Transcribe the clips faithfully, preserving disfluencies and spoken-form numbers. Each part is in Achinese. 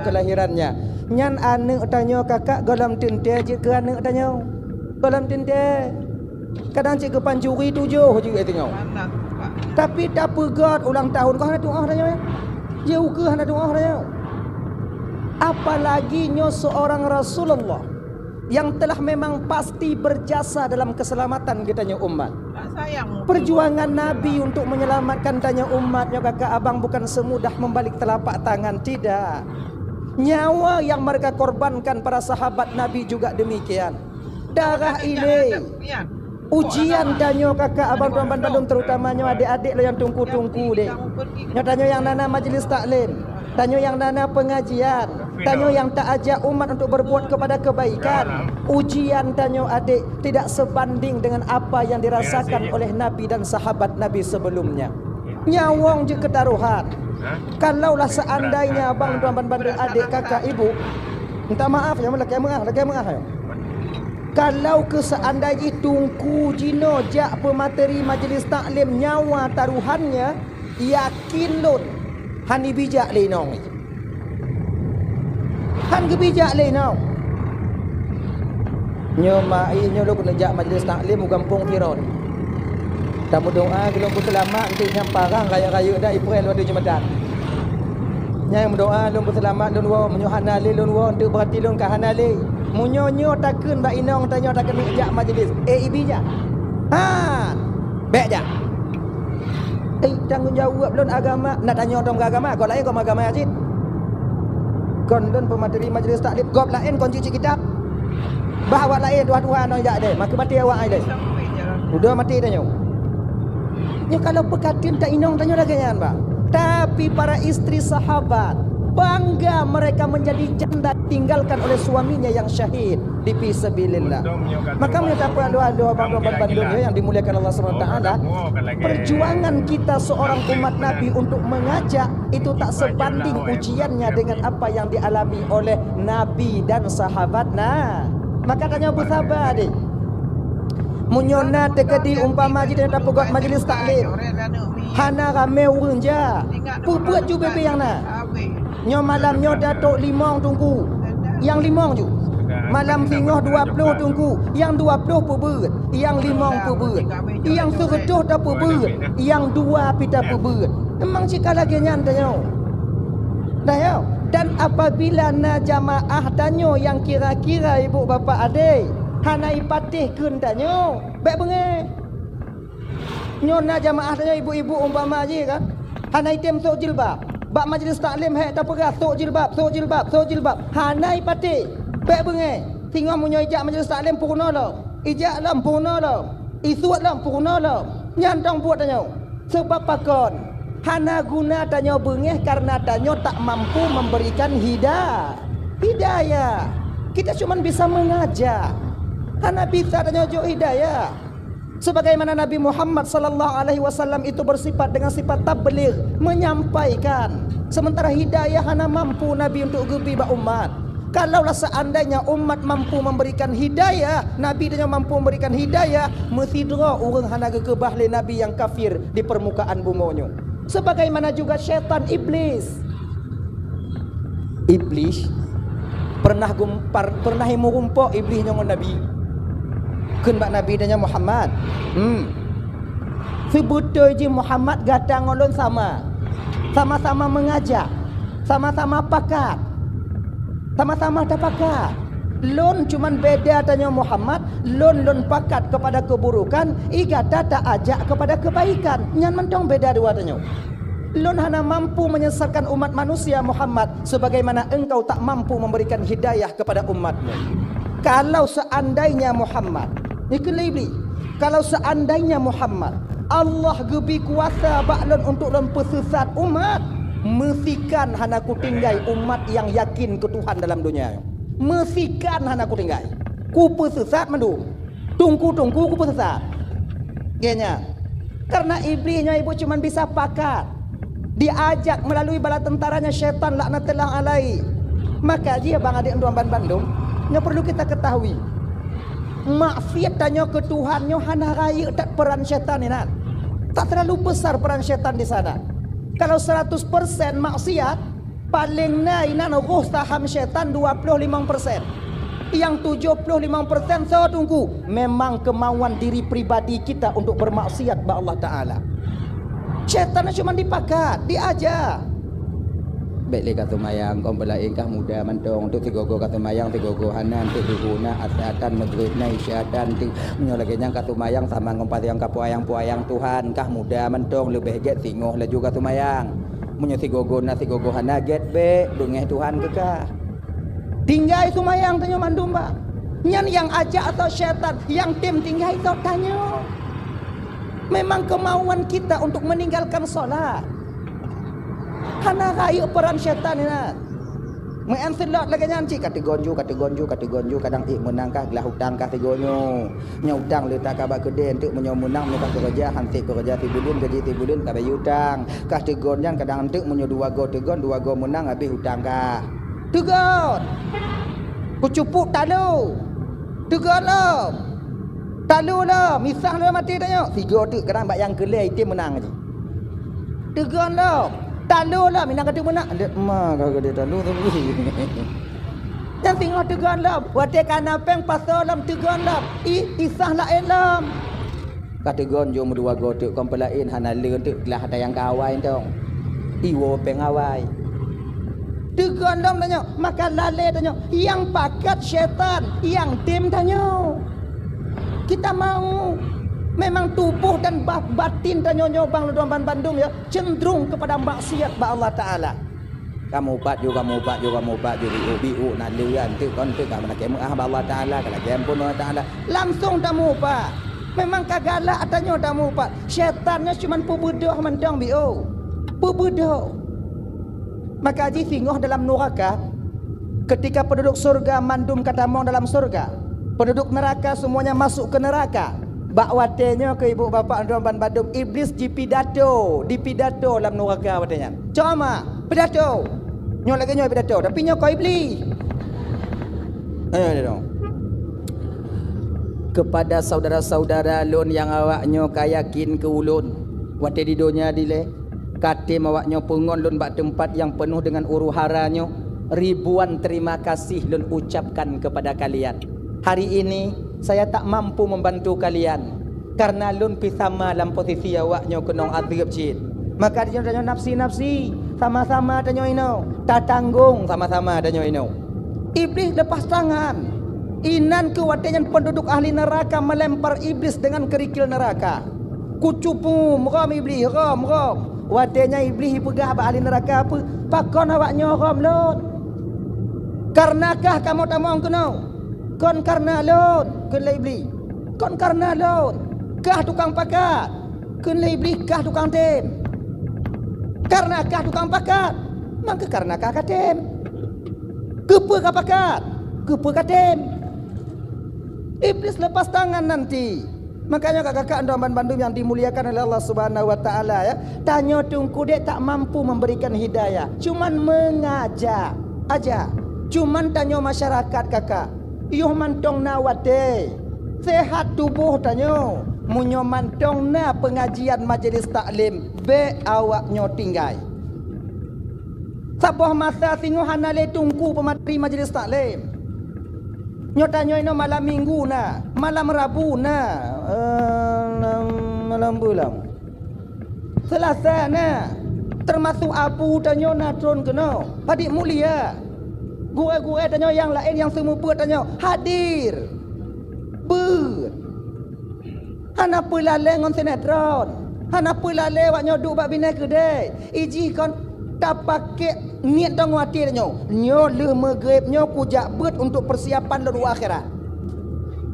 kelahirannya. Nyan aneuk tanyoe kakak gohlom teuntèe jeuet keu aneuk tanyoe. Gohlom teuntèe. Kadang cit keu pancuri tujoh jeuet teungoh. Tapi tapeugöt ulang tahun keuh hana tu'oh tanyoe. Jeuet ukeue hana tu'oh tanyoe. Apalagi nyoe seorang Rasulullah yang telah memang pasti berjasa dalam keselamatan geutanyoe umat. Perjuangan Nabi untuk menyelamatkan tanyoe umat nyoe kakak abang bukan semudah membalik telapak tangan, tidak. Nyawa yang mereka korbankan para sahabat Nabi juga demikian. Darah ilée. Ujian tanyoe kakak abang tuan bandum, terutama nyoe adék-adék lôn nyang teungku-teungku deh. Nyoe tanyoe nyang na-na majlis taklim. Tanyoe nyang na-na pengajian, tanyoe nyang taajak umat untuk berbuat kepada kebaikan. Ujian tanyoe adék tidak sebanding dengan apa yang dirasakan oleh Nabi dan sahabat Nabi sebelumnya. Nyawöng jeuet keu tarohan. Kalaulah seandainya abang tuan bandum adék kakak ibu, minta maaf ya, lakèe meu'ah, lakèe meu'ah ya. Kalau keu seandai jih teungku jinoe jak peumateri majlis taklim nyawa tarohannya, yakin lôn, hana bijak lé inong. Hana geubijak lé inong. Nyoe ma-, nyoe lôn keuneuk jak majlis taklim u gampông Tiron. Tameudoa keu lôn peuseulamat, enteuk nyang parang rayeuk-rayeuk dak April watèe Jumatan. Nyang meudoa lôn peuseulamat lôn woe, meunyoe hana lé lôn woe, enteuk beurati lôn ka hana lé. Meunyoe nyoe takheun bak inong tanyoe takheun jak majlis, eh, ibi jak. Ha, bèk jak. Eh, tanggong jaweueb lôn agama, na tanyoe dong agama, gob laén gob agama cit. Kon lôn peumateri majlis taklim, gob laén kon cit-cit kitab. Bah awak laén tuha-tuha nyoe jak deh, maka maté awak ai deh. Udah maté tanyoe. Nyoe kalau peukateun ta inong tanyoe lagèe nyan, bah. Tapi para istri sahabat, bangga mereka menjadi janda ditinggalkan oleh suaminya yang syahid di fi sabilillah. Maka meunyoe tapeualu-alu abang-abang bandum ya yang dimuliakan Allah Subhanahu wa taala, perjuangan kita seorang umat Nabi untuk mengajak itu tak sebanding ujiannya dengan apa yang dialami oleh Nabi dan sahabat. Nah, maka tanyoe beusaba deh. Meunyoe na teukeudi umpama jih tanyoe tapeugöt majlis taklim, hana ramé ureueng jak, peubeuet ju bebe nyang na. Nyoe malam nyoe tatok limong teungku, nyang limong ju. Malam singoh dua ploh teungku, nyang dua ploh peubeuet, nyang limong peubeuet, nyang sireutôh tapeubeuet, nyang dua pih tapeubeuet. Memang cit ka lagèe nyan tanyoe. Tanyoe. Dan apabila na jamaah tanyoe nyang kira-kira ibu bapak adé, hana ipatéh kheun tanyoe, bèk beungèh. Nyoe na jamaah tanyoe ibu-ibu umpama jih kan, hana item sôk jilbab. Bak majlis taklim hék tapeugah sôk jilbab, sôk jilbab, sôk jilbab. Hana ipatéh. Bèk beungèh. Singoh meunyoe ijak majlis taklim peurunoe lom. Ijak lom peurunoe lom. Isuet lom peurunoe lom. Nyan dong buet tanyoe. Sebab pakon? Hana guna tanyoe beungèh karena tanyoe tak mampu memberikan hida-, hidayah. Kita cuman bisa mengajak. Hana bisa tanyoe jok hidayah. Sebagaimana Nabi Muhammad sallallahu alaihi wasallam itu bersifat dengan sifat tabligh, menyampaikan. Sementara hidayah hana mampu Nabi untuk geubri bak umat. Kalaulah seandainya umat mampu memberikan hidayah, Nabi tanyoe mampu memberikan hidayah, meusidroe ureueng hana geukeubah lé Nabi nyang kafir di permukaan bumoe nyoe. Sebagaimana juga syaitan iblis. Iblis pernah gum-, par-, pernah meurumpok iblis nyoe ngon Nabi. Kheun bak Nabi tanyoe, "Muhammad, hmm, seubeutôi jih Muhammad gata ngon lôn sama. Sama-sama mengajak, sama-sama pakat, sama-sama tapakat. Lôn cuman beda tanyoe Muhammad, lôn, lôn pakat kepada keburukan, i gata taajak kepada kebaikan. Nyan mantong beda dua tanyoe." Lôn hana mampu menyesatkan umat manusia Muhammad sebagaimana engkau tak mampu memberikan hidayah kepada umatmu. Kalau seandainya Muhammad, ikheun lé Iblis, kalau seandainya Muhammad, Allah geubri kuasa bak lôn untuk lôn peusesat umat, meusikan hana kutinggai umat nyang yakin keu Tuhan dalam donya nyoe. Meusikan hana kutinggai. Kupeusesat mandum. Teungku-teungku kupeusesat. Geuh nyan. Karena Iblis nyoe ibu cuman bisa pakat. Diajak melalui bala tentaranya syaitan laknatullah alaihi. Maka jih bang adék tuan bandum, nyoe perlu kita ketahui. Maksiat tanyoe keu Tuhan nyoe hana rayeuk that peran syaitan inan. Tak terlalu besar peran syaitan di sana. Kalau seratus persen maksiat, Paléng na inan roh saham syaitan dua ploh limong persen. Nyang tujoh ploh limong persen soe teungku? Memang keumauan diri pribadi kita untuk bermaksiat bak Allah Taala. Syaitan cuma dipakat, diaja. Bèk lé ka seumayang, kon peulaén kah muda mantong, teuk sigogo ka seumayang, sigogo hana, teuk subuh na, asar tan, magrib na, isya tan, teuk. Meunyoe lagèe nyan ka seumayang sama ngon paléng ka peuyang-peuyang Tuhan, kah muda mantong, leubeh gèt singoh laju ka seumayang. Meunyoe sigogo na sigogo hana gèt, bèk beungèh Tuhan keu kah. Tinggai seumayang tanyoe mandum, bah. Nyan nyang ajak soe syaitan, nyang tem tinggai soe tanyoe. Memang keumauan kita untuk meninggalkan solat. Hana rayeuk peran syaitan nyan. Meu'en seulot lagèe nyan cit, ka teugon ju, ka teugon ju, ka teugon ju, kadang ék meunang kah, glah utang kah sigoe nyoe. Nyoe utang le that ka bak keudè, enteuk meunyoe meunang, meunyoe ka keureuja, han sép keureuja sibuleuen, gaji sibuleuen ka bayeue utang. Kah teugon nyan kadang enteuk meunyoe dua goe teugon, dua goe meunang, habéh utang kah. Teugon! Kucupuk talu! Teugon lom! Talu lom! Misah lom até tanyoe! Sigoe teuk kadang bak nyang keu lhèe item meunang jih. Teugon lom! Talu lom! Inan ka teuk meunang! Lé ma ka keudè talu tu. Nyan singoh teugon lom! Watèe ka na pèng pasoe lom teugon lom! I, isah laén lom! Ka teugon jom dua goe teuk, kon peulaén hana le teuk glah ata nyang ka awai tong. Iwoe pèng awai. Teugon lom tanyoe, maka lalè tanyoe, nyang pakat syaitan, nyang tem tanyoe. Kita mau. Memang tuboh dan ba-, batin tanyoe nyoe bang lôn ban bandum ya, cenderung kepada maksiat bak Allah Taala. Kamu upat ju, kamu upat ju, kamu upat ju, bi'u, bi'u, na leuan teuk kon teuk ka meulakèe meu'ah bak Allah Taala, ka lakèe ampôn Allah Taala. Langsung tamupat. Memang ka galak tanyoe tamupat. Syaitan nyoe cuman peubeudoh mantong bi'u. Peubeudoh. Maka jih singoh dalam nuraka, ketika penduduk surga mandum ka tamong dalam surga, penduduk neraka semuanya masuk ke neraka. Bak watèe nyoe keu ibu bapak droe ban bandum Iblis jipidato, dipidato lam nuraka watèe nyan. Ceramah, pidato. Nyoe lagèe nyoe pidato, tapi nyoe kon Iblis. Eh, dia dong. Kepada saudara-saudara lôn nyang awak nyoe ka yakin keu ulôn, watèe di donya dilèe, ka tem awak nyoe peungon lôn bak teumpat nyang peunoh deungon huru-hara nyoe, ribuan terima kasih lôn ucapkan kepada kalian. Hari ini, saya tak mampu membantu kalian, karena lôn pih sama lam posisi awak nyoe keunong azeub cit. Maka di nyoe tanyoe nafsi-nafsi, sama-sama tanyoe inoe, tatanggong sama-sama tanyoe inoe. Iblis lepas tangan. Inan keuh watèe nyan penduduk ahli neraka melempar Iblis dengan kerikil neraka. Kucupum, rom Iblis, rom, rom. Watèe nyan Iblis jipeugah bak ahli neraka peue, "Pakon awak nyoe rom lôn? Kareuna kah kamoe tamong keunoe?" "Kon kareuna lôn," kheun lé Iblis. "Kon kareuna lôn. Kah tukang pakat," kheun lé Iblis, "kah tukang tem." "Kareuna kah tukang pakat, maka kareuna kah ka tem. Keupeue ka pakat? Keupeue ka tem?" Iblis lepas tangan nanti. Makanya kakak-kakak dan bandum yang dimuliakan oleh Allah Subhanahu wa Taala, ya. Tanyoe teungku dek tak mampu memberikan hidayah, cuman mengajak aja. Cuman tanyoe masyarakat kakak, yoh mantong na watèe. Sehat tuboh tanyoe, meunyoe mantong na pengajian majelis taklim, bèk awak nyoe tinggai. Saboh masa singoh hana lé teungku peumateri majelis taklim. Nyoe tanyoe inoe malam minggu na, malam rabu na, eh, malam bulan. Selasa na, termasuk abu tanyoe na tron keunoe. Padit mulia. Gurèe-gurèe tanyoe nyang laén nyang seumeubeuet tanyoe hadir. Beuet. Hana peulalé ngon sinetron. Hana peulalé awak nyoe duek bak binéh keudè. Ijih kon tapakék niet tangoh até tanyoe. Nyoe lheueh meugreb nyoe kujak beuet untuk persiapan lôn u akhirat.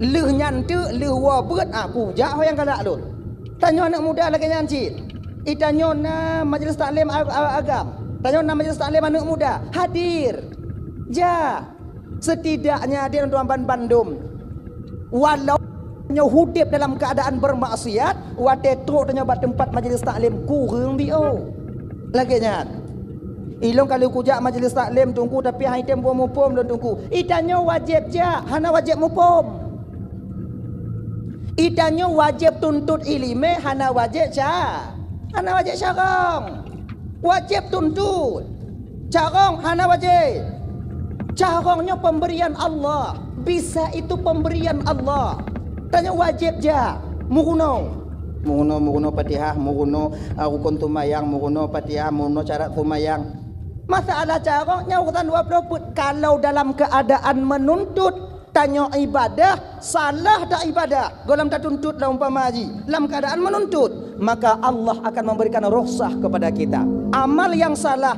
Lheueh nyan teuk, lheueh woe beuet, ah, kujak ho nyang galak lôn. Tanyoe aneuk muda lagèe nyan cit. I tanyoe na majelis taklim a-, a-, agam. Tanyoe na majelis taklim aneuk muda. Hadir. Ja. Setidaknya di dalam ban bandum. Walau nyoe udép dalam keadaan bermaksiat, watèe trok tanyoe bak teumpat majelis taklim kureueng biôh. Lagèe nyan. Ilôn ka lheueh kujak majelis taklim teungku, tapi han item buet muphom lôn teungku. I tanyoe wajéb jak, hana wajéb muphom. I tanyoe wajéb tuntot iéleumé, hana wajéb ca-, hana wajéb carông. Wajéb tuntot. Carông hana wajéb. Carông nyoe pemberian Allah. Bisa itu pemberian Allah. Tanyoe wajéb jak meurunoe. Meurunoe, meurunoe Fatihah, meurunoe, ah, rukun seumayang, meurunoe Fatihah, meurunoe syarat seumayang. Masalah carông nyoe urusan dua ploh peuet. Kalau dalam keadaan menuntut, tanyoe ibadah, salah dak ibadah, gohlom tatuntut lah umpama jih, lam keadaan menuntut, maka Allah akan memberikan rukhsah kepada kita. Amal yang salah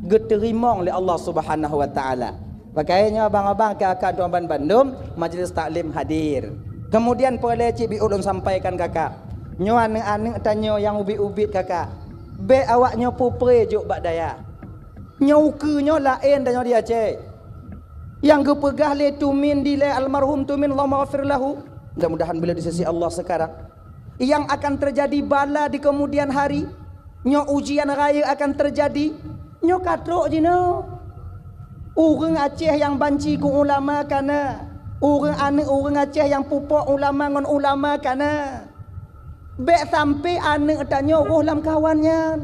geuteurimong lé Allah Subhanahu wa Taala. Pakaian nyoe abang-abang, kakak tuan ban bandum, majlis taklim hadir. Kemudian peureulée cit beu ulôn sampaikan kakak. Nyoe aneuëk-aneuëk tanyoe nyang ubit-ubit kakak. Bék awak nyoe peupreh jok bak dayah. Nyoe ukeue nyoe laén tanyoe di Aceh. Nyang geupeugah lé Tumin dilée, almarhum Tumin, Allahumma ghafir lahu. Mudah-mudahan beliau di sisi Allah sekarang. Yang akan terjadi bala di kemudian hari, nyoe ujian raya akan terjadi, nyoe ka trok jinoe. Ureuëng Aceh nyang banci keu ulama kana, ureuëng aneuëk ureuëng Aceh nyang pupok ulama ngon ulama kana. Bék sampai aneuëk tanyoe roh lam kawan nyan.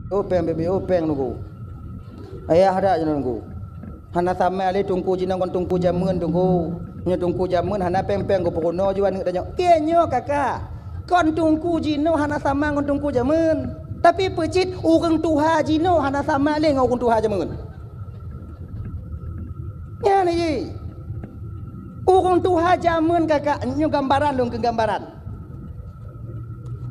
Oh, péng, bibi, oh, péng, Teungku. Ayah dak jinoe, Teungku. Hana sama lé Teungku jinoe ngon Teungku jameun, Teungku. Nyoe Teungku jameun hana péng-péng geupeurunoe ju aneuëk tanyoe. Keu nyoe, kakak. Kon Teungku jinoe hana sama ngon Teungku jameun. Tapi peucit ureuëng tuha jinoe hana sama lé ngon ureuëng tuha jameun. Nyan jih. Ureuëng tuha jameun, kakak, nyoe gambaran lôn keu gambaran.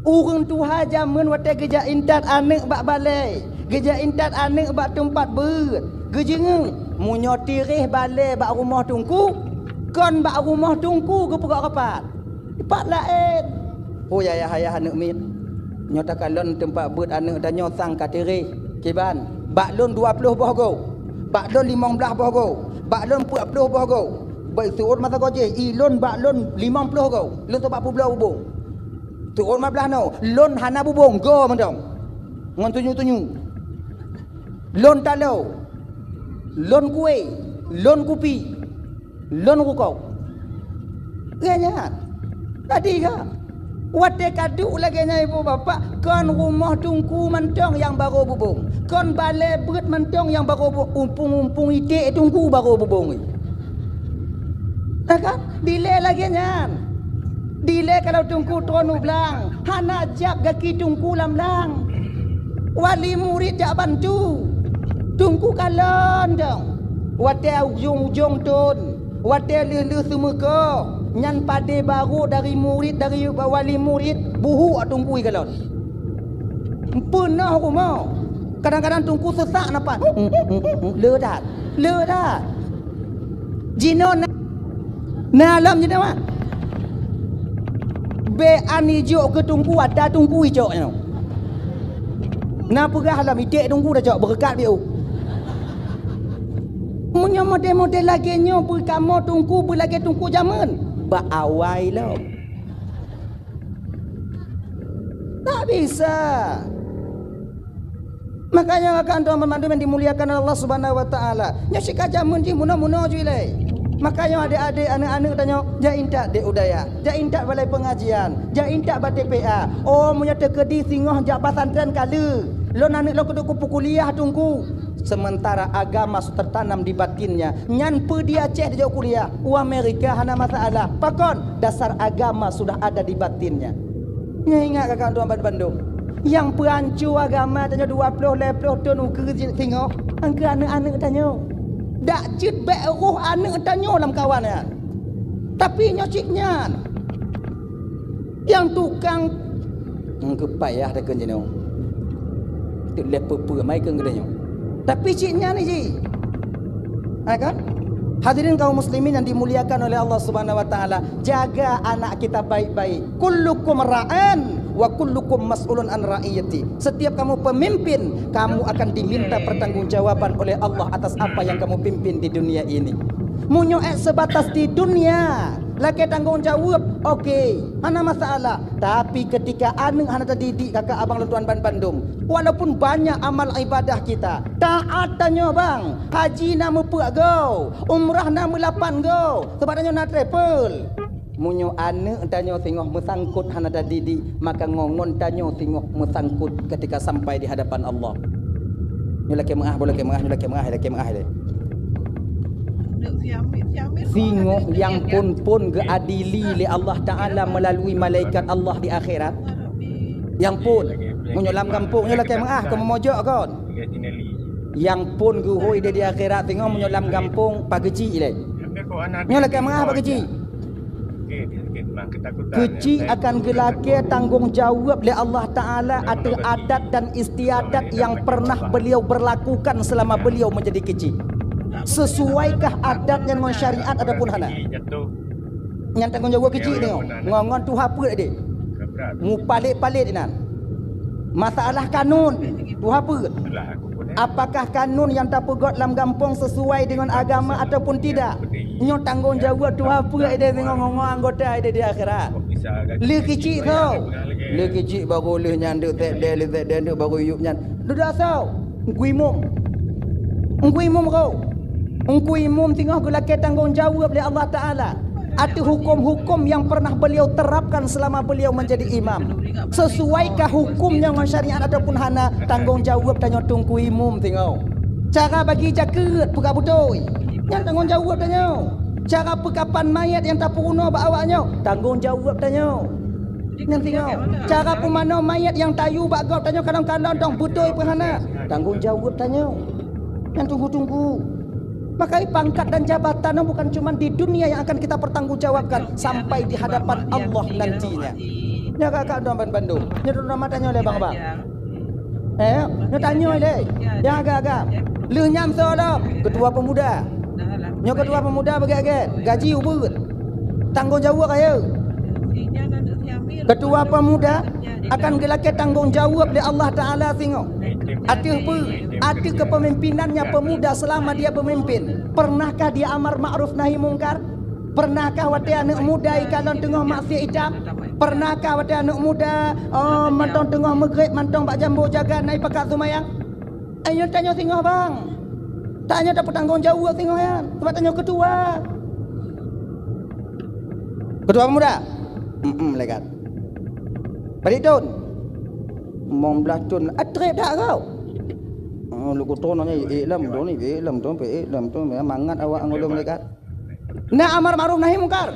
Ureuëng tuha jameun watée geujak intat aneuëk bak balée, geujak intat aneuëk bak teumpat beuet, geujeungeue, meunyoe tiréh balée bak rumoh Teungku, kon bak rumoh Teungku geupeugah rapat. Pat laén. Oh, ya, ya, ayah aneuëk miet. Nyoe takalon teumpat beuet aneuëk tanyoe sang ka tiréh. Kiban, bak lôn dua ploh boh goe. Bak lôn limong blaih boh goe. Bak lôn peuet ploh boh goe. Baik seuôt masa goe jih, i lôn bak lôn limong ploh goe. Lôn sabab peubloe bubông. Seuôt lima blaih noe, lôn hana bubông, goe mantong. Ngon tunyuk-tunyuk. Lôn taloe. Lôn kué. Lôn kupi. Lôn rukok. Geuh nyan. Tadi ka. Watée ka duek lagée nyan ibu bapak, kon rumoh Teungku mantong nyang barô bubông. Kon balée beuet mantong nyang barô bu-, umpung-umpung iték Teungku barô bubông. Nah kan? Dilée lagée nyan. Dilée kalau Teungku tron u blang, hana jak gaki Teungku lam blang. Wali murit jak bantu. Teungku kalon dong. Watée ujong-ujong thon, watée lheueh-lheueh seumeuko, nyan padé barô dari murit, dari wali murit, buhuk Teungku ikalon. Peunoh rumoh. Kadang-kadang Teungku seusak nafas. Le that. Le that. Jinoe na, na lom jinoe, mak. Bék an ijok keu Teungku, ata Teungku icok nyoe. Na peugah lom, iték Teungku tacok, beureukat biôh. Meunyoe model-model lagée nyoe beukamoe Teungku, beulagée Teungku jameun, bak awai lom. Tak bisa. Makanya, rakan tuan banmandum yang dimuliakan Allah Subhanahu wa Taala, nyoe sika jameun jih munoe-munoe ju ilée. Makanya, adik-adik, aneuk-aneuk tanyoe, jak intat di u dayah, jak intat balai pengajian, jak intat bak T P A. Oh, meunyoe teukeudi singoh jak pesantren ka le, lôn aneuk lôn keuneuk kuliah Teungku. Sementara agama su tertanam di batinnya. Nyan peue di Aceh dijok kuliah, u Amerika hana masalah. Pakon? Dasar agama sudah ada di batinnya. Nyoe ingat kakak tuan bandum. Nyang peuhanco agama tanyoe dua ploh lhée ploh thon ukeue singoh, angkeu aneuk-aneuk tanyoe. Dak cit bék roh aneuk tanyoe lam kawan nyan. Tapi nyoe cit nyan. Nyang tukang, hmm, keu payah takheun jinoe. Teuk lheueh peue-peue mai keu geutanyoe. Tapi cit nyan jih. Ha kan? Hadirin kaum muslimin yang dimuliakan oleh Allah Subhanahu wa Taala, jaga anak kita baik-baik. Kullukum ra'in "Wa kullukum mas'ulun an ra'iyati." Setiap kamu pemimpin, kamu akan diminta pertanggungjawaban oleh Allah atas apa yang kamu pimpin di dunia ini. Meunyoe ék sebatas di dunia, lakée tanggong jaweueb, oke, hana masalah. Tapi ketika aneuk hana tadidik, kakak abang lôn tuan ban bandum, walaupun banyak amal ibadah kita, taat tanyoe bang, haji na meupeuet go, umrah na meulapan go, sabab tanyoe na travel. Meunyoe aneuk tanyoe singoh meusangkot hana tadidik, maka ngon-ngon tanyoe singoh meusangkot ketika sampai di hadapan Allah. Nyoe lakée meu'ah, boh lakée meu'ah, nyoe lakée meu'ah, lakée meu'ah lé. Singoh nyang phon-phon geuadili lé Allah Taala meulalu malaikat Allah di akhirat. Nyang phon, meunyoe lam gampông nyoe lakée meu'ah, kon meumojok kon. Nyang phon geuhôi di, di akhirat singoh meunyoe lam gampông, pakeuchik lé. Nyoe lakée meu'ah pakeuchik. Keuchik akan geulakée tanggong jaweueb lé Allah Taala ateueh adat dan istiadat nyang pernah beliau berlakukan selama beliau menjadi keuchik. Sesuaikah adat nyan ngon syariat ataupun hana? Nyan tanggong jaweueb keuchik nyoe. Ngon-ngon tuha peuet deh. Mupalét-palét inan. Masalah kanun, tuha peuet. Apakah kanun nyang tapeugét lam gampông sesuai deungon agama ataupun tidak? Nyoe tanggong jaweueb tuha peuet ideh singoh ngon anggota ideh di akhirat. Lé keuchik soe? Lé keuchik baru lheueh nyan deuk tek deh, lheueh tek deh deuk baru yup nyan. Dudoe soe? Teungku Imum. Teungku Imum ko. Teungku Imum singoh geulakée tanggong jaweueb lé Allah Taala ateueh huköm-huköm nyang pernah beliau terapkan selama beliau menjadi imam. Sesuaikah huköm nyan ngon syariat ataupun hana, tanggong jaweueb tanyoe Teungku Imum singoh. Cara bagi jakeuet peugah beutôi, nyan tanggong jaweueb tanyoe. Cara peukapan mayét nyang tapeurunoe bak awak nyoe, tanggong jaweueb tanyoe. Nyan singoh. Cara peumanoe mayét nyang tayue bak gob tanyoe kalon-kalon dong beutôi peu hana, tanggong jaweueb tanyoe. Nyan teungku-teungku. Maka pangkat dan jabatan nyoe bukan cuma di dunia yang akan kita pertanggungjawabkan, sampai di hadapan Allah nantinya. Nyoe kakak dong ban bandum. Nyoe dong mata nyoe lé bang-bang. Eh, nyoe tanyoe lé. Nyang agam-agam. Lheueh nyan soe lom, ketua pemuda. Nyoe ketua pemuda bagi agam. Gaji ubeut. Tanggong jaweueb ayo. Ketua pemuda akan geulakée tanggong jaweueb lé Allah Taala singoh. Ateueh peue? Ateueh kepemimpinannya pemuda selama dia pemimpin. Pernahkah dia amar ma'ruf nahi mungkar? Pernahkah watée aneuk muda ikalon teungoh maksiat itam? Pernahkah watée aneuk muda, oh, mantong teungoh meugreb mantong bak jambo jaga na ipakat seumayang? Ayo tanyoe singoh bang. Tanyoe tapeutanggong jaweueb singoh nyan. Sabab tanyoe ketua. Ketua pemuda. Hmm, malaikat. Padit thon. Limong blaih thon. Atreb that kau. Oh, leukoe thon nyan, eh, lam thon ni, eh, lam thon, eh, lam thon. Mangat awak ngon lôn malaikat. Na amar ma'ruf nahi mungkar.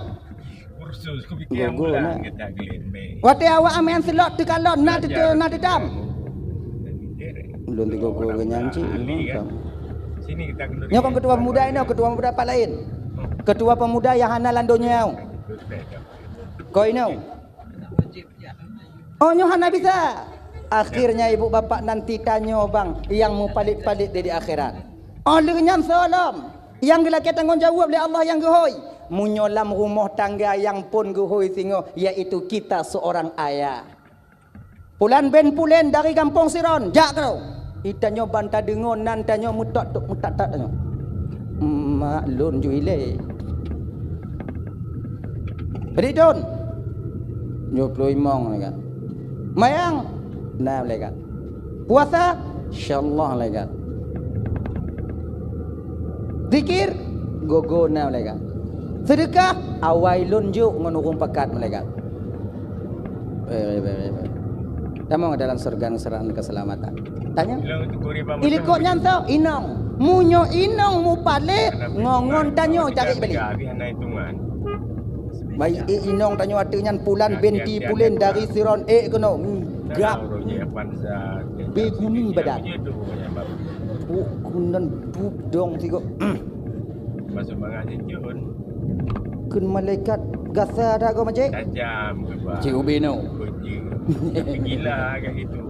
Gogo na. Watée awak amen seulot teukalon na teu-, na teutam. Ulôn teugogo nyan cit, ulôn tam. Nyoe kon ketua pemuda inoe, ketua pemuda pat laén. Ketua pemuda nyang hana lam donya. Ko inoe. Oh, nyoe hana bisa. Akhirnya ibu bapak nanti tanyoe bang nyang mupalét-palét di, di akhirat. Oh, lheueh nyan soe lom nyang geulakée tanggong jaweueb lé Allah nyang geuhôi. Meunyoe lam rumoh tangga nyang phon geuhôi singoh, yaitu kita seorang ayah. Pulan bin Pulen dari gampông Siron, jak keu. Itanyoe ban tadeungoe nan tanyoe meutot-tot meutat-tat tanyoe. Mak lôn ju ilée. Bri thon. Nyoe ploh limong malaikat. Mayang, na malaikat. Puasa, insyaallah malaikat. Zikir, gogo na malaikat. Sedekah, awai lôn jok ngon ureuëng pakat malaikat. Tamong dalam surga ngon seurang keselamatan. Tanya? Ilikot nyan tau, inong. Meunyoe inong mupalét, ngon-ngon tanyoe cari beli. Baik, eh, inong tanyoe ateueh nyan Pulan binti Pulen dari Siron, eh, keunoe. Hmm, gap. Beguni badan. Puk kunan dub dong tiga. Masuk bangat sijun. Kheun malaikat gasa dah go majek. Tajam ke, Pak? Cik Ubi no. Gila kat situ.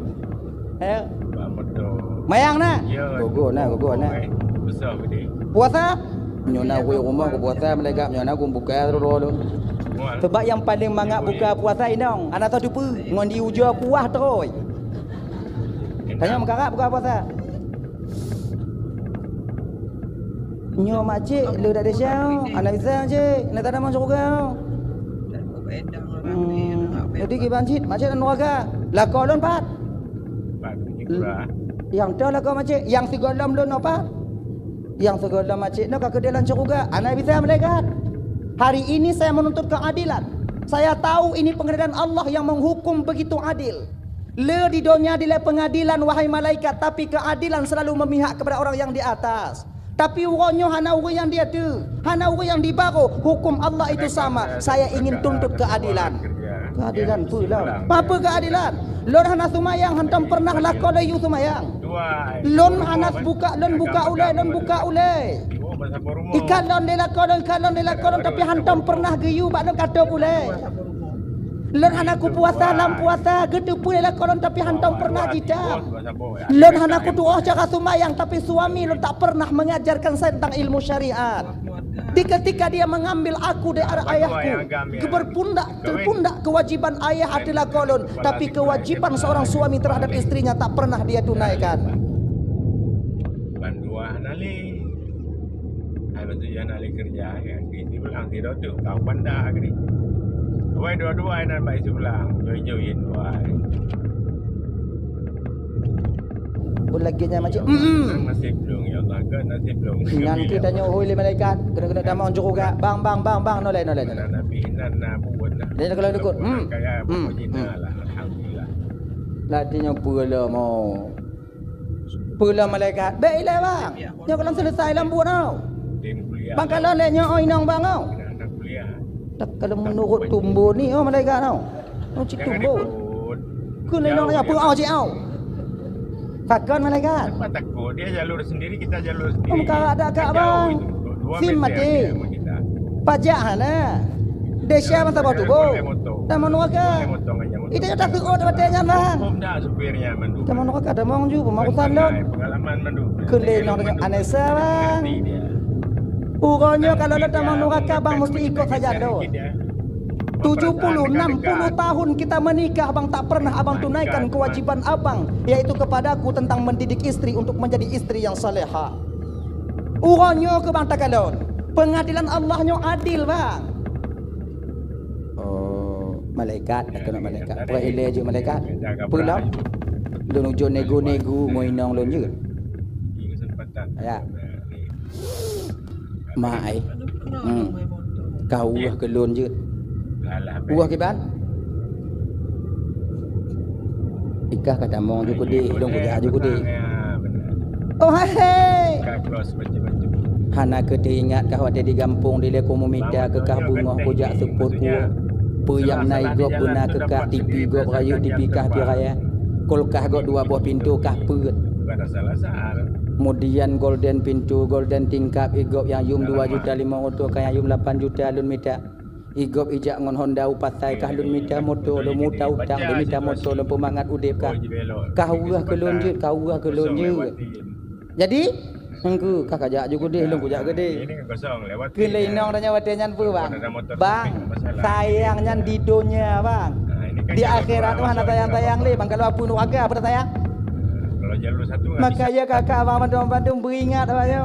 Eh? Pak motor. Mayang na? Ya. Gogo na, gogo na. Besar gede. Puasa? Nyoe na hui rumah ke puasa malaikat, nyoe na kum buka terus dulu. Sebab nyang paleng mangat buka puasa inong, hana soe teupeue, ngon di ujoe kuah terus. Tanyoe meukarab buka puasa. Nyoe makcik le dak desya, hana bisa makcik, hana tamong syeuruga. Hmm, jadi kiban cit, makcik lam neuraka. Lakoe lôn pat? Nyang toh lakoe makcik, nyang sigohlom lôn nyoe pat? Nyang sigohlom makcik nyoe ka keudeh lam syeuruga, hana bisa malaikat. Hari ini saya menuntut keadilan. Saya tahu ini pengadilan Allah yang menghukum begitu adil. Le di donya dilée pengadilan, wahai malaikat, tapi keadilan selalu memihak kepada orang yang di atas. Tapi uroe nyoe hana ureuëng nyang di ateueh, hana ureuëng nyang di barôh. Hukum Allah itu sama. Saya ingin tuntut keadilan. Keadilan peue lom? Apa keadilan? Lôn hana seumayang, hantom pernah lakoe lôn yue seumayang. Lôn hana buka, lôn buka ulée, lôn buka ulée. Ikalon lé lakoe lôn, ikalon lé lakoe lôn, tapi hantom pernah geuyue bak lôn ka tôb ulée. Lôn hana kupuasa lam puasa, geuteupeue lé lakoe lôn, tapi hantom pernah jitap. Lôn hana kutuoh cara seumayang, tapi suami lôn tak pernah mengajarkan saya tentang ilmu syariat. Di ketika dia mengambil aku dari ayahku, berpundak, terpundak kewajiban ayah ateueh lakoe lôn, tapi kewajiban seorang suami terhadap istrinya tak pernah dia tunaikan. Bandua hana lé. Hai, beutôi hana lé keureuja, kan? Di sibulang sidroe tu, ka banda keudeh. Awai dua-dua nan bak sibulang, joi-joi dua. Ulagenya macam, mm-mm. Nasib lôn, ya Allah, ke nasib lôn. Nyan kita nyoe hôi lé malaikat, kena-kena tamong syeuruga. Bang, bang, bang, bang, nolai, nolai, nolai. Nabi nan na buat lah. Dia kalau ikut, hmm. Kaya, hmm. Pokoknya hmm. Lah, alhamdulillah. Lah, dia nyoe pula mau. Peue lom malaikat, "Bék ilée, Bang. Nyoe ka lôn seuleusai lom buet nyoe." Bang, kalon lé nyoe, oh, inong Bang, oh. Tak kalau menurut tumbo ni, oh, malaikat, oh. Oh, cit tumbo. Keu lé inong nyoe, peue, oh, cit, oh. Pakon malaikat. Apa takut? Dia jalur sendiri, kita jalur sendiri. Oh, meukarat dak kak, Bang. Sim mati. Pajak hana. Desya masa bak tuboh. Tamong neuraka. Itu nyata seuôt watée nyan, Bang. Tamong neuraka, tamong ju, pemausan lom. Keu lé inong tanyoe Anesa, Bang. Uroe nyoe kalau lôn tamong neuraka, Bang, mesti ikot sajan lôn. Tujuh puluh, enam puluh tahun kita menikah, Bang, tak pernah Abang tunaikan kewajiban Abang, yaitu kepadaku tentang mendidik istri untuk menjadi istri yang salehah. Uroe nyoe keu Bang takalon, pengadilan Allah nyoe adil, Bang. Oh, malaikat, dah keuneuk malaikat. Peue ilée jeuet malaikat? Peue lom? Lôn ujoe nego-nego ngon inong lôn jeuet. Ya. Mak ai. Hmm. Ka weueh keu lôn jeuet. Weueh kiban? Ikah ka tamong ju keudeh, lôn kujak ju keudeh. Oh, hai, hai. Hana keu teuingat kah watée di gampông dilée ku meumita keu kah beungoh kujak seupôt kuwoe. Peue nyang na i gob beuna keu kah, tipi gob rayeuk tipi kah pih raya. Kulkah gob dua boh pintoe kah peuet. Kemudian golden pintoe, golden tingkap i gob nyang yum dua juta limong reutôh, kah nyang yum lapan juta lôn mita. I gob ijak ngon Honda u pasai kah lôn mita moto, lôn muta utang, lôn mita moto, lôn peumangat udeb kah. Kah weueh keu lôn jeuet, kah weueh keu lôn jeuet. Jadi, engku kah kajak ju keudeh, lôn kujak keudeh. Keu lé inong tanyoe watée nyan peue, Bang? Bang, sayang nyan di donya, Bang. Di akhirat mah hana sayang-sayang lé, Bang. Kalau apui neuraka, apa sayang? Makanya kakak abang bandum-bandum beringat, abang, yo.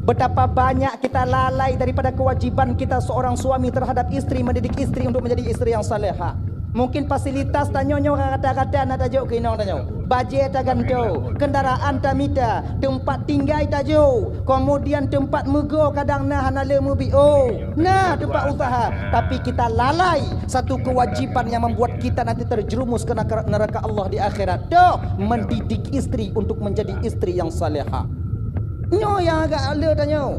Betapa banyak kita lalai daripada kewajiban kita seorang suami terhadap istri, mendidik istri untuk menjadi istri yang salehah. Mungkin fasilitas tanyoe nyoe rata-rata na tajok keu inong tanyoe. Bajée taganto, kendaraan tamita, teumpat tinggai tajok, kemudian teumpat meugo kadang na hana le meubi. Oh, na teumpat usaha, tapi kita lalai satu kewajiban yang membuat kita nanti terjerumus ke neraka, neraka Allah di akhirat. Toh, mendidik istri untuk menjadi istri yang salehah. Nyoe nyang agak le tanyoe.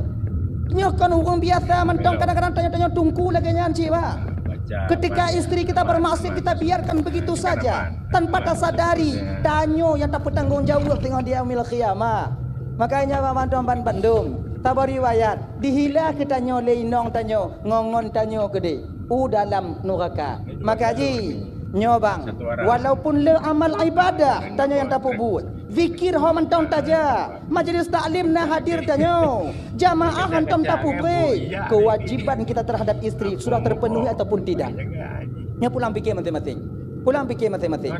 Nyoe kon ureuëng biasa mantong, kadang-kadang tanyoe-tanyoe tungku lagée nyan cit, Bang. Ketika istri kita bermaksiat, kita biarkan begitu saja tanpa tasadari, tanyoe nyang tapeutanggong jaweueb teungoh di yaumil qiyamah. Makanya, Bang, mantong ban bandum, tabari riwayat, dihila keu tanyoe lé inong tanyoe, ngon-ngon tanyoe keudeh u dalam nuraka. Maka ji, nyoe, Bang, walaupun le amal ibadah tanyoe nyang tapeubuet, Zikir ho mantong tajak. Majlis taklim na hadir tanyoe. Jamaah hantom tapubrek. Kewajiban kita terhadap istri sudah terpenuhi ataupun tidak? Nyoe pulang pikir masing-masing. Pulang pikir masing-masing.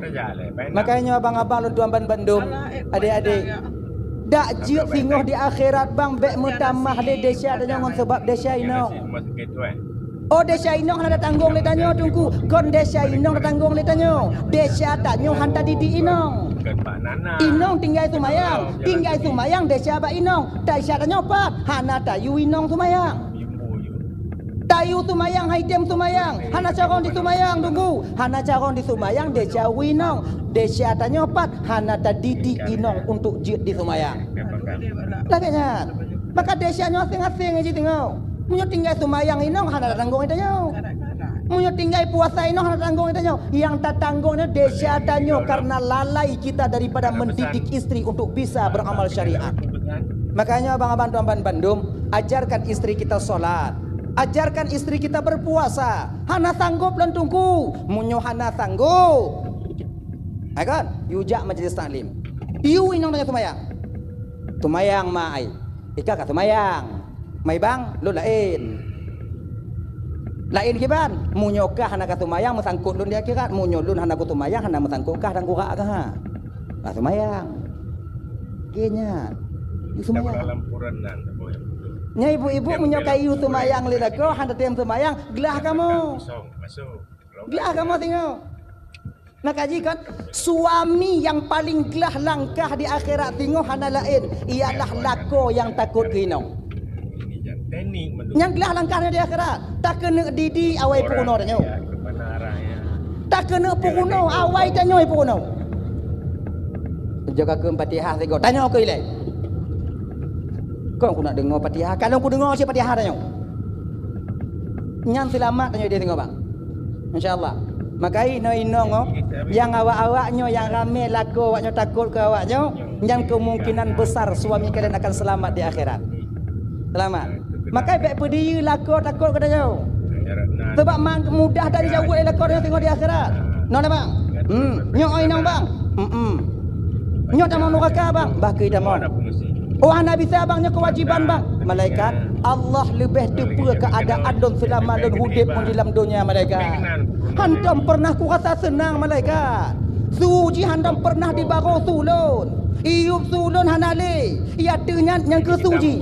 Makanya abang-abang lôn tuan ban bandum, adik-adik, dak jeuet singoh di akhirat bang bèk meutamah lé desya tanyoe ngon sabab desya inong. Oh, desya inong hana tatanggong lé tanyoe, Teungku. Kon desya inong tatanggong lé tanyoe. Desya tanyoe hana tadidik inong. Inong tinggai sumayang. Tinggai sumayang desya bak inong. Desya tanyoe pat? Hana tayue inong sumayang. Tayue sumayang, han item sumayang. Hana carông disumayang, Teungku. Hana carông disumayang, desya inong. Desya tanyoe pat? Hana tadidik inong untuk jeuet disumayang. Lagèe nyan. Maka desya nyoe aséng-aséng jih singoh. Meunyoe tinggai sumayang inong hana tatanggong tanyoe. Meunyoe tinggai puasa inong hana tatanggong tanyoe. Nyang tatanggong nyoe desya tanyoe karena lalai kita daripada mendidik istri untuk bisa beramal syariat. Makanya abang-abang tuan ban bandum, ajarkan istri kita salat. Ajarkan istri kita berpuasa. Hana sanggup lôn, Teungku. Meunyoe hana sanggup, hai kon, yue jak majlis taklim. Yue inong tanyoe sumayang. Sumayang, Mak ai. Ika ka sumayang. Mai bang, lôn laén. Laén kiban? Meunyoe kah hana ka sumayang, meusangkot lôn di akhirat. Meunyoe lôn hana kusumayang, hana meusangkot kah dan kurak kah. Ka sumayang. Lagèe nyan. Yue sumayang. Nyan ibu-ibu, meunyoe ka yue sumayang lé lakoe, hana tem sumayang, glah kamoe. Glah kamoe singoh. Maka jih kan, suami nyang paleng glah langkah di akhirat singoh hana laén, ialah lakoe nyang takot keu inong. Nyang glah langkah nyan di akhirat, takeuneuk didik awai peurunoe tanyoe. Takeuneuk peurunoe awai tanyoe peurunoe. Jok ka keu Fatihah sigoe, tanyoe keu ilèe. Kon ku nak deungoe Fatihah, ka lôn kudeungoe cit Fatihah tanyoe. Nyan seulamat tanyoe di singoh bang. Insya Allah. Maka inoe inong oh, nyang awak-awak nyoe nyang ramé lakoe awak nyoe takot keu awak nyoe, nyan kemungkinan besar suami kalian akan selamat di akhirat. Selamat. Maka bèk peudiyeu lakoe takot keu tanyoe. Sebab mang mudah dari jauh lakoe tanyoe singoh di akhirat. Nyoe bang. Hmm. Nyoe inong bang. Hmm. Nyoe tamong nuraka bang. Bah keu tamong. Oh hana bisa bang, nyoe kewajiban bang. Malaikat, Allah leubeh teupeue keuadaan lôn seulama lôn udép ngon di lam donya, malaikat. Hantom pernah kurasa seunang, malaikat. Su jih hantom pernah dibaroe su lôn. Iyup su lôn hana lé. Iya teuh nyan nyang keu su jih.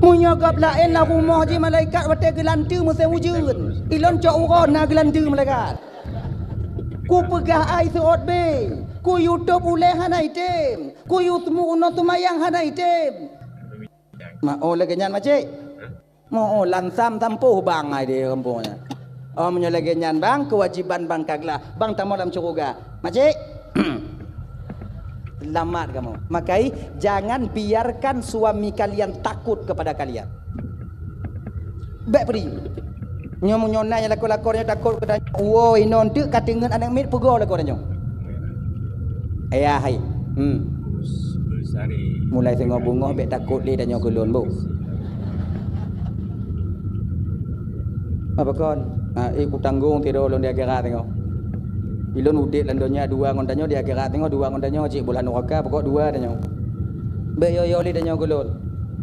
Meunyoe gob laén lam rumoh jih, malaikat, watèe geulanteue musém ujeuen. Ilôn cok uroe na geulanteue, malaikat. Kupeugah ai seuôt bé. Kuyue tôb ulèe hana item. Kuyue seumu unoe seumayang hana item. Ma oh lagèe nyan, Makcik? Ma oh lansam sampôh bang ai di gampông nyan. Oh, meunyoe lagèe nyan, bang, kewajiban bang ka glah. Bang tamong lam syeuruga. Makcik? Selamat kamoe. Makai, jangan biarkan suami kalian takut kepada kalian. Bèk peudiyeu. Nyoe meunyoe na nyang lakoe-lakoe nyoe takot keu tanyoe, woe inong teuk ka teungeut aneuk miet peugoe lakoe tanyoe. Ayah hai. Hmm. Mulai singoh beungoh bèk takot lé tanyoe keu lôn, Bu. Apa kon? Ha, eh, kutanggong tiroe lôn di akhirat singoh. Ilôn udép lam donya dua ngon tanyoe, di akhirat singoh dua ngon tanyoe, cit boh lam nuraka, pokok dua tanyoe. Bèk yo-yo lé tanyoe keu lôn.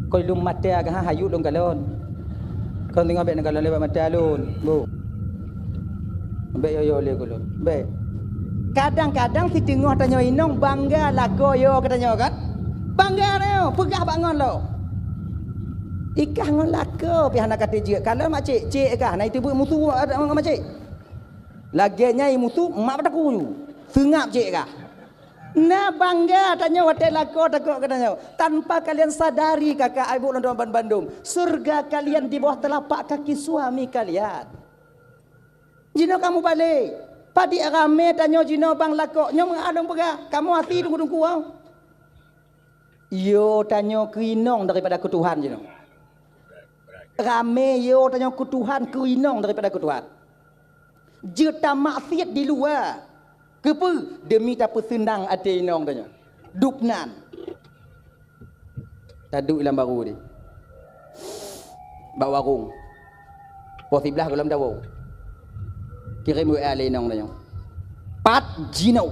Kon lôn mata ka ha, hayut lôn kalon. Kon singoh bèk neukalon lé bak mata lôn, Bu. Bèk yo-yo lé keu lôn. Bèk. Kadang-kadang siteungoh tanyoe inong bangga lakoe yo keu tanyoe kan? Bangga tanyoe, peugah bak ngon lom. Ikah ngon lakoe pih hana ka teujeuet. Kalon makcik, cik kah na iteubiet musu ngon makcik. Lagèe nyan musu, mak bak takue. Seungab cik kah. Na bangga tanyoe watèe lakoe takot keu tanyoe. Tanpa kalian sadari, kakak, ibu, lôn tuan ban bandum, syeuruga kalian di bawah telapak kaki suami kalian. Jinoe kamoe balek. Padit ramé tanyoe jinoe bang lakoe nyoe meualong peugah. Kamoe hase teungku-teungku, oh. Yo tanyoe keu inong daripada keu Tuhan jinoe. Ramé yo tanyoe keu Tuhan, keu inong daripada keu Tuhan. Jeuet tamaksiet di luwa. Keupeue? Demi tapeuseunang até inong tanyoe. Dubnan. Taduek lam baru deh. Bak warong. Poh siblaih gohlom tawoe. Kirém W A lé inong tanyoe. Pat jinoe.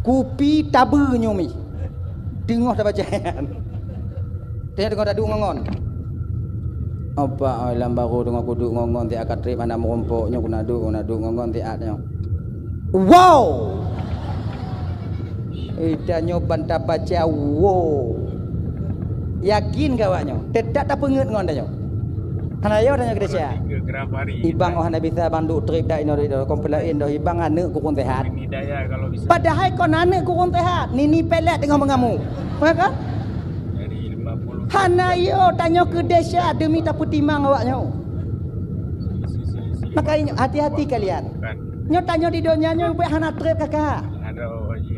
Kupi tabeue nyoe mi. Teungoh tabaca nyan. Teungoh, teungoh taduek ngon-ngon. Apa, ai, lam barô teungoh kuduek ngon-ngon, siat ka trép hana meurumpok nyoe, kunaduek, kunaduek ngon-ngon siat nyoe. Wow! Eh, tanyoe ban tabaca wow. Yakin keu awak nyoe? Teutap tapeungeut ngon tanyoe. Hana yo tanyoe keu desya. Ibang oh hana bisa bandum trép dak inoe inoe, kon peulaén doh ibang aneuk kureueng sehat. Padahai kon aneuk kureueng sehat, nini pelet teungoh meungamu. Ya kan? Hana yo tanyoe keu desya demi tapeutimang awak nyoe. Makanya hati-hati kalian. Nyoe tanyoe di donya nyoe ubé hana trép kakak.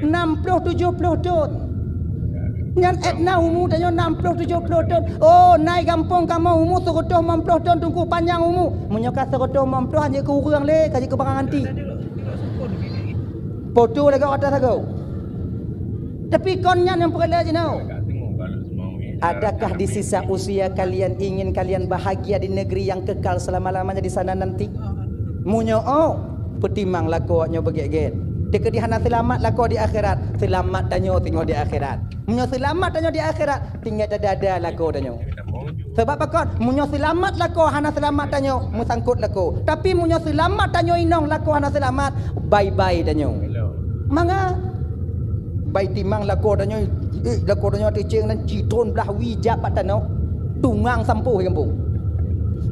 Enam puluh tujuh puluh thon. Nyan ék na umu tanyoe enam puluh tujuh puluh thon. Oh, nai gampông kamoe umu seratus lima puluh thon teungku panyang umu. Meunyoe ka seratus lima puluh hana keu ureueng lé, ka jeuet keu barang antik. Poto lagak atas ago. Tapi kon nyan nyang peureulée jinoe. Adakah di sisa usia kalian ingin kalian bahagia di negeri yang kekal selama-lamanya di sana nanti? Meunyoe oh, peutimang lakoe nyoe beugét-gét. Teukeudi hana seulamat lakoe di akhirat, seulamat tanyoe singoh di akhirat. Meunyoe seulamat tanyoe di akhirat, tinggai tadada lakoe tanyoe. Sabab pakon? Meunyoe seulamat lakoe hana seulamat tanyoe, meusangkot lakoe. Tapi meunyoe seulamat tanyoe inong lakoe hana seulamat, bye-bye tanyoe. Manga Bai timang lakoe tanyoe, eh, lakoe tanyoe teucéng nan citron blah wie jak bak tanoh, tungang sampôh di gampông.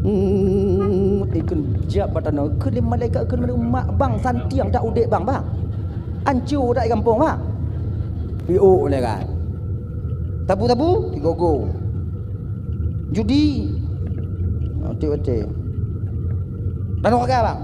Hmm, ikun jak bak tanoh, keu lé malaikat keu lé mak bang santiang dak udép bang, bang. Anco dak di gampông, bang. Piôh lé kan. Tabu-tabu, tigogo. Judi. Oté-oté. Lalu ka, bang.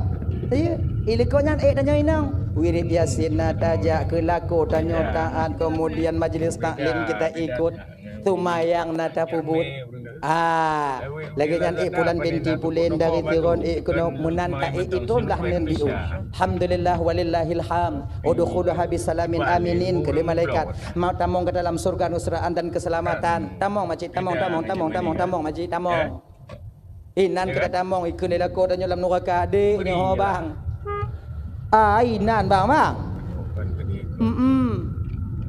Iya, ilikot nyan ék tanyoe inong. Wirid Yasin na tajak keu lakoe tanyoe taat, kemudian majlis taklim kita ikut, sumayang na tapeubuet. Ah, lagée nyan ék pulan binti pulen dari Tiron ék keunoe meunan ka ék itron blah neun biu. Alhamdulillah walillahil hamd. Udkhuluha bisalamin aminin keu lé malaikat. Mau tamong ke dalam surga nusraan dan keselamatan. Tamong majik, tamong, tamong, tamong, tamong, tamong majik, tamong. Inan kita tamong ikheun lé lakoe tanyoe lam nuraka, dek nyoe ho bang. Ah, inan bang, bang. Mm-mm.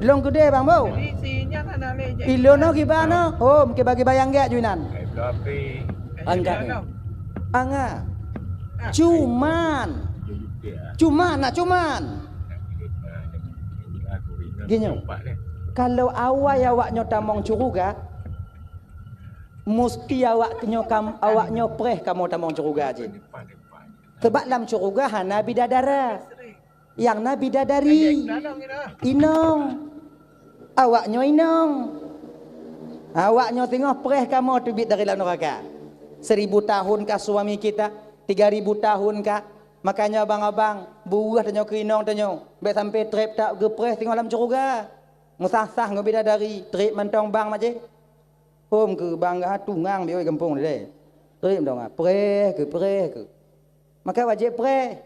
Long keudeh bang, bo. Ilôn noh kiban noh. Oh, mungkin bagi bayang gak ju inan. Angkat. Anga. Cuman. Cuman, nak cuman. Gini, kalau awai awak nyoe tamong curuga, Musti awak nyoe kam, awak nyoe preh kamoe tamong syeuruga jih. Sabab lam syeuruga hana bidadara. Nyang na bidadari. Inong. Awak nyoe inong. Awak nyoe singoh preh kamoe teubiet dari lam nuraka. Seribu tahun kah suami kita, tiga ribu tahun kah. Makanya abang-abang, buweuh tanyoe keu inong tanyoe. Bèk sampai trép that geupreh singoh lam syeuruga. Meusah-sah ngon bidadari, trép mantong bang maje. Hom keu bangga tungang biôh gampông deh. Trép dong ah, preh keu, preh keu. Maka wajéb preh.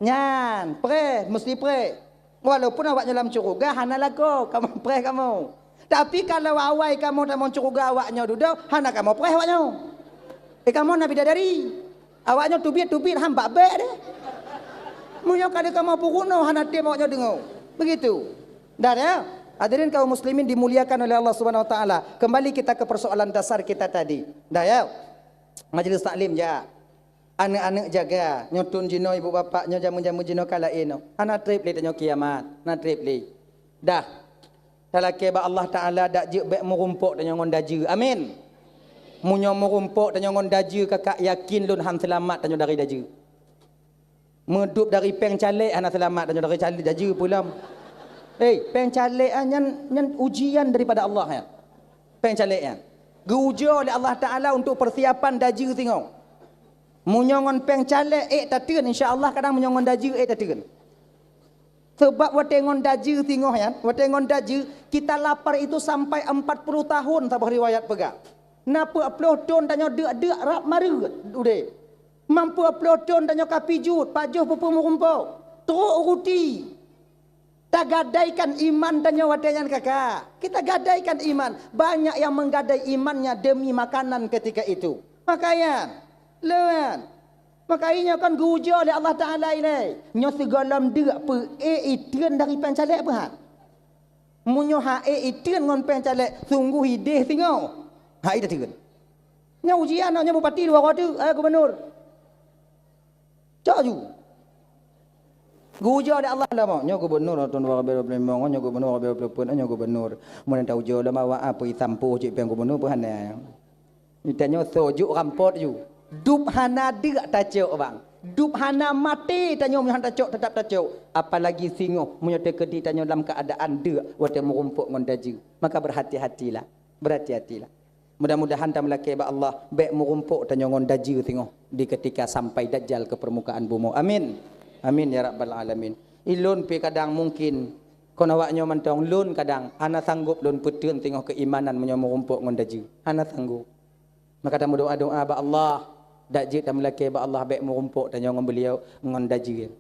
Nyan, preh, meusti preh. Walaupun awak nyoe lam syeuruga hana lakoe, kamoe preh kamoe. Tapi kalau awai kamoe tamong syeuruga awak nyoe dudoe, hana kamoe preh awak nyoe. Eh, kamoe na bidadari. Awak nyoe teubiet-teubiet han bak bèk deh. Meunyoe ka deuh kamoe peurunoe hana tem awak nyoe deungoe. Begitu. Dah ya? Hadirin kaum muslimin dimuliakan oleh Allah Subhanahu wa taala. Kembali kita ke persoalan dasar kita tadi. Dah ya? Majlis taklim jak. Aneuk-aneuk jaga, nyoe thon jinoe ibu bapak, nyoe jameun-jameun jinoe ka laén nyoe. Hana trép lé tanyoe kiamat, hana trép lé. Dah. Talakée bak Allah Taala dak jeuet bèk meurumpok tanyoe ngon dajeue. Amin. Meunyoe meurumpok tanyoe ngon dajeue, kakak yakin lôn han seulamat tanyoe dari dajeue. Meudup dari péng calék hana seulamat tanyoe dari calék dajeue pulam. Hei, péng calék ah, nyan, nyan ujian daripada Allah nyan. Péng calék nyan. Geuujoe lé Allah Taala untuk persiapan dajeue singoh. Meunyoe ngon péng calék ék tateun, insya Allah kadang meunyoe ngon dajeue ék tateun. Sabab watée ngon dajeue singoh nyan, watée ngon dajeue, kita lapar itu sampai empat puluh tahun saboh riwayat peugah. Na peuet ploh thon tanyoe deuk-deuk rab mareuet udeb. Mampu ploh thon tanyoe ka pijuet, pajoh peue-peue meurumpok. Trok ruti. Tagadaikan iman tanyoe watée nyan kakak. Kita gadaikan iman. Banyak yang menggadai imannya demi makanan ketika itu. Makanya, leuan. Maka inyoe kan geuujoe lé Allah Taala ilée. Nyoe sigohlom deuk peuék itreun dari péng calék peuhat. Meunyoe ha'é iteun ngon péng caleg, sungguh ideh singoh. Ha'é iteun. Nyoe ujian, nyoe bupati dua goe teuk, eh, gubernur. Cok ju. Geuujoe lé Allah lom, nyoe gubernur tahun dua ribu dua puluh lima, nyoe gubernur dua ribu dua puluh empat, nyoe gubernur. Meunyoe taujoe lom awak, apa isampoe cit péng gubernur, peue hana. Tanyoe sojok rampot ju. Dub hana deuk tacok, bang. Dub hana maté tanyoe meunyoe han tacok, teutap tacok. Apalagi singoh meunyoe teukeudi tanyoe lam keuadaan deuk watée meurumpok ngon dajeue. Maka berhati-hatilah. Berhati-hatilah. Mudah-mudahan tameulakée bak Allah bék meurumpok tanyoe ngon dajeue singoh di ketika sampai Dajjal ke permukaan bumoe. Amin. Amin ya rabbal alamin. Ilôn pi kadang mungkin kon awak nyoe mantong lôn kadang hana sanggob lôn peuteun singoh keuimanan meunyoe meurumpok ngon dajeue. Hana sanggob. Maka tameudoa-doa bak Allah, dak jeuet tameulakée bak Allah bék meurumpok tanyoe ngon beuliau ngon dajeue.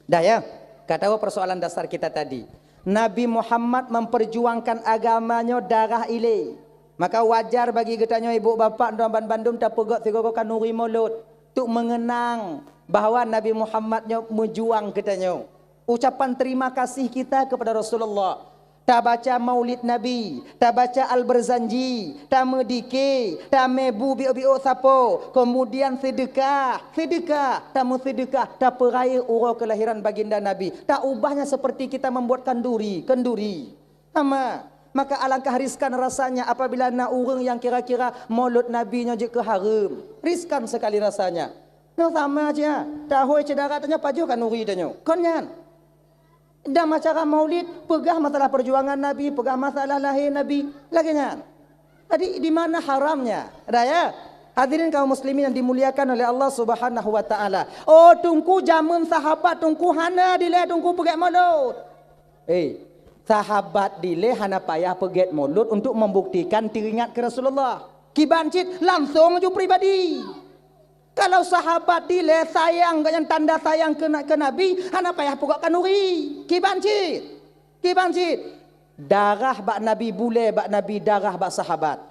Dah ya, ka tahu persoalan dasar kita tadi. Nabi Muhammad memperjuangkan agama nyoe darah ilée. Maka wajar bagi geutanyoe ibu bapak dan bandum tapeugét sigoe-goe khanuri mulod untuk mengenang bahwa Nabi Muhammad nyoe meujuang geutanyoe. Ucapan terima kasih kita kepada Rasulullah. Tabaca Maulid Nabi, tabaca Al-Barzanji, tameudike, tamé bu biôk-biôk sapo, kemudian seudeukah, seudeukah, tameuseudeukah, tapeurayeuk uroe keulahiran baginda Nabi. Taubahnya seperti kita membuat kanduri, kenduri. Sama. Maka alangkah riskan rasanya apabila na ureuëng nyang kira-kira mulod Nabi nyoe jeuet keu hareuem. Riskan sekali rasanya. Nyoe sama aja. Tahôi syedara tanyoe pajoh khanuri tanyoe. Kon nyan. Dan acara maulid, peugah masalah perjuangan Nabi, peugah masalah lahé Nabi, lagée nyan. Jadi, di mana haramnya? Dah ya? Hadirin kaum muslimin yang dimuliakan oleh Allah Subhanahu wa taala. Oh, teungku, jameun sahabat teungku hana dilée teungku peugét mulod. Eh, sahabat dilée hana payah peugét mulod untuk membuktikan teuingat keu Rasulullah. Kiban cit langsung ju pribadi. Kalau sahabat dilée sayang, gobnyan tanda sayang keu na-, keu Nabi, hana payah peugét khanuri. Kiban cit. Kiban cit. Darah bak Nabi, bulée bak Nabi, darah bak sahabat.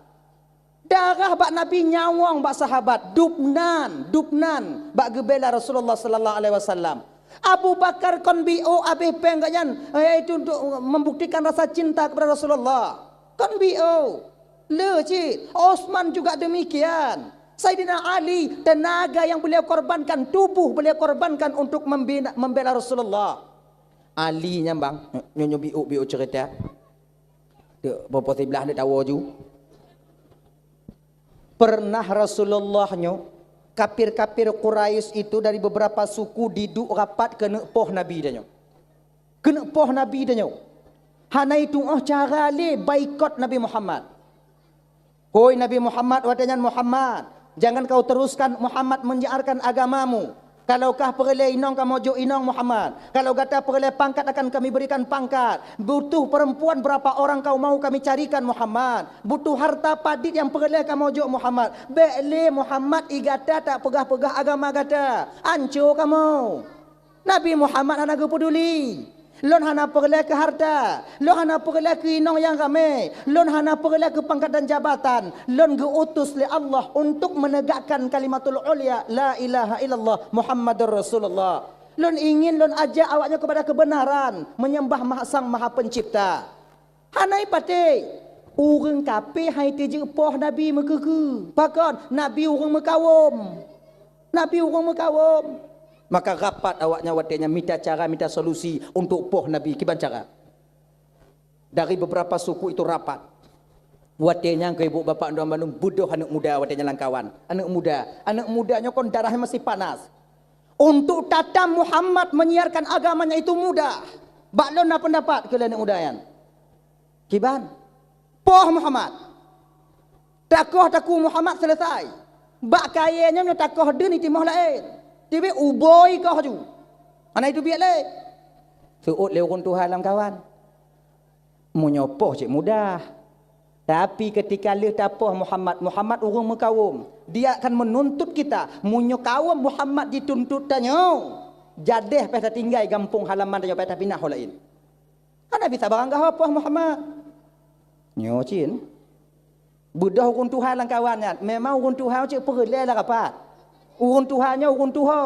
Darah bak Nabi, nyawöng bak sahabat. Dubnan, dubnan bak geubela Rasulullah sallallahu alaihi wasallam. Abu Bakar kon biôk abéh péng gobnyan, yaitu untuk membuktikan rasa cinta kepada Rasulullah. Kon biôk. Le cit, Osman juga demikian. Saidina Ali, tenaga yang beliau korbankan, tubuh beliau korbankan untuk membina, membela Rasulullah. Ali nyan bang, nyoe, nyoe biôk-biôk cerita. Dek, popo siblah dek tawo ju. Pernah Rasulullah nyoe, kafir-kafir Quraisy itu dari beberapa suku diduek rapat keuneuk poh Nabi tanyoe. Keuneuk poh Nabi tanyoe. Hana itu'oh cara lé baikot Nabi Muhammad. Hôi Nabi Muhammad, watée nyan Muhammad, jangan kau teruskan Muhammad menyiarkan agamamu. Kalau kah peureulée inong kamoe jok inong Muhammad. Kalau gata peureulée pangkat akan kami berikan pangkat. Butuh perempuan berapa orang kau mau kami carikan Muhammad. Butuh harta padit nyang peureulée kamoe jok Muhammad. Bék lé Muhammad i gata tapeugah-peugah agama gata. Anco kamoe. Nabi Muhammad hana geupeuduli. Lôn hana peureulée keu harta, lôn hana peureulée keu inong nyang ramé, lôn hana peureulée keu pangkat dan jabatan. Lôn geu-utus lé Allah untuk menegakkan kalimatul ulya, la ilaha illallah Muhammadur Rasulullah. Lôn ingin lôn ajak awaknyoe kepada kebenaran, menyembah Maha Sang Maha Pencipta. Hana ipatéh. Ureuëng kafé hai teujeuet poh Nabi meukeue-keue. Pakon? Nabi ureuëng meukawöm. Nabi ureuëng meukawöm. Maka rapat awaknyan watée nyan mita cara, mita solusi untuk poh Nabi. Kiban cara? Dari beberapa suku itu rapat. Watée nyan keu ibu bapak dan bandum beudôh aneuëk muda watée nyan lam kawan. Aneuëk muda. Aneuëk muda nyoe kon darahnya masih panas. Untuk tatam Muhammad menyiarkan agamanya itu mudah. Bak lôn na pendapat keu lé aneuëk muda nyan. Kiban? Poh Muhammad. Takoh takue Muhammad selesai. Bak kayée nyoe meunyoe takoh deuen itimoh laén. Tibée uboi koh ju. Hana itu biet lé. Seuôt lé ureuëng tuha lam kawan. Meunyoe poh cit mudah. Tapi ketika lheueh tapoh Muhammad, Muhammad ureuëng meukawöm. Dia akan menuntut kita. Meunyoe kawöm Muhammad jituntut tanyoe, jadeh payah tatinggai gampông halaman tanyoe payah tapinah ho laén. Hana bisa baranggaho poh Muhammad. Nyoe cit. Beudôh ureuëng tuha lam kawan nyan. Memang ureuëng tuha cit peureulée lam rapat. Ureuëng tuha nyoe ureuëng tuho.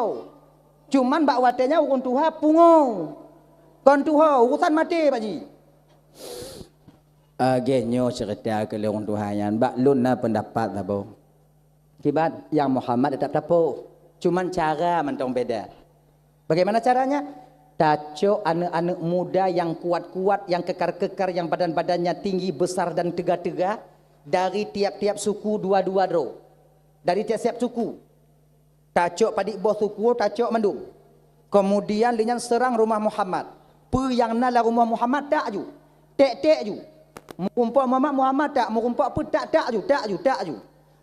Cuman bak watée nyan ureuëng tuha pungo. Kon tuho, urusan maté Pak Ji. Lagèe nyoe ceurita keu lôn tuha nyan, bak lôn na peundapat saboh. Kiban nyang Muhammad teutap tapoh, cuman cara mantong beda. Bagaimana caranya? Tacok aneuk-aneuk muda nyang kuat-kuat, nyang kekar-kekar, nyang badan-badannya tinggi, besar dan teuga-teuga, dari tiap-tiap suku dua-dua droe. Dari tiap-tiap suku. Tacok padit boh suku, tacok mandum. Kemudian lé nyan seurang rumoh Muhammad. Peue nyang na lam rumoh Muhammad, tak ju. Tek-tek ju. Meurumpok Muhammad, Muhammad tak. Meurumpok peue, tak, tak ju, tak ju, tak ju.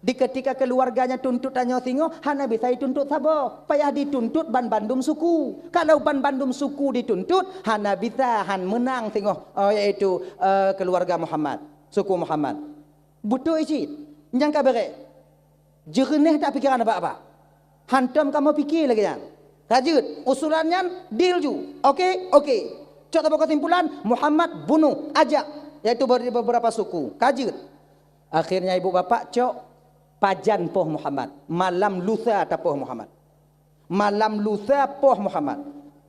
Di ketika keuluwarga nyan tuntot tanyoe singoh, hana bisa jituntot saboh. Payah dituntot ban bandum suku. Kalau ban bandum suku dituntot, hana bisa, han meunang singoh, eh, yaitu, eh, keuluwarga Muhammad, suku Muhammad. Beutôi cit. Nyang ka bèrèh. Jeureunèh that pikeran Bapak-bapak. Hantom kamoe pike lagèe nyan. Ka jeuet, usulan nyan deal ju. Oke? Oke. Cok saboh keusimpulan, Muhammad bunoh, ajak, yaitu be-, beberapa suku. Ka jeuet. Akhirnya ibu bapak cok pajan poh Muhammad. Malam lusa tapoh Muhammad. Malam lusa poh Muhammad.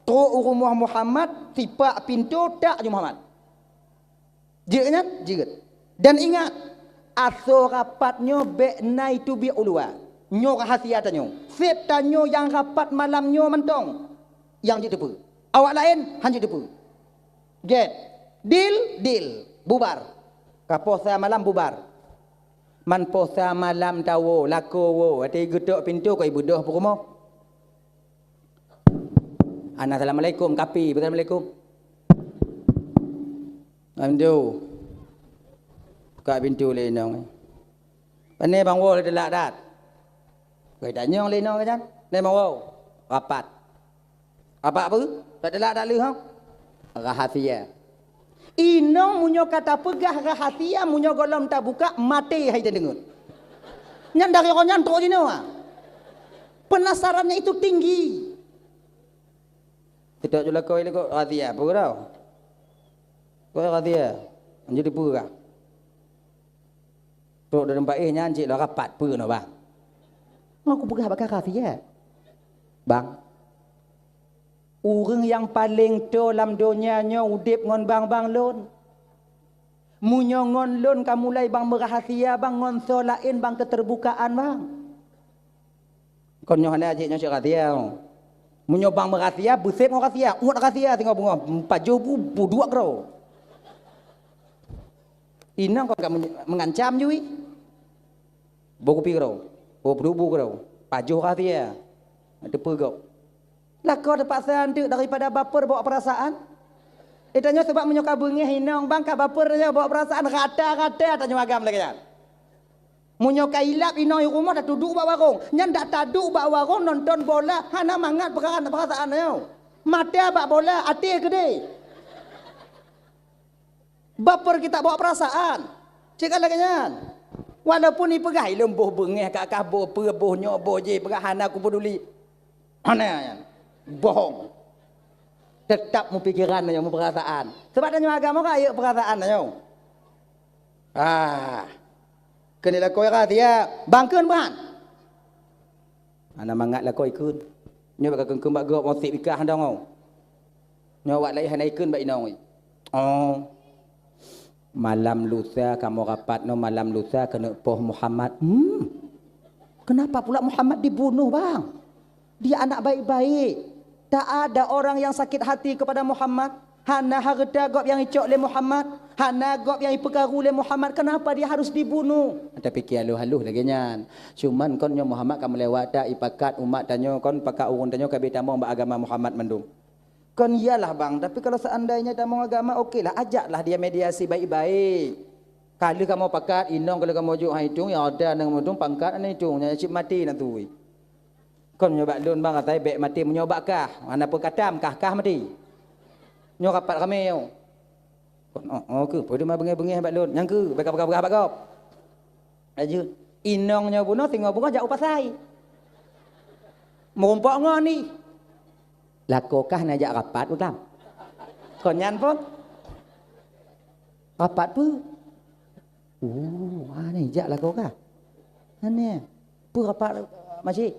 Trok u rumoh Muhammad, sipak pintoe, tak ju Muhammad. Jeuet nyan? Jeuet. Dan ingat, asoe rapat nyoe bèk na jiteubiet u luwa. Nyoe rahasia tanyoe. Sép tanyoe nyang rapat malam nyoe mantong nyang jeuet teupeue. Awak laén han jeuet teupeue. Gèt. Deal? Deal. Bubar. Ka poh sa malam bubar. Man poh sa malam tawoe, lakoe woe, watèe geutok pintoe kon jibeudôh peurumoh. Hana assalamualaikum, kapi, assalamualaikum. Alhamdulillah. Buka pintoe lé inong. Pane bang woe lé teulak dat. Geutanyong lé inong nyan, "Pane bang woe?" "Rapat." "Rapat peue?" "Teulak dat lheueh, ha?" "Rahasia." Inong meunyoe ka tapeugah rahasia, meunyoe gohlom tabuka, maté hai tadeungon. Nyan dari uroe nyan trok jinoe, ha. Penasarannya itu tinggi. Teutok ju lakoe lé kok rahasia, peue keu droe? Kok rahasia? Anjeuet dipeugah. Trok dalam paéh nyan cit lôn rapat, peue nyoe, Bang? Ngon kupeugah bak kah rahasia. Bang, ureueng nyang paleng toe lam donya nyoe udeb ngon bang-bang lôn. Meunyoe ngon lôn ka mulai bang meurahasia, bang, ngon soe laén bang keuteurbukaan, bang. Kon nyoe hana jih nyoe cit rahasia. Meunyoe bang meurahasia, beusép ngon rahasia, uet rahasia singoh beungoh, pajoh bu, buduek keudroe. Inong kon ka men-, meungancam ju, ih. Boh kupi keudroe, boh peudubu keudroe, pajoh rahasia. Teupeue gob. Lakoe teupaksa anteuk daripada baper bawa perasaan. Itanyoe sabab meunyoe ka beungéh inong bang ka baper nyoe bawa perasaan rata-rata tanyoe agam lagèe nyan. Meunyoe ka ilab inong i rumoh, tatuduek bak warong. Nyan dak taduek bak warong nonton bola, hana mangat peukara perasaan nyoe. Mata bak bola, até keudéh. Baper kita bawa perasaan. Cit ka lagèe nyan. Walaupun ipeugah ilôn boh beungéh, ka kah boh peue, boh nyoe, boh jéh, peugah hana kupeduli. Hana nyan. Bohong. Tetap mupikeran nyoe, muperasaan. Sebab tanyoe agama ka ayeuek perasaan nyoe. Ah. Keuneuk lakoe rahasia, bang kheun ban. Hana mangat lakoe kheun. Nyoe bak kakheun-kheun bak gob, meusit bikah dong. Nyoe awak laén hana ikheun bak inong. Oh. Malam lusa kamoe rapat nyoe, malam lusa keuneuk poh Muhammad. Hmm. Kenapa pula Muhammad dibunuh, bang? Dia anak baik-baik. Tak ada orang yang sakit hati kepada Muhammad. Hana hareuta gob nyang icok lé Muhammad. Hana gob nyang ipeukaru lé Muhammad. Kenapa dia harus dibunuh? Tapike halôh-halôh lagèe nyan. Cuman kon nyoe Muhammad ka meulewat, ipakat umat tanyoe, kon pakat ureueng tanyoe ka beutamong bak agama Muhammad mandum. Kon iyalah, bang, tapi kalau seandainya tamong agama, okelah, ajaklah dia mediasi baik-baik. Ka lheueh kamoe pakat, inong ka lheueh kamoe jok han itong, nyang ada nyang mudong pangkat han itong, nyang cit maté na tui. Kon nyoe bak lôn, bang, asai bèk maté meunyoe bak kah, hana peue katam, kah-kah maté. Nyoe rapat ramé nyoe. Kon, oh, oh, keuh, peue teuma beungéh-beungéh bak lôn, nyang keuh, bèk kapeugah-peugah bak gob. Laju, inong nyoe bunoe, singoh beungoh jak u pasai. Meurumpok ngon ni. Lakoe kah na jak rapat peue tam? Kon nyan pun. Rapat peue? Oh, ha ni jak lakoe kah? Ha ni. Peue rapat, eh, masjid?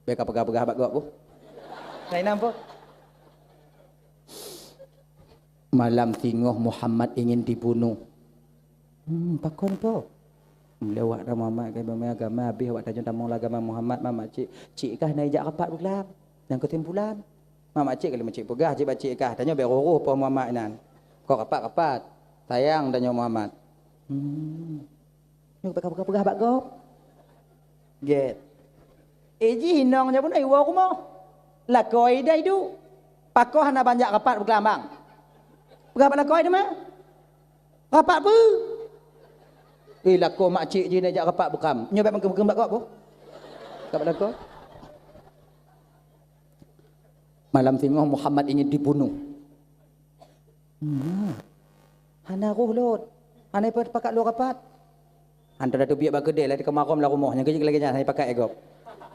Bèk kapeugah-peugah bak gob, Bu. Laén nyan pun. Malam singoh Muhammad ingin dibunuh. Hmm, pakon po? Mulai awak dah Muhammad ka imeum agama, habéh awak tanyoe tamong lam agama Muhammad, ma makcik, cik kah na ijak rapat beuklam. Nyang keusimpulan, ma makcik ka lheueh makcik peugah, cik bak cik kah, tanyoe bèk roh-roh poh Muhammad inan. Kok rapat-rapat, sayang tanyoe Muhammad. Hmm. Nyoe bèk ka peugah-peugah bak gob. Gèt. Eh, jih inong nyan pun iwoe rumoh. Lakoe dai duek. Pakon hana ban jak rapat beuklam bang? Peugah bak lakoe teuma. Rapat peue? Eh, lakoe makcik jih na jak rapat beuklam. Nyoe bèk meukeum-keum bak gob boh. Peugah bak lakoe. Malam singoh Muhammad ingin dibunuh. Hmm. Hana roh lôn. Hana ipa-, pakat lôn rapat. Hantom tateubiet bak keudè, lagèe keumarôm lam rumoh, nyang keujeuet lagèe nyan, hana ipakat lé gob.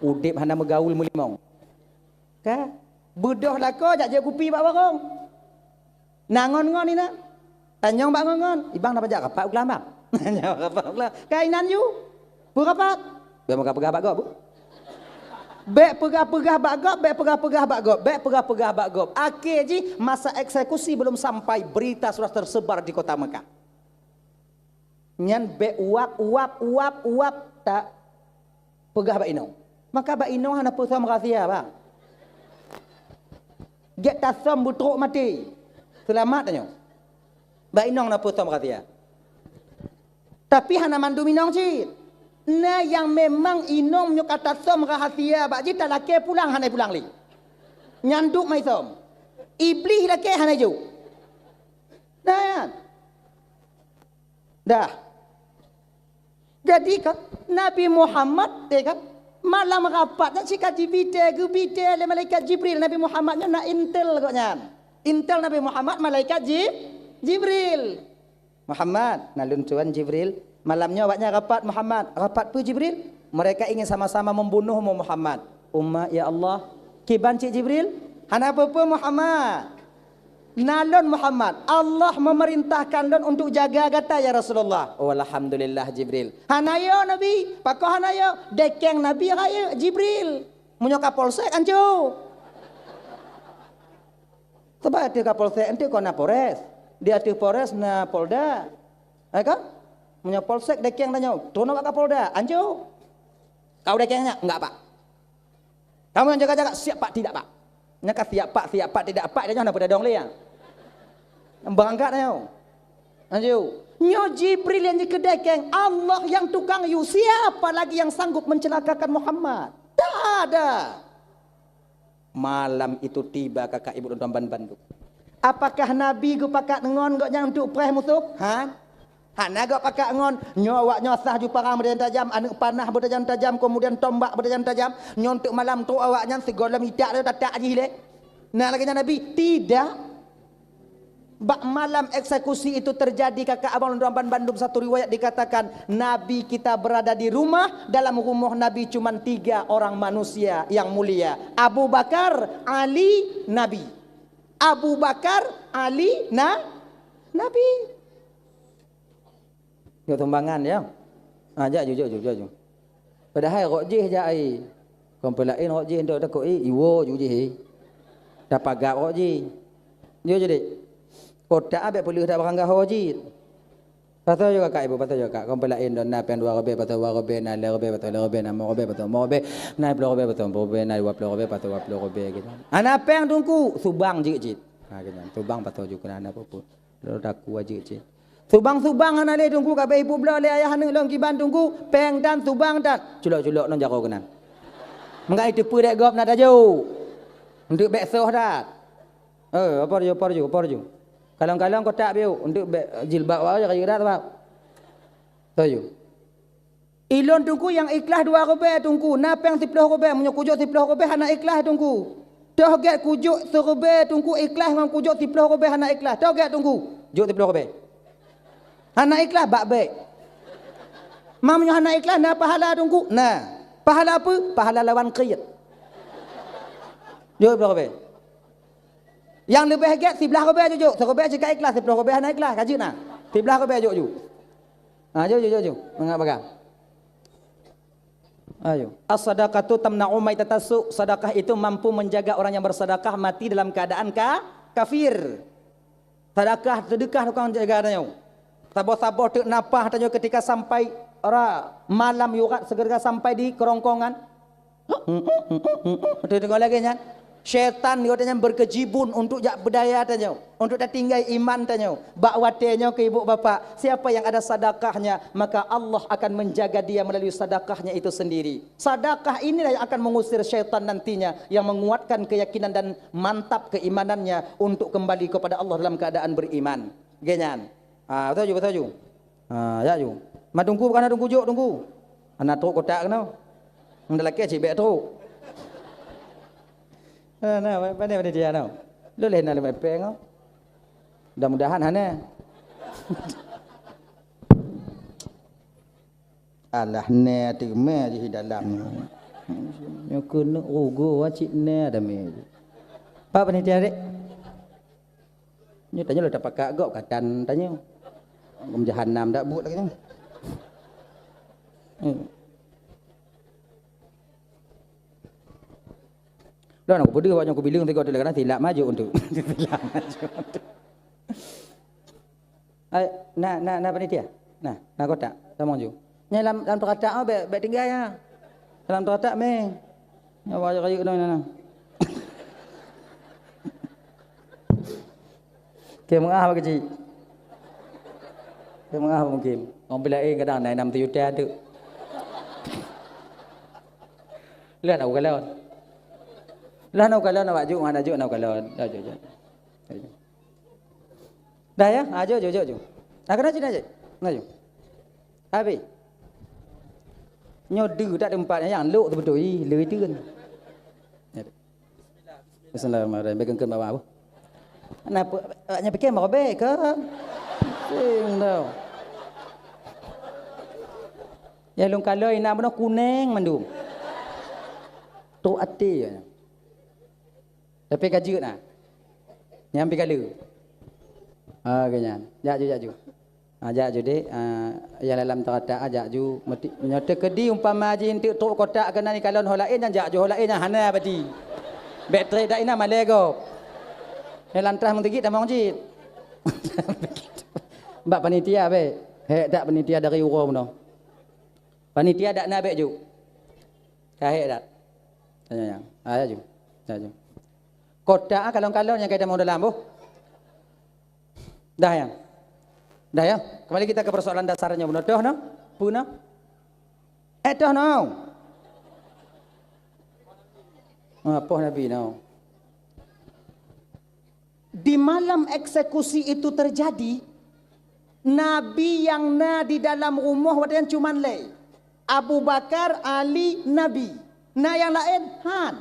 Udép hana meugaul meulimong. Ka? Beudôh lakoe jak jép kupi bak warong. Na ngon-ngon inan. Tanyong bak ngon-ngon, "Ibang na ban jak rapat beuklam bang?" Nyan rapat beuklam. Ka inan yue. Peue rapat? Bèk peugah-peugah bak gob. Bèk peugah-peugah bak gob, bèk peugah-peugah bak gob, bèk peugah-peugah bak gob. Akhé jih masa eksekusi belum sampai, berita sudah tersebar di kota Mekah. Nyan bèk uap, uap, uap, uap, tapeugah bak inong. Maka bak inong hana peue som rahsia, bang. Gèt tasöm beutrok maté. Seulamat tanyoe. Bak inong na peue som rahsia. Tapi hana mandum inong cit. Na nyang memang inong nyoe ka tasöm rahsia bak jih, talakèe pulang hana pulang lé. Nyan duek mai som. Iblih lakèe hana jok. Nah, nyan. Dah. Jadi kan, Nabi Muhammad, ya kan, malam rapat nyan sika jibitèe, geubitèe lé malaikat Jibril. Nabi Muhammad nyan na intel gobnyan. Intel Nabi Muhammad malaikat Ji-, Jibril. "Muhammad, na lôn tuan Jibril. Malam nyoe awaknyan rapat, Muhammad." "Rapat peue, Jibril?" "Mereka ingin sama-sama membunuhmu, Muhammad." "Umma, ya Allah." "Kiban cit, Jibril?" "Hana peue-peue, Muhammad. Na lôn, Muhammad. Allah memerintahkan lôn untuk jaga gata, ya Rasulullah." "Oh, alhamdulillah, Jibril." "Hana yo, Nabi." "Pakon hana yo?" "Dekeng Nabi rayeuk, Jibril. Meunyoe ka polsek, anco." Sabab ateueh Kapolsek eunteuk kon na Polres. Di ateueh Polres na Polda. Hai kan? Meunyoe Polsek dekeng tanyoe, teunoe bak Kapolda, anco. Kau dekeng nyak? Enggak, Pak. Kamu yang jaga-jaga, siap, Pak, tidak, Pak. Nyan ka siap, Pak, siap, Pak, tidak, Pak, tanyoe hana peudadong lé nyan. Beurangkat tanyoe. Anco. Nyoe Jibril nyang jikeudekeng, Allah nyang tukang yue, siapa lagi yang sanggup mencelakakan Muhammad? Tak ada. Malam itu tiba kakak ibu dan teman bandum. Apakah Nabi geupakat ngon gobnyan untuk preh musoh? Ha? Hana geupakat ngon. Nyoe awaknyoe sah ju parang beutajam-tajam, aneuk panah beutajam-tajam, kemudian tombak beutajam-tajam. Nyoe untuk malam tu awaknyan sigohlom itak lé tatak jih lé. Na lagèe nyan Nabi? Tidak. Bak malam eksekusi itu terjadi, kakak abang lôn tuan bandum, satu riwayat dikatakan, Nabi kita berada di rumah, dalam rumoh Nabi cuman tiga orang manusia yang mulia, Abu Bakar, Ali, Nabi. Abu Bakar, Ali, na-, Nabi. Jok sumbangan, ya. Ha, jak ju, jak ju, jak ju. Padahai rot jih jak ai. Kon peulaén rot jih, entok takot ai, iwoe ju jih ai. Tapagab rot jih. Yo jadi. Kotak abék peuleueh dak barang gaho jih. Pasoe ju kakak ibu, pasoe ju kakak. Kon peulaén don na péng dua ribèe, pasoe dua ribèe, na lhèe ribèe, pasoe lhèe ribèe, na limong ribèe, pasoe limong ribèe, na ploh ribèe, pasoe ploh ribèe, na dua ploh ribèe, pasoe dua ploh ribèe gitu. Ana péng Teungku, subang jih cit. Ha, gitu. Subang pasoe ju keunan apa pun. Lôn takue jeuet cit. Subang-subang hana lé Teungku, ka abéh ipubloe lé ayah aneuk lôn kiban Teungku, péng tan, subang tan. Culok-culok ngon jaroe keunan. Meukai teupeue dék gob na tajok. Enteuk bék soh that. Eh, apa ju, apa ju, apa ju. Kalon-kalon kotak biu, enteuk bék jilbab awak, ka jeurat awak. Toh ju. Ilôn Teungku nyang ikhlaih dua ribèe Teungku, na péng siploh ribèe, meunyoe kujok siploh ribèe hana ikhlaih Teungku. Toh gét kujok siribèe Teungku ikhlaih ngon kujok siploh ribèe hana ikhlaih. Toh gét Teungku, jok siploh ribèe. Hana ikhlaih bak bék. Ma meunyoe hana ikhlaih na pahala Teungku? Na. Pahala peue? Pahala lawan kriet. Jok siploh ribèe. Nyang leubeh gét siblaih ribèe jok, jok. Siribèe jih ka ikhlaih, siploh ribèe hana ikhlaih, ka jeuet na. Siblaih ribèe jok ju. Ha, jok, jok, jok, jok. Mangat bagah. Ayo. As-sadaqatu tamna'u maitatas su'. Sedekah itu mampu menjaga orang yang bersedekah mati dalam keadaan ka-, kafir. Sedekah, sedekah tukang jaga tanyoe. Saboh-saboh teuk nafah tanyoe ketika sampai ra-, malam yurat segera sampai di kerongkongan. Beutôi deungoe lagée nyan. Syaitan geutanyoe berkejibun untuk jak beudaya tanyoe, untuk tatinggai iman tanyoe. Bak watée nyoe keu ibu bapak, siapa yang ada sadakahnya, maka Allah akan menjaga dia melalui sadakahnya itu sendiri. Sadakah inilah yang akan mengusir syaitan nantinya, yang menguatkan keyakinan dan mantap keimanannya untuk kembali kepada Allah dalam keadaan beriman. Geuh nyan. Ah, beutôi ju, beutôi ju. Ah, jak ju. Ma teungku bukan teungku jok teungku. Hana trok kotak keunoe. Ndak lakée cit bék trok. Nah, nah, pandai panitia nyoe. Lôn lé na leume peng. Mudah-mudahan hana. Alah, nè teuma jih dalam. Nyoe keuneuk rugoe cit nè damé. Pak panitia dek. Nyoe tanyoe lôn tapakak gob katan tanyoe. Gom jahanam dak buet lagée nyoe. Hmm. Lôn aku peudeuh awak nyoe kubileung sigoe tu lé kana silap maju untuk. Silap maju untuk. Ai, na, na, na panitia? Na, na kotak. Tamong ju. Nyan lam, lam teukatak oh, bék, bék tinggai ah. Lam teukatak mé. Nyoe bak rayeuk-rayeuk nyoe na. Keu meuah bak keuchik. Keu meuah mungkin. Orang pih laén kadang na enam juta tu. Lah nak kalon. Lah nak kalon awak juk, nak juk nak kalon. Dah juk, juk. Dah juk. Dah ya? Ha, jom, jom, jom, jom. Nah, kena sini aja. Nah, jom. Habis. Nyoe deuh tak tempat nyang lok tu betul. Ih, leu itu kan. Bismillahirrahmanirrahim. Bagi ke bawah apa? Kenapa? Awaknya fikir mau robek ke? Sing tau. Ya lung kalau ina beuna kuning mandum. Tu ati ya. Tapi ka jeuet na. Nyang pi kale. Ha, ke nyan. Jak ju, jak ju. Ha, jak ju dek. Ha, nyang dalam teukatak, ha, jak ju. Meuti-, nyoe teukeudi umpama jih enteuk trok kotak keunan ikalon ho laén, nyan jak ju ho laén, nyan hana bati. Bèk trép dak inan malèe gob. Nyoe lantrah meuteugit tamong jih. Bak panitia bèk. Hek dak panitia dari uroe meunoe. Panitia dak na bèk ju. Ka hek dak? Tanya nyang. Ha, jak ju. Jak ju. Kotak, ah, kalon-kalon nyang ka itamong dalam, boh. Dah, ya? Dah, ya? Kembali kita ke persoalan dasarnya, bunoe toh, no? Peue, no? Eh, toh, no? Ah, poh Nabi, no? Di malam eksekusi itu terjadi, Nabi nyang na di dalam rumoh watèe nyan cuman lé. Abu Bakar, Ali, Nabi. Na nyang laén? Han.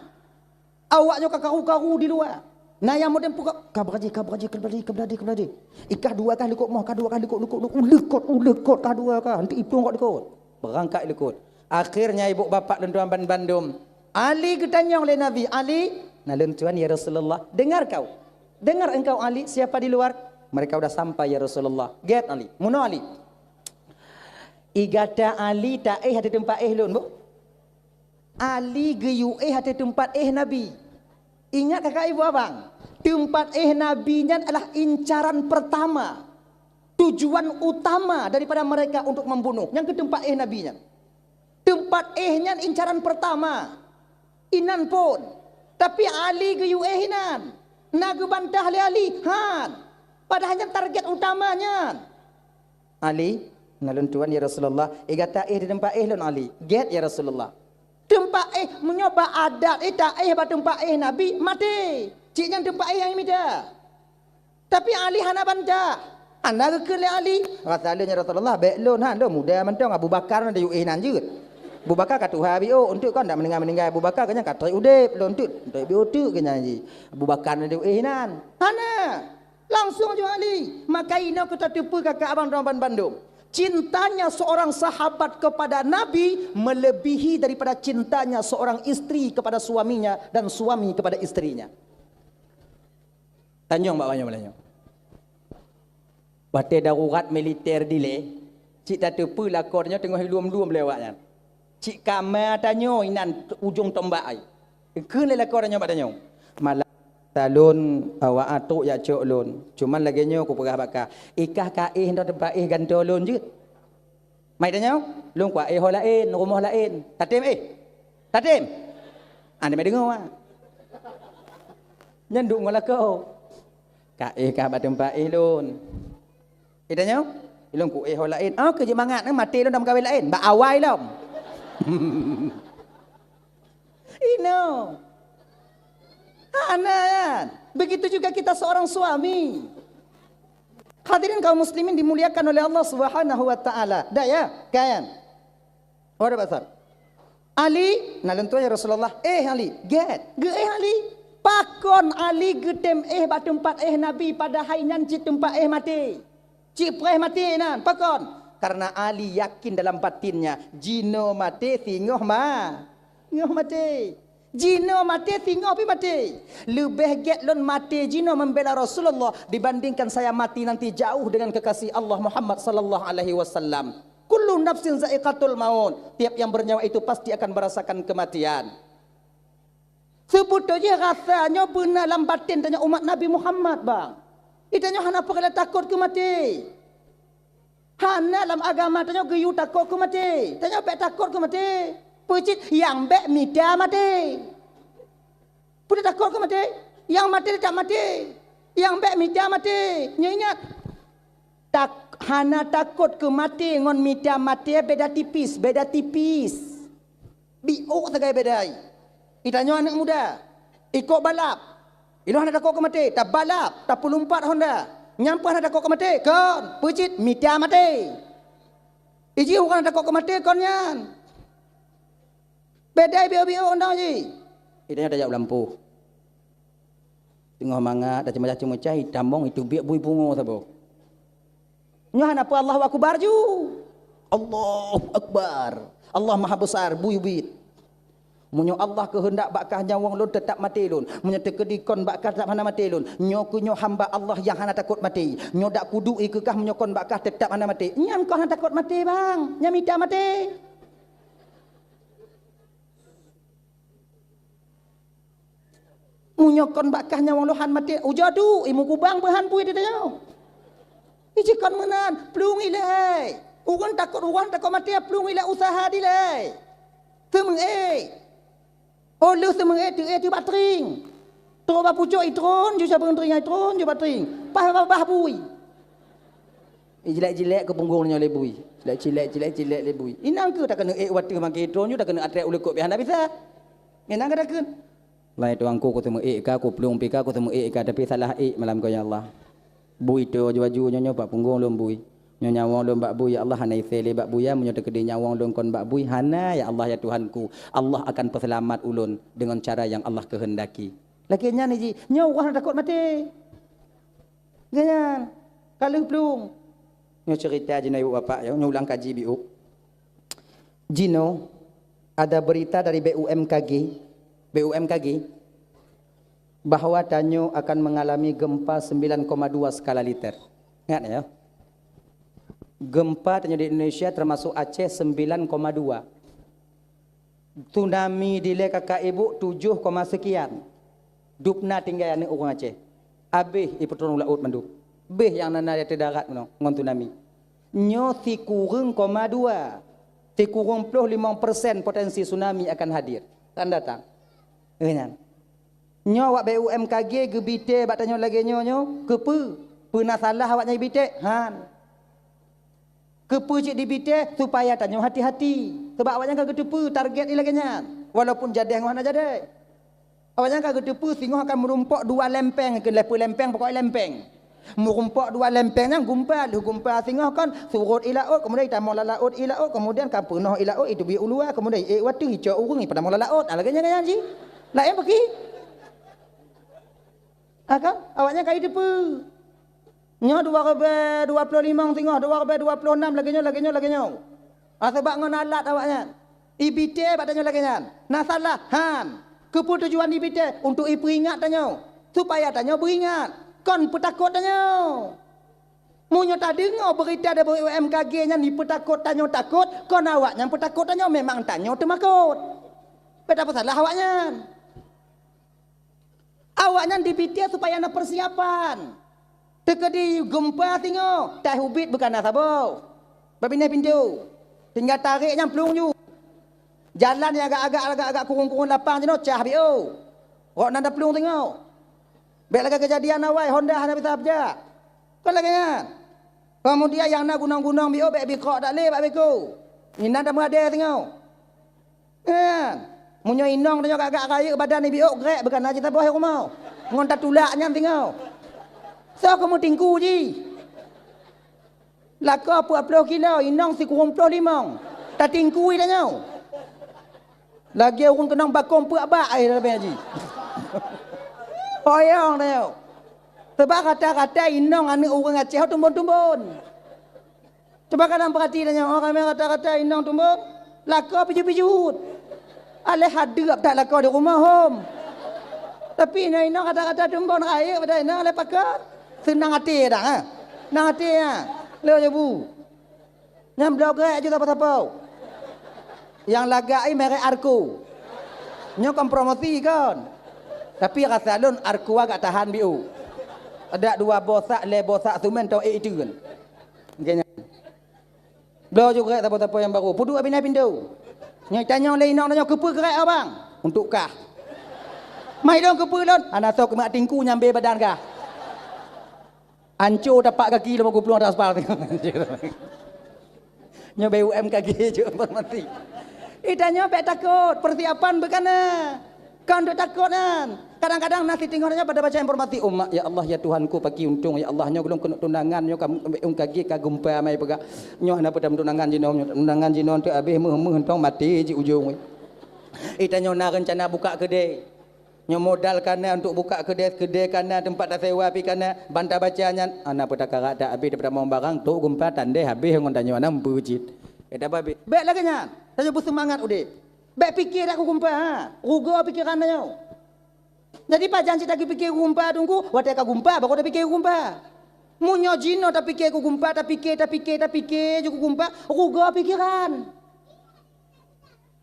Awak nyoe ka karu-karu di luwa. Na nyang model puka, ka beurajih, ka beurajih, ka beurajih, ka beurajih, ka beurajih. Ikah dua kah likot moh, kah dua kah likot, likot, likot, likot, likot, kah dua kah. Hana iplueng kok likot. Beurangkat likot. Akhirnya ibu bapak lôn tuan ban-, bandum. Ali geutanyong lé Nabi, "Ali?" "Na lôn tuan, ya Rasulullah." "Dengar kau. Dengar engkau, Ali, siapa di luar?" "Mereka udah sampai, ya Rasulullah." "Gét, Ali. Meunoe, Ali. Igata Ali taéh ateueh teumpat éh lôn, boh." Ali geuyue éh ateueh teumpat éh Nabi. Ingat kakak ibu abang, teumpat éh Nabi nyan adalah incaran pertama, tujuan utama daripada mereka untuk membunuh. Nyang keu teumpat éh Nabi nyan. Teumpat éh nyan incaran pertama. Inan phon. Tapi Ali geuyue éh inan. Na geubantah lé Ali, han. Padahal nyan target utama nyan. "Ali, na lôn tuan, ya Rasulullah, igata éh di teumpat éh lôn, Ali." "Gét, ya Rasulullah." Teumpat éh, meunyoe bak adat, eh, taéh bak teumpat éh Nabi, maté. Cit nyan teumpat éh nyang imita. Tapi Ali hana bantah. Hana geukheun lé Ali, "Rasa lôn, ya Rasulullah, bèk lôn, han, lôn muda mantong, Abu Bakar na geuyue éh nan jeuet. Abu Bakar ka tuha biôh, eunteuk kon dak meuninggai-meuninggai Abu Bakar, keu nyan ka trép udép, lôn eunteuk, trép biôh teuk keu nyan jih. Abu Bakar na geuyue éh nan." Hana. Langsung ju Ali. Maka inoe keu tateupeue kakak abang droe ban bandum. Cintanya seorang sahabat kepada Nabi melebihi daripada cintanya seorang istri kepada suaminya dan suami kepada istrinya. Tanyong bak awak nyoe malam nyoe. Watèe darurat militer dilèe, cit tateupeue lakoe tanyoe teungoh ilom-lom lé awak nyan. Cit kama tanyoe inan ujong tombak ai. Kheun lé lakoe tanyoe bak tanyoe. Malam Talon awak atuk jak cok lôn. Cuman lagée nyoe kupeugah bak kah, ikah ka éh nyoe teumpat éh gantoe lôn jeuet. Mai tanyoe, lôn kuéh ho laén, rumoh laén. Tatem éh. Tatem. Hana meudeungoe. Nyan duek ngon lakoe. Ka éh kah bak teumpat éh lôn. Itanyoe, ilôn kuéh ho laén. Oh, keu jeumangat, eh, maté lôn dan meukawen laén. Bak awai lom. Inoe. Hana, kan? Begitu juga kita seorang suami. Hadirin kaum muslimin dimuliakan oleh Allah Subhanahu wa Ta'ala. Dak ya? Kan? Waduh, pasal Ali, na lôn tuan, "Ya Rasulullah, éh Ali." Gét, geuéh Ali. Pakon Ali geutem éh bak teumpat éh Nabi, padahai nyan cit teumpat éh maté? Cit preh maté nan. Pakon? Karena Ali yakin dalam batinnya, jinoe maté, singoh ma-, singoh maté. Jinoe maté, singoh pih maté. Leubeh gét lôn maté jinoe membela Rasulullah dibandingkan saya mati nanti jauh dengan kekasih Allah Muhammad sallallahu alaihi wasallam. Kullu nafsin zaiqatul maut. Tiap yang bernyawa itu pasti akan merasakan kematian. Seubeutôi jih rasa nyoe beuna lam batin tanyoe umat Nabi Muhammad, bang. Itanyoe hana peureulée takot keu maté. Hana lam agama tanyoe geuyue takot keu maté. Tanyoe bék takot keu maté. Peucit nyang bék mita maté. Peue takot keu maté? Nyang maté teutap maté. Nyang bék mita maté. Nyoe ingat, tak-, hana takot keu maté ngon mita maté beda tipis, beda tipis. Biôk sagai bedai. Itanyoe aneuëk muda, ikok balap. Ilôn hana takot keu maté, tabalap, tapeulumpat honda. Nyan pun hana takot keu maté, kon, peucit mita maté. Iji ureuëng hana takot keu maté kon nyan. Bedai biôk-biôk honda jih. Itanyoe tajak u lampôh. Teungoh mangat, taceumeujah-ceumeujah, itamong, itubiek bui pungo saboh. Nyoe hana peue Allahu Akbar ju. Allahu Akbar. Allah Maha Besar, bui ubit. Meunyoe Allah keuheundak bak kah nyawöng lôn teutap maté lôn. Meunyoe teukeudi kon bak kah teutap hana maté lôn. Nyoe keuh nyoe hamba Allah nyang hana takot maté. Nyoe dak kuduek i keu kah meunyoe kon bak kah teutap hana maté. Nyan kon hana takot maté, bang. Nyan mita maté. Meunyoe kon bak kah nyawöng lôn han maté, ujoe duek, i meukubang beuhan bui di tanyoe. Iji kon meunan, plueng ilée. Ureuëng takot, ureuëng takot maté, plueng ilée usaha dilée. Teumeuék. Oh lheueh teumeuék, teuék teuh bak tring. Trok bak pucok itron, ju sabeung tring itron, ju bak tring. Paih babah bui. Ijilek-jilek keu punggong nyoe lé bui. Jilek-jilek, jilek-jilek lé bui. Inang keuh takeuneuk ék watée maké itron ju takeuneuk atrek uleukot pih hana bisa. Inang keuh takeuneuk. Lai tuangku, ku teumeuék ka, ku plueng pih ka, ku teumeuék ka, tapi salah ék malam ko, ya Allah. Bui teu aju-aju nyoe, nyoe bak punggong lôn bui. Nyoe nyawöng lôn bak bui, ya Allah, hana isé lé bak bui, ya. Meunyoe teukeudi nyawöng lôn kon bak bui, hana, ya Allah, ya Tuhanku. Allah akan peuseulamat ulôn deungon cara nyang Allah keuheundaki. Lagée nyan jih, nyoe ureuëng hana takot maté. Lagée nyan, ka lheueh plueng. Nyoe ceurita jinoe ibu bapak, ya, nyoe ulang kaji biôk. Jinoe ada berita dari B U M K G, B U M K G, bahwa tanyoe akan mengalami gempa sembilan koma dua skala Richter. Ingat ya, gempa tanyoe di Indonesia termasuk Aceh sembilan koma dua. Tsunami dilée kakak ibu tujoh koma sekian. Dubna tinggai aneuëk ureuëng Aceh. Abéh ipeutron u laôt mandum. Béh nyang na, na di ateueh darat meunoe ngon tsunami. Nyoe sikureueng koma dua. Sikureueng ploh limong persen potensi tsunami akan hadir. Akan datang. Eh, nyan. Nyoe awak B U M K G geubitée bak tanyoe lagée nyoe nyoe. Keupeue? Peue na salah awaknyan geubitée? Han. Keupeue cit dibitée? Supaya tanyoe hati-hati. Sabab awaknyan ka geuteupeue target ilée lagée nyan, walaupun jadeh ngon hana jadeh. Awaknyan ka geuteupeue singoh akan meurumpok dua lempeng, keu leupeu lempeng, pokok lempeng. Meurumpok dua lempeng nyan gumpa, lheueh gumpa singoh kon surot i laôt, keumudian itamong lam laôt i laôt, keumudian ka peunoh i laôt, itubiek u luwa, keumudian iék u ateueh, icok ureuëng, ipeutamong lam laôt. Ah, lagée nyan, nyan jih. Laén peuki? Ah, kan? Awaknyan ka jiteupeue. Nyoe dua ribée dua ploh limong singoh, dua ribée dua ploh nam lagée nyoe, lagée nyoe, lagée nyoe. Ah, sabab ngon alat awaknyan. Ibitée bak tanyoe lagée nyan. Na salah? Han. Keupeue tujuan ibitée? Untuk ipeuingat tanyoe. Supaya tanyoe beuingat. Kon peutakot tanyoe. Meunyoe tadeungoe beurita dari B U M K G nyan jipeutakot tanyoe takot, kon awaknyan peutakot tanyoe, memang tanyoe teumakot. Bék tapeusalah awaknyan. Awaknyan dipiké supaya na persiapan. Teukeudi geumpa singoh, tai ubit bukana saboh. Bak binéh pintoe. Tinggai tarek nyan plueng ju. Jalan nyang agak-agak, agak-agak kurong-kurong lapang jinoe cah biôh. Rot nan taplueng singoh. Bèk lagèe keujadian awai, Honda hana bisa beujak. Kon lagèe nyan. Keumudian nyang na gunong-gunong biôh bèk bikrok that lé bak beko. Inan tameuadèe singoh. Kan? Meunyoe inong tanyoe gak-gak rayeuk badan ibiôk grek bukana cit saboh rumoh. Ngon tatulak nyan singoh. Soe keu meutingku jih? Lakoe peuet ploh kilo, inong sikureueng ploh limong. Tatingkui tanyoe. Lagèe ureueng keunong bakong peuet bak ai leubeh jih. Hoyong tanyoe. Sebab rata-rata inong aneuk ureueng Aceh tumbon-tumbon. Cuba kadang peurati tanyoe, orang ramè rata-rata inong tumbon, lakoe pijuet-pijuet. Aléh hadeup that lakoe di rumoh hom. Tapi nyoe inong rata-rata tumbon rayeuk pada inong aléh pakon. Seunang até dah, ha? Seunang até, ha? Lé jabu. Nyang bloe grek ju sapo-sapo. Nyang lagak i merek Arco. Nyoe kon promosi kon. Tapi rasa lôn Arco agak tahan biôh. Ada dua boh sak, lhèe boh sak seumén tau ék itu kan. Nggih nyan. Bloe ju grek sapo-sapo nyang barô. Peuduek binéh pintoe. Nyoe tanyong lé inong tanyoe, "Keupeue grek abang?" "Untuk kah." "Mai lôn keupeue lôn?" "Hana soe keumat tingku nyambe badan kah." Anco tapak kaki lom guplueng atas aspal. Nyoe B U M K G jok informasi. Ita nyoe bèk takot, persiapan beukana. Kon deuh takot nyan. Kadang-kadang na siteungoh nyoe pada baca informasi, "Oh mak, ya Allah, ya Tuhanku, paki untông, ya Allah, nyoe ulôn keuneuk tunangan, nyoe kam B U M K G ka geumpa mai peugah. Nyoe hana peue tam tunangan jinoe, nyoe tunangan jinoe teuh abéh meuh-meuh untông maté jih ujông." Ita nyoe na reuncana buka keudè. Nyoe modal kana untuk buka keudè, keudè kana, teumpat tasewa pih kana, ban tabaca nyan, hana peue takarat dak abéh daripada mong barang, trok geumpa tandeh abéh ngon tanyoe na meupeue cit. Ita babéh. Bèk lagèe nyan, tanyoe beuseumangat udép. Bèk piké dak keu geumpa, ha. Rugoe pikeran tanyoe. Jadi pajan cit tapiké keu geumpa teungku, watèe ka geumpa baru tapiké keu geumpa. Meunyoe jinoe tapiké keu geumpa, tapiké, tapiké, tapiké ju keu geumpa, rugoe pikeran.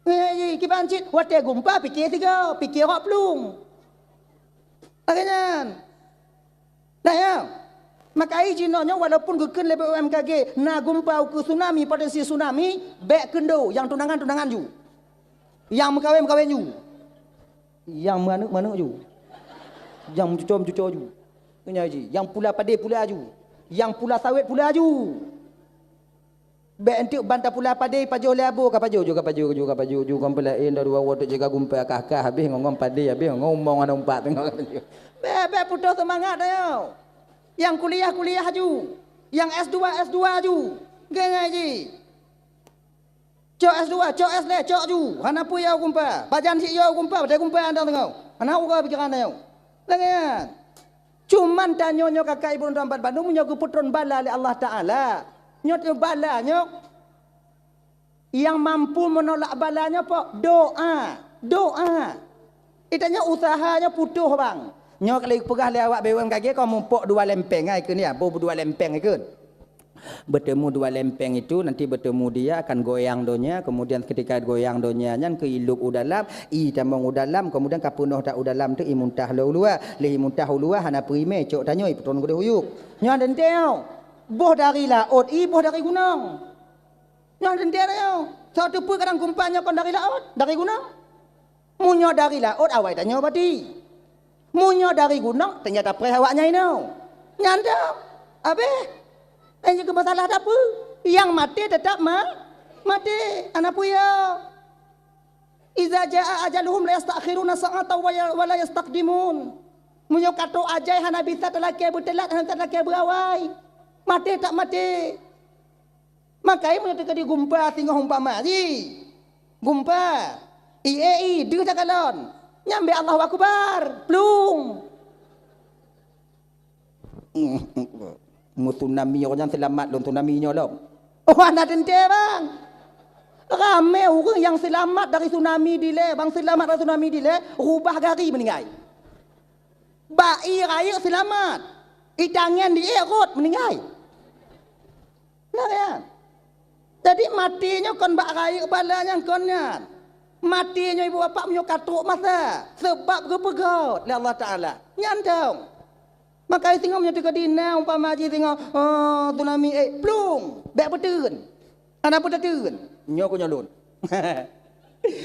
Eh, kiban cit, watèe geumpa piké sigoe, piké rot plueng. Lagèe nyan. Nah, ya. Maka jinoe nyoe walaupun geukheun lé B U M K G, na geumpa ukeue tsunami, potensi tsunami, bèk keundo, nyang tunangan-tunangan ju. Nyang meukawen-meukawen ju. Nyang meuaneuk-meuaneuk ju. Nyang meucuco-meucuco ju. Nyan ji, nyang pula padé pula ju. Nyang pula sawét pula ju. Bèk enteuk ban tapula padé pajoh lé abo, ka pajoh ju, ka pajoh ju, ka pajoh ju, kon peulaén dua woe teuk jiga geumpa kah-kah habéh ngon, ngon padé habéh ngon umong hana umpat teungoh ka pajoh. Bèk, bèk putôh seumangat tanyoe. Nyang kuliah, kuliah ju. Nyang S dua, S dua ju. Ngai-ngai ji. Cok S dua, cok S lhèe, cok ju. Hana peue yo geumpa. Pajan cit yo geumpa, padahai geumpa andang teungoh. Hana uroe pikeran tanyoe. Lagèe nyan. Cuman tanyoe nyoe ka kai ibu tuan bandum nyoe geupeutron bala lé Allah Taala. Nyoe teuh bala nyoe. Nyang mampu meunolak bala nyoe po? Doa. Doa. Ita nyoe usaha nyoe putôh bang. Nyoe ka lheueh peugah lé awak B U M K G kon mupok dua lempeng ai kheun ya, boh dua lempeng ai kheun. Bertemu dua lempeng itu, nanti bertemu dia akan goyang donya, kemudian ketika goyang donya nyan keu ilop u dalam, i tamong u dalam, kemudian ka peunoh that u dalam tu i muntah lom u luwa, lheueh i muntah u luwa hana peue imè, cok tanyoe i peutrôn keudeh u yup. Nyoe teuntèe nyoe. Boh dari laôt, i boh dari gunong. Nyoe teuntèe nyoe. Soe teupeue kadang geumpa nyoe kon dari laôt, dari gunong. Meunyoe dari laôt awai tanyoe bati. Meunyoe dari gunong, teunyata preh awaknyan inoe. Nyan dah. Abéh. Nyang keu masalah dak peue. Nyang maté teutap ma-, maté. Hana peue yo. Iza jaa ajaluhum la yastakhiruna sa'atan wa ya-, wa la yastaqdimun. Meunyoe ka trok ajai hana bisa talakèe beuteulat, hana bisa talakèe beuawai. Maté teutap maté. Maka meunyoe teukeudi geumpa singoh umpama jih. Geumpa. I, e, i, deuh takalon. Nyan bèk Allahu Akbar. Plueng. Meu tsunami nyoe nyan seulamat lôn tsunami nyoe lom. Oh, hana teuntèe, bang. Ramè ureueng nyang seulamat dari tsunami dilèe, bang seulamat dari tsunami dilèe, rubah gari meuninggai. Bak ie rayeuk seulamat. Ie tangieng di ie rhot meuninggai. Nah, ya. Jadi maté nyoe kon bak rayeuk bala nyang kon nyan. Maté nyoe ibu bapak meunyoe ka trok masa, seubab geupeugét lé Allah Taala. Nyan dong. Maka singoh meunyoe teuka dina umpama jih singoh, oh, tsunami, eh, plueng, bèk peuteun. Hana peue tateun. Nyoe keu nyoe lôn.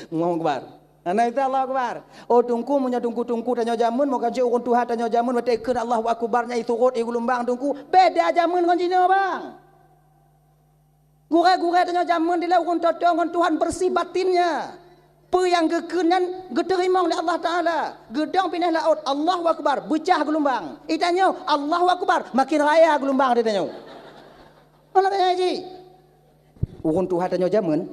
Allahu Akbar. Hana, Allahu Akbar. Oh, Teungku, meunyoe Teungku-teungku tanyoe jameun, moga jeuet ureueng tuha tanyoe jameun, watèe kheun Allahu Akbar nyan isurot, igeulumbang, Teungku. Beda jameun ngon jinoe, bang. Gurèe-gurèe tanyoe jameun dilèe ureueng toe-toe ngon Tuhan bersih batinnya. Peue nyang geukheun nyan geuteurimong lé Allah Taala. Geudong binéh laôt, Allahu Akbar, beucah geulumbang. Itanyoe, Allahu Akbar, makin raya geulumbang di tanyoe. Olah nyan jih. Ureueng tuha tanyoe jameun,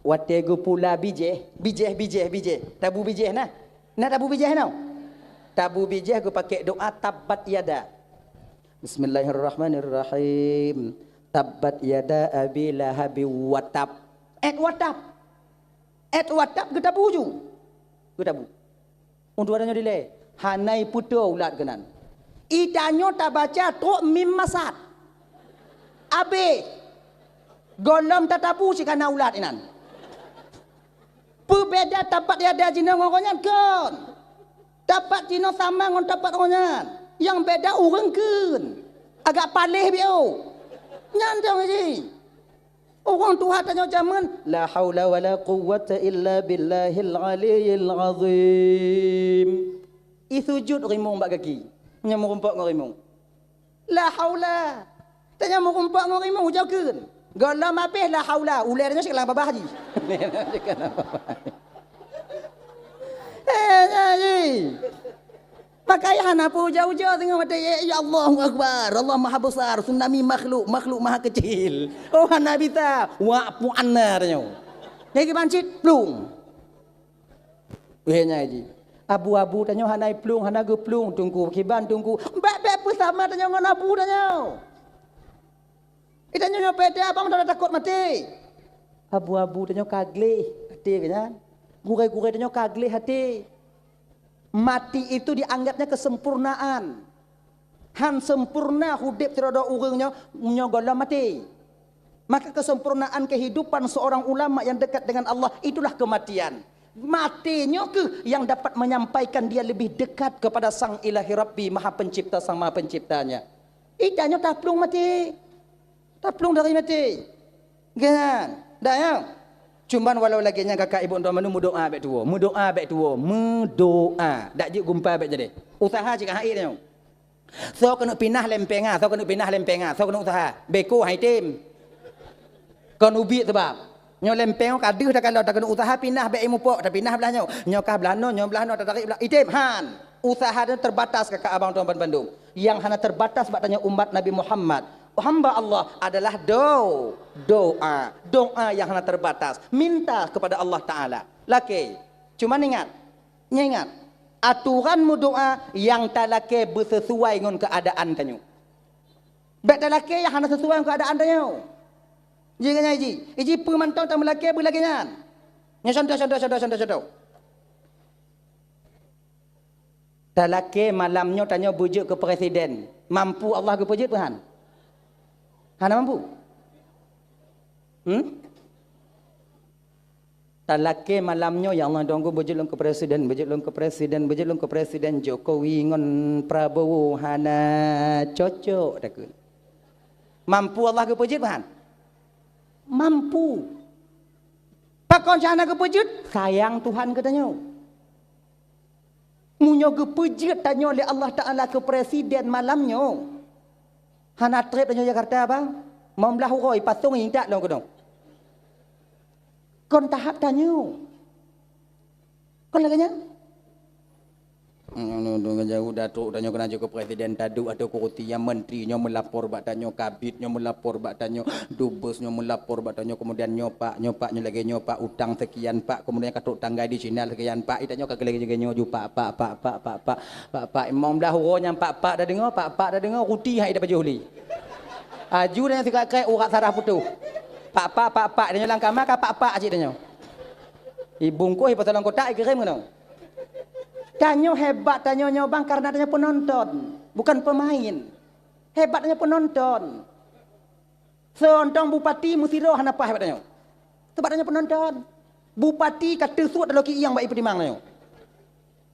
watèe geupula bijèh, bijèh, bijèh, bijèh. Tabu bijèh na? Na tabu bijèh na? Tabu bijèh geupakèk doa tabbat yada. Bismillahirrahmanirrahim. Tabbat yada Abi Lahabi wa tab. Èt wa tab. Èt wa tab geutabu ju. Geutabu. Untuk tanyoe dilèe, hana ipeutoe ulat keunan. Itanyoe tabaca trok mim masad. Abéh. Gohlom tatabu cit ka na ulat inan. Peubeda tabbat yada jinoe ngon gobnyan kon. Tabbat jinoe sama ngon tabbat gobnyan. Nyang beda ureueng kheun. Agak paléh biôh. Nyan dong jih. Ureueng tuha tanyoe jameun, la haula wala quwwata illa billahil aliyyil azim. Isujud rimueng bak gaki. Nyan meurumpok ngon rimueng. La haula. Tanyoe meurumpok ngon rimueng ujoe kheun. Gohlom abéh la haula, ulèe tanyoe sikeulaang babah jih. Eh, nyan jih. Maka hana peue ujoe-ujoe singoh watèe, ya, ya Allahu Akbar, Allah Maha Besar, tsunami makhluk, makhluk maha kecil. Oh, hana bisa, wak pu'an na tanyoe. Jadi kiban cit, plueng. Wéh nyan jih. Abu-abu tanyoe hana iplueng, hana geuplueng, Teungku. Kiban, Teungku. Bèk-bèk peue sama tanyoe ngon abu tanyoe. Itanyoe nyoe beda, abang dah takot maté. Abu-abu tanyoe ka gleh até keu nyan. Gurèe-gurèe tanyoe ka gleh até. Mati itu dianggapnya kesempurnaan. Han sempurna udép sidroe-droe ureueng nyoe, nyoe gohlom maté. Maka kesempurnaan kehidupan seorang ulama yang dekat dengan Allah, itulah kematian. Maté nyoe keuh yang dapat menyampaikan dia lebih dekat kepada Sang Ilahi Rabbi, Maha Pencipta, Sang Maha Penciptanya. Itanyoe taplueng maté. Taplueng dari maté. Kan? Dak ya? Cuman walau lagèe nyan kakak ibu tuan mandum meudoa bèk tuwoe. Meudoa bèk tuwoe. Meudoa. Dak jeuet gumpa bèk jadi. Usaha cit ka hai nyoe. Soe keuneuk pinah lempeng ah, soe keuneuk pinah lempeng ah, soe keuneuk usaha. Beko hai tem. Kon ubit sebab. Nyoe lempeng ka deuh takalon, takeuneuk usaha pinah bèk imupok, tapinah blah nyoe. Nyoe kah blah nyoe, nyoe blah nyoe, tatarik blah. Item han. Usaha nyoe terbatas kakak abang tuan bandum. Nyang hana terbatas bak tanyoe umat Nabi Muhammad. Hamba Allah adalah do, doa. Doa yang hana terbatas. Minta kepada Allah Taala. Lakèe. Cuma ingat, ingat, aturan meudoa nyang talakèe beusesuai ngon keuadaan tanyoe. Bèk talakèe nyang hana sesuai ngon keuadaan tanyoe. Ji nyan ji, iji peue mantong tameulakèe beulagèe nyan. Nyoe contoh, contoh, contoh, contoh, contoh. Talakèe malam nyoe tanyoe beujeuet keu presiden. Mampu Allah geupeujeuet peuhan? Hana mampu. Hmm? Talakèe malam nyoe, "Ya Allah, dong beujeuet lôn keu presiden, beujeuet lôn keu presiden, beujeuet lôn keu presiden, Jokowi ngon Prabowo hana cocok," takheun. Mampu Allah geupeujeuet peuhan? Mampu. Pakon cara geupeujeuet? Sayang Tuhan keu tanyoe. Meunyoe geupeujeuet tanyoe lé Allah Taala keu presiden malam nyoe, hana trép tanyoe Jakarta, bang. Limong blah uroe pasong intat lom keudong. Kon tahap tanyoe. Kon lagèe nyan? Nyoe, nyoe, nyoe, jauh datuk tanyoe keunan jeuet keu presiden taduek atau kursi nyang menteri nyoe meulapor bak tanyoe, kabid nyoe meulapor bak tanyoe, dubes nyoe meulapor bak tanyoe, kemudian nyoe pak, nyoe pak, nyoe lagèe nyoe pak, utang sekian pak, kemudian ka trok tanggai di Cina sekian pak, itanyoe ka geulagèe nyoe ju pak, pak, pak, pak, pak, pak, pak, pak, limong blah uroe nyang pak, pak tadeungoe, pak, pak tadeungoe, ruti hai tapajoh lé. Aju tanyoe sikrek-krek urat sarah putôh. Pak, pak, pak, pak, tanyoe lam kama ka pak, pak cit tanyoe. Ibungkôh, ipeusalon kotak, ikirém keunoe. Tanyoe hebat tanyoe nyoe bang karena tanyoe penonton, bukan pemain. Hebat tanyoe penonton. Seuntong bupati meusidroe hana paih bak tanyoe. Sebab tanyoe penonton. Bupati ka teusuet lôn kieng bak ipeutimang tanyoe.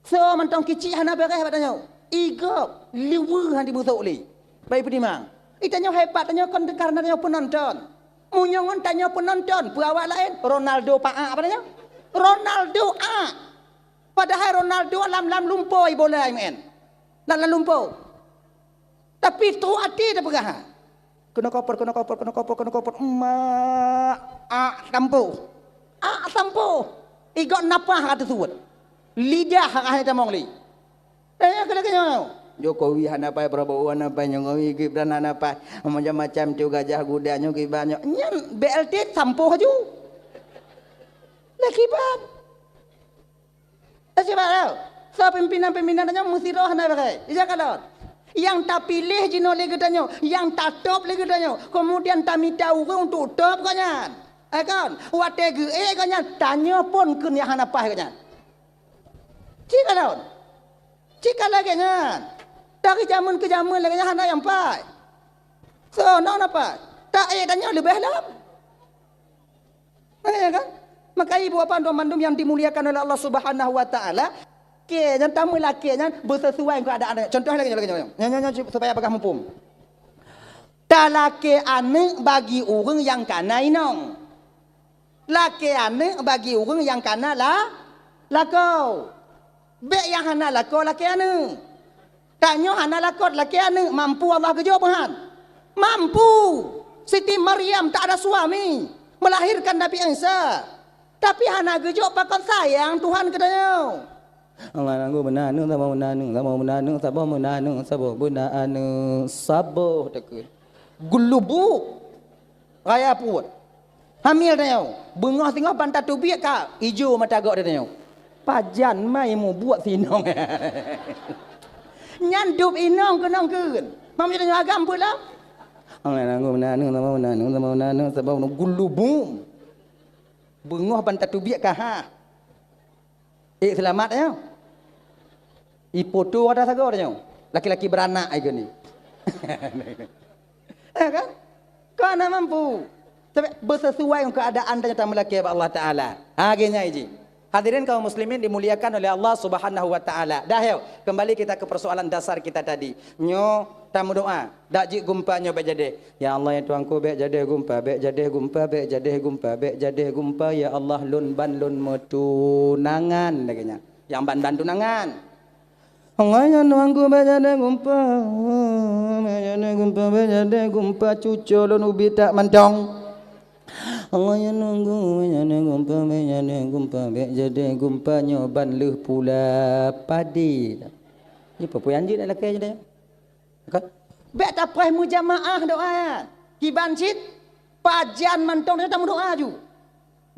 Soe mantong kicik hana beureh bak tanyoe. Igop, liweue han jimeusok lé. Bak ipeutimang. Ih, tanyoe hebat, tanyoe kon kareuna tanyoe peunonton. Meunyoe ngon tanyoe peunonton, peue awak laén? Ronaldo paak bak tanyoe. Ronaldo ak. Padahai Ronaldo lam-lam lumpo ibola imeu'en. Lam-lam lumpo. Tapi trok até tapeugah. Keunoe koper, keunoe koper, keunoe koper, keunoe koper. Emak, ak tampoh. Ak tampoh. Igop napah ka teusuet. Lidah ka hana tamong lé. Eh, keuneuk nyoe. Jokowi hana pai, Prabowo hana pai, Jokowi Gibran hana pai. Macam-macam tu gajah guda nyoe kiban nyoe. Nyan B L T tampoh aju. Lah kiban. Eh, cuba tau. Soe pimpinan-pimpinan tanyoe meusidroe hana beureh. Ija kalon. Nyang tapiléh jinoe lé geutanyoe, nyang tatôb lé geutanyoe. Keumudian tamita ureuëng untuk tôb gobnyan. Eh, kon? Watée geuék gobnyan, tanyoe phon kheun nyang hana paih gobnyan. Cit kalon. Cit ka lagée nyan. Dari jameun keu jameun lagée nyan hana nyang paih. Soe nyoe na paih? Taék tanyoe leubeh lom. Makanya kan? Maka ibu bapa dan mandum yang dimuliakan oleh Allah Subhanahu wa taala, lakée nyan, tameulakée nyan beuseusuai ngon keuadaan. Contoh lagée nyoe, lagée nyoe. Nyoe, nyoe, nyoe, supaya bagah muphom. Talakée aneuëk bagi ureuëng nyang kana inong. Lakée aneuëk bagi ureuëng nyang kana la-, lakoe. Bék nyang hana lakoe lakée aneuëk. Tanyoe hana lakoe lakée aneuëk, mampu Allah geujok meuhan? Mampu! Siti Maryam tak ada suami, melahirkan Nabi Isa. Tapi hana geujok pakon sayang Tuhan keu tanyoe. Allah nanggu beuna aneuëk, saboh beuna aneuëk, saboh beuna aneuëk, saboh beuna aneuëk, saboh beuna aneuëk, saboh takheun. Geulubu. Raya peuet. Hamil tanyoe. Beungoh singoh ban tateubiet ka ijo mata gok tanyoe. Pajan mai mubuet sinong. Nyan dub inong keunong keun. Mam tanyoe agam peue lah? Angai nanggu beuna aneuëk, saboh beuna aneuëk, saboh beuna aneuëk, saboh beuna gulubu. Beungoh ban tateubiet ka ha. Eh, seulamat nyoe. Ipoto ata sagoe nyoe. Laki-laki beranak ai geuh ni. Eh, kan? Kau hana mampu. Tapi beuseusuai ngon keuadaan tanyoe tameulakée bak Allah Taala. Ha, geuh nyan ji. Hadirin kaum muslimin dimuliakan oleh Allah Subhanahu wa taala. Dah yo, kembali kita ke persoalan dasar kita tadi. Nyoe tameudoa. Dak jeuet gumpa nyoe bék jadeh. Ya Allah, ya Tuhanku, bék jadeh gumpa, bék jadeh gumpa, bék jadeh gumpa, bék jadeh gumpa, ya Allah, lôn ban lôn meutunangan, lagée nyan. Nyang ban-ban tunangan. Allah, ya Tuhanku, bék jadeh gumpa, bék jadeh gumpa, bék jadeh gumpa, cuco lôn ubit that mantong. Allah, ya Tuhanku, bék jadeh gumpa, bék jadeh gumpa, bék jadeh gumpa, nyoe ban lheueh pula padé. Nyoe peue-peue nyang jeuet lakée jadeh. Kan? Bék tapreh meujamaah doa nyan. Kiban cit, pajan mantong tanyoe tameudoa ju.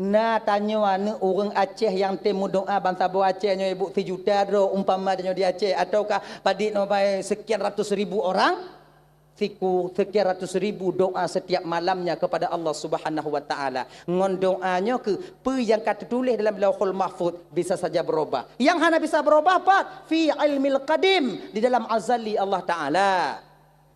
Na tanyoe aneuëk ureuëng Aceh nyang tem meudoa ban saboh Aceh nyoe ibu sijuta droe umpama tanyoe di Aceh, ataukah padit nyoe bai sekian ratus ribu orang, siku sekian ratus ribu doa setiap malamnya kepada Allah Subhanahu wa taala. Ngon doa nyoe keuh peue nyang ka teutuléh dalam Lauhul Mahfuz bisa saja berubah. Nyang hana bisa berubah pat fi ilmil qadim, di dalam azali Allah Taala.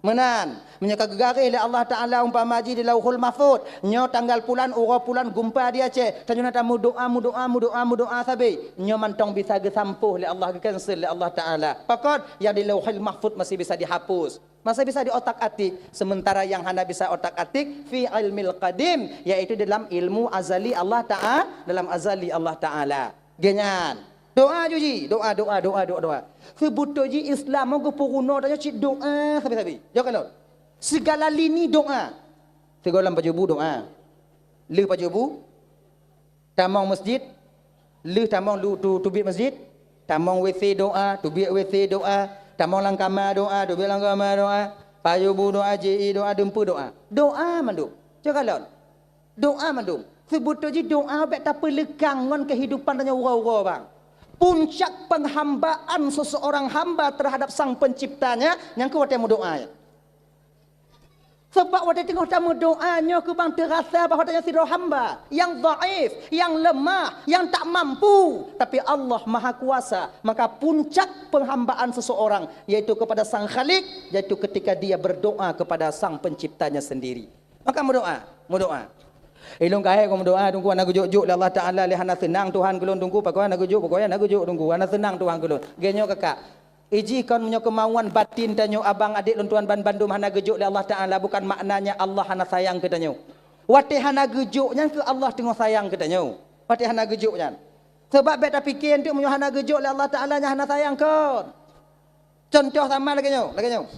Meunan, meunyoe ka geugaréh lé Allah Taala umpama jih di Lauhul Mahfuz, nyoe tanggal pulan, uroe pulan gumpa di Aceh, tanyoe na tameudoa, meudoa, meudoa, meudoa sabe. Nyoe mantong bisa geusampôh lé Allah, geucancel lé Allah Taala. Pakon? Nyang di Lauhul Mahfuz masih bisa dihapus. Masa bisa di otak atik, sementara yang hana bisa otak atik fi ilmil qadim, yaitu dalam ilmu azali Allah Taala, dalam azali Allah Taala. Geuh nyan. Doa ju ji, doa, doa, doa, doa, doa. Seubeutôi ji Islam mau geupeurunoe tanyoe cit doa sabe-sabe. Jaweueb kalon. Segala lini doa. Sigoe lam pajoh bu doa. Lheueh pajoh bu, tamong masjid, lheueh tamong lu-, tu-, teubiet masjid, tamong W C doa, teubiet W C doa, tamong lam kama doa, teubiet lam kama doa, pajoh bu doa, J I doa, dumpeue doa. Doa mandum. Cuba kalon. Doa mandum. Seubeutôi jih doa bék tapeuleugang ngon keuhidupan tanyoe uroe-uroe, bang. Puncak penghambaan seseorang hamba terhadap Sang Penciptanya, nyang keu watée meudoa nyan. Sebab watée teungoh tameudoa nyoe keubang teurasa bahwa tanyoe sidroe hamba nyang dhaif, nyang leumah, nyang tak mampu. Tapi Allah Maha Kuasa. Maka puncak penghambaan seseorang yaitu kepada Sang Khalik, yaitu ketika dia berdoa kepada Sang Penciptanya sendiri. Maka meudoa, meudoa. Ilôn kahé keu meudoá, Teungku, hana geujok-jok lé Allah Taala, lé hana seunang Tuhan keu lôn, Teungku, pakon hana geujok, pakon hana geujok, Teungku, hana seunang Tuhan keu lôn. Lagèe nyoe kakak, ijih kon meunyoe keumauan batin tanyoe, abang adék lôn tuan ban bandum hana geujok lé Allah Taala, bukan maknanya Allah hana sayang keu tanyoe. Watèe hana geujok nyan keuh Allah teungoh sayang keu tanyoe. Watèe hana geujok nyan. Sabab bèk tapike eunteuk meunyoe hana geujok lé Allah Taala nyan hana sayang kon. Contoh sama lagèe nyoe, lagèe nyoe.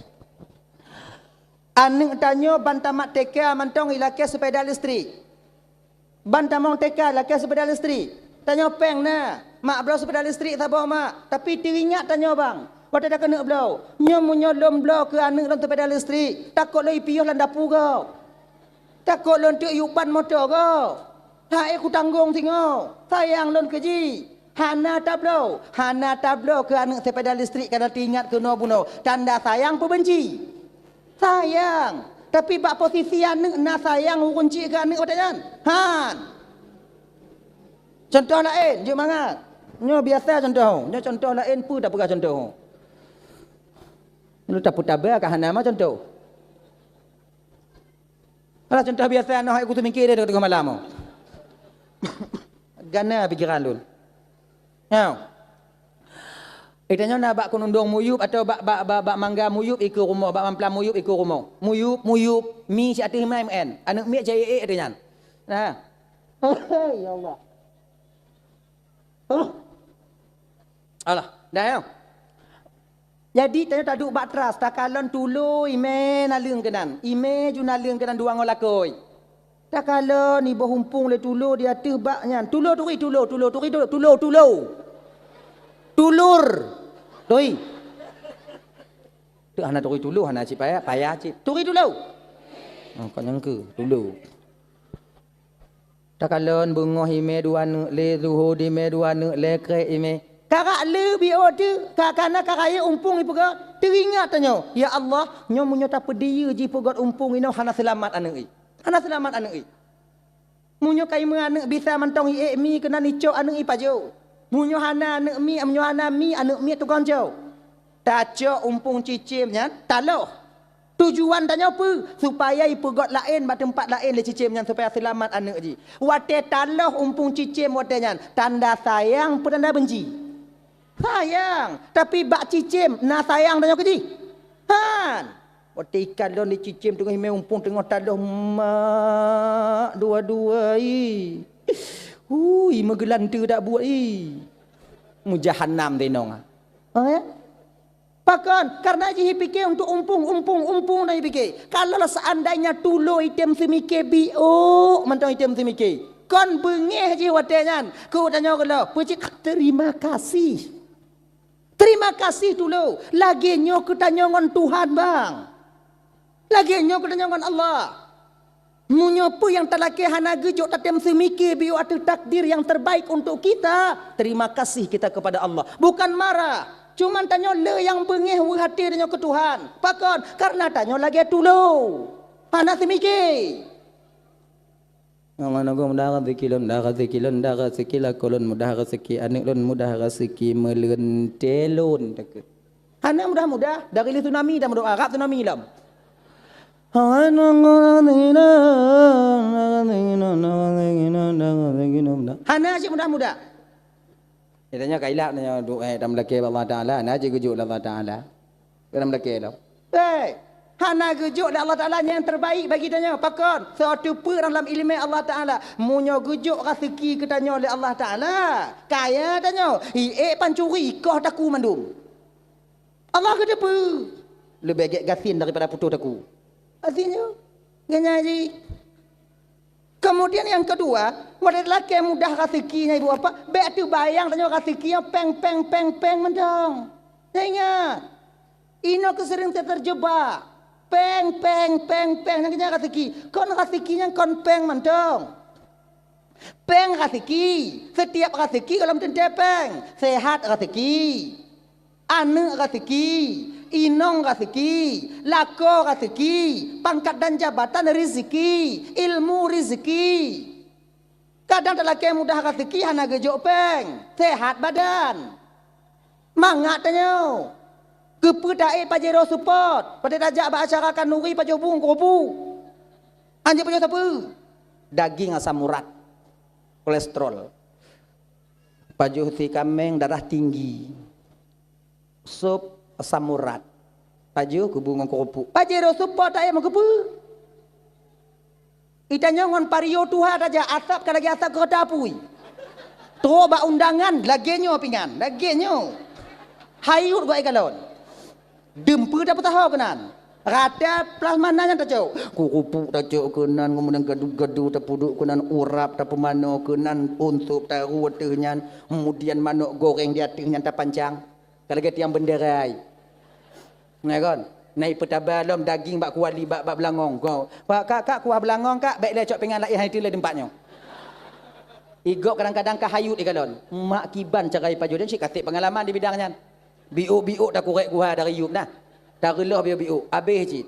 Aneuk tanyoe ban tamat T K mantong ilakèe sepeda listrik. Ban tamong T K ilakèe sepeda listrik. Tanyoe pèng na, mak bloe sepeda listrik saboh mak. Tapi teuingat tanyoe bang, watèe takeuneuk bloe. Nyoe meunyoe lôn bloe keu aneuk lôn sepeda listrik, takot lôn ipiôh lam dapu gob. Takot lôn teuk yub ban moto gob. Hai kutanggong singoh, sayang lôn keu jih. Hana tabloe, hana tabloe keu aneuk sepeda listrik kana teuingat keunoe bunoe. Tanda sayang peubenci? Sayang. Tapi bak posisi aneuk na sayang ureueng chik keu aneuk watèe nyan? Han. Contoh laén, jeuet mangat. Nyoe biasa contoh. Nyoe contoh laén peue tapeugah contoh. Lôn tapeutaba ka hana ma contoh. Alah, contoh biasa, noh hai kutu mikir dia tengah malam. Gana pikiran lôn. Nyoe. Ita nyoe na bak keunundong muyup atau bak, bak, bak, bak mangga muyup ikeue rumoh, bak mamplam muyup ikeue rumoh. Muyup, muyup, mi si ateueh mai meu'en. Aneuk miet cai ék ateueh nyan. Nah. Ya Allah. Alah, dah ya. Jadi tanyoe taduek bak teras, takalon tulo imè naleueng keunan. Imè ju naleueng keunan dua ngon lakôi. Takalon iboh umpung lé tulo di ateueh bak nyan. Tulo turi, tulo, tulo turi, tulo, tulo, tulo. Tulur. Turi. Teu hana turi tulo, hana cit payah, payah cit. Turi tulo. Oh, kok nyang keu tulo. Takalon beungoh imè dua neuk lé, zuhô dimè dua neuk lé, krek imè. Karak lé biôh teuh, ka, kana ka rayeuk umpung ipeugah, teuingat tanyoe, "Ya Allah, nyoe meunyoe tapeudiyeu jih peugöt umpung inoe hana seulamat aneuk i. Hana seulamat aneuk i." Meunyoe ka imè aneuk bisa mantong iék mi keunan icok aneuk i pajoh. Meunyoe hana aneuk mi, meunyoe hana mi, aneuk miet tukang cok. Tacok umpung cicém nyan, taloh. Tujuan tanyoe peue? Supaya ipeugöt laén bak teumpat laén lé cicém nyan supaya seulamat aneuk jih. Watèe taloh umpung cicém watèe nyan, tanda sayang peue tanda benci? Sayang. Tapi bak cicém na sayang tanyoe keu jih? Han. Watèe ikalon lé cicém teungoh imè umpung teungoh taloh mak dua-dua i. Ui, meugeulante dak buet i. Meujahanam tenong ah. Ha, ya? Pakon? Karena jih ipike untuk umpung, umpung, umpung dan ipike. Kalau seandainya tulo item seumike biôk mantong item seumike. Kon beungéh jih watèe nyan. Ku tanyoe keu lôn, peucit terima kasih. Terima kasih tulo. Lagèe nyoe keu tanyoe ngon Tuhan, bang. Lagèe nyoe keu tanyoe ngon Allah. Meunyoe peue nyang talakèe hana geujok tatem seumike biôk ateueh takdir yang terbaik untuk kita, terima kasih kita kepada Allah. Bukan marah. Cuman tanyoe le nyang beungéh weueh até tanyoe keu Tuhan. Pakon? Karena tanyoe lagèe tulo. Hana seumike. Ngon mudah rezeki lôn, mudah rezeki lôn, mudah rezeki lakoe lôn, mudah rezeki aneuk lôn, mudah rezeki meuleuntè lôn. Hana mudah-mudah, dari lé tsunami dah meudoa, rab tsunami lom. Hana cit mudah-mudah. Ditanya ka ilak nanya doa, eh, dan melakèe Allah Taala, na cit geujok Allah Taala. Dalam lakèe lom. Hei, hana geujok lé Allah Taala nyang terbaik bagi tanyoe. Pakon? Seuteupeue dalam ileumèe Allah Taala. Meunyoe geujok raseuki keu tanyoe lé Allah Taala, kaya tanyoe, iék pancuri, koh taku mandum. Allah geuteupeue. Leubeh gèt gasien daripada putôh taku. Gasien nyoe. Geunyang jih. Kemudian yang kedua, watèe lakèe mudah raseuki nyan ibu bapak, bèk teubayang tanyoe raseuki nyan pèng, pèng, pèng, pèng mantong. Nyan ingat, inoe keu seuring terjebak. Pèng, pèng, pèng, pèng, nyan keuh nyan raseuki. Kon raseuki nyan kon pèng mantong. Pèng raseuki, setiap raseuki gohlom teuntèe pèng. Sehat raseuki. Aneuk raseuki, inong raseuki, lakoe raseuki, pangkat dan jabatan rezeki, ilmu rezeki. Kadang talakèe mudah raseuki hana geujok pèng, sehat badan. Mangat tanyoe. Keupeue taék Pajero Sport, watèe tajak bak acara khanuri pajoh bu ngon keurubu. Anjeuk pajoh sapeue? Daging asam urat, kolesterol. Pajoh si kaméng darah tinggi. Sop asam urat. Pajoh kubu ngon keurupuk. Pajoh roh sop po ta meukeupeu. Itanyoe ngon pario tuha tajak, asap ka lagée asap keureuta apui. Trok bak undangan, lagée nyoe pingan, lagée nyoe. Hayut gok ikalon. Deumpeu tapeusaho keunan. Rata plasma na nyan tacok. Keurupuk tacok keunan, kemudian gadu-gadu tapeuduek keunan, urap tapeumanoe keunan, unsop taru ateueh nyan, kemudian manok goreng di ateueh nyan tapancang. Ka lagée tiang bendera ai. Nah kon, na ipeutaba lom daging bak kuali bak, bak beulangong. Go. Pak, kak, kak, kuah beulangong, kak, bék lé cok pingan laén hai teulé teumpat nyoe. Igok kadang-kadang ka hayut ikalon. Mak kiban cara ipajoh dan cit kaseb pengalaman di bidang nyan. Biuk-biuk takurek kuah dari yup nah. Tareulôh biuk-biuk, abéh cit.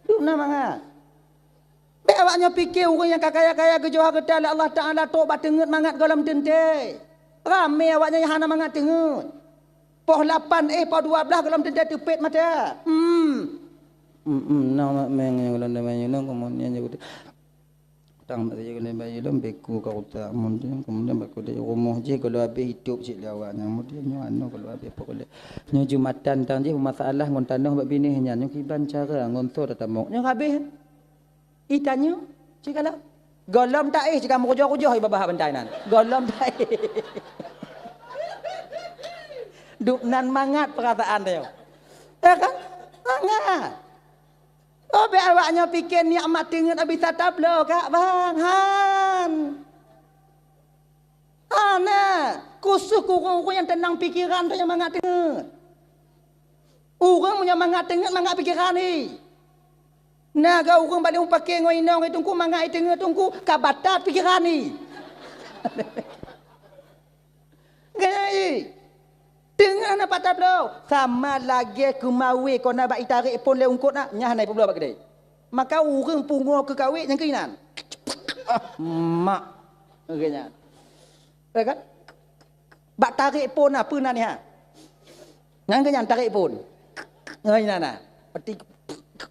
Dum na mangat. Bék awaknyoe pike ureuëng nyang ka kaya-kaya geujoh hareuta lé Allah Taala trok bak teungeut mangat gohlom teuntée. Ramé awaknyoe nyang hana mangat teungeut. Poh lapan éh, poh dua blaih gohlom teuntée teupet mata. Hmm. Hmm, hmm, na mak meng nyang gohlom teuntée bayeue lom, kemudian nyang utang mak saja gohlom bayeue lom, beku ka utak, kemudian, kemudian beku di rumoh jih gohlom habéh itôb cit lé awaknyan, kemudian nyoe anu gohlom habéh pokok lé. Nyoe Jumatan tang jih masalah ngon tanoh bak binéh nyan, nyoe kiban cara ngon soe tatamong. Nyoe habéh. Itanyoe, cit kala. Gohlom taéh cit ka meukujoh-kujoh ié babah bantai nan. Gohlom taéh. Dum nan mangat peurasaan tanyoe. Ya kan? Mangat. Oh, bék awaknyoe pike nikmat teungeut bisa tabloe kak bang. Han. Hana, khusus keu ureuëng-ureuëng nyang teunang pikeran tu nyang mangat teungeut. Ureuëng meunyoe mangat teungeut, mangat pikeran jih. Na geu ureuëng bak lé mupake ngon inong teungku, mangat teungeut teungku, ka batat pikeran jih. Gaya jih. Teungeut hana pat tabloe, sama lagée keumawé kon na bak itarek phon lé ungkot na, nyan hana ipubloe bak keudée. Maka ureuëng pungoe keu kawé nyang keuinan. Ah, mak. Geuh nyan. Eh kan? Bak tarek phon na, peue na ni ha? Nyang geuh nyan tarek phon. Ngai na na. Peti.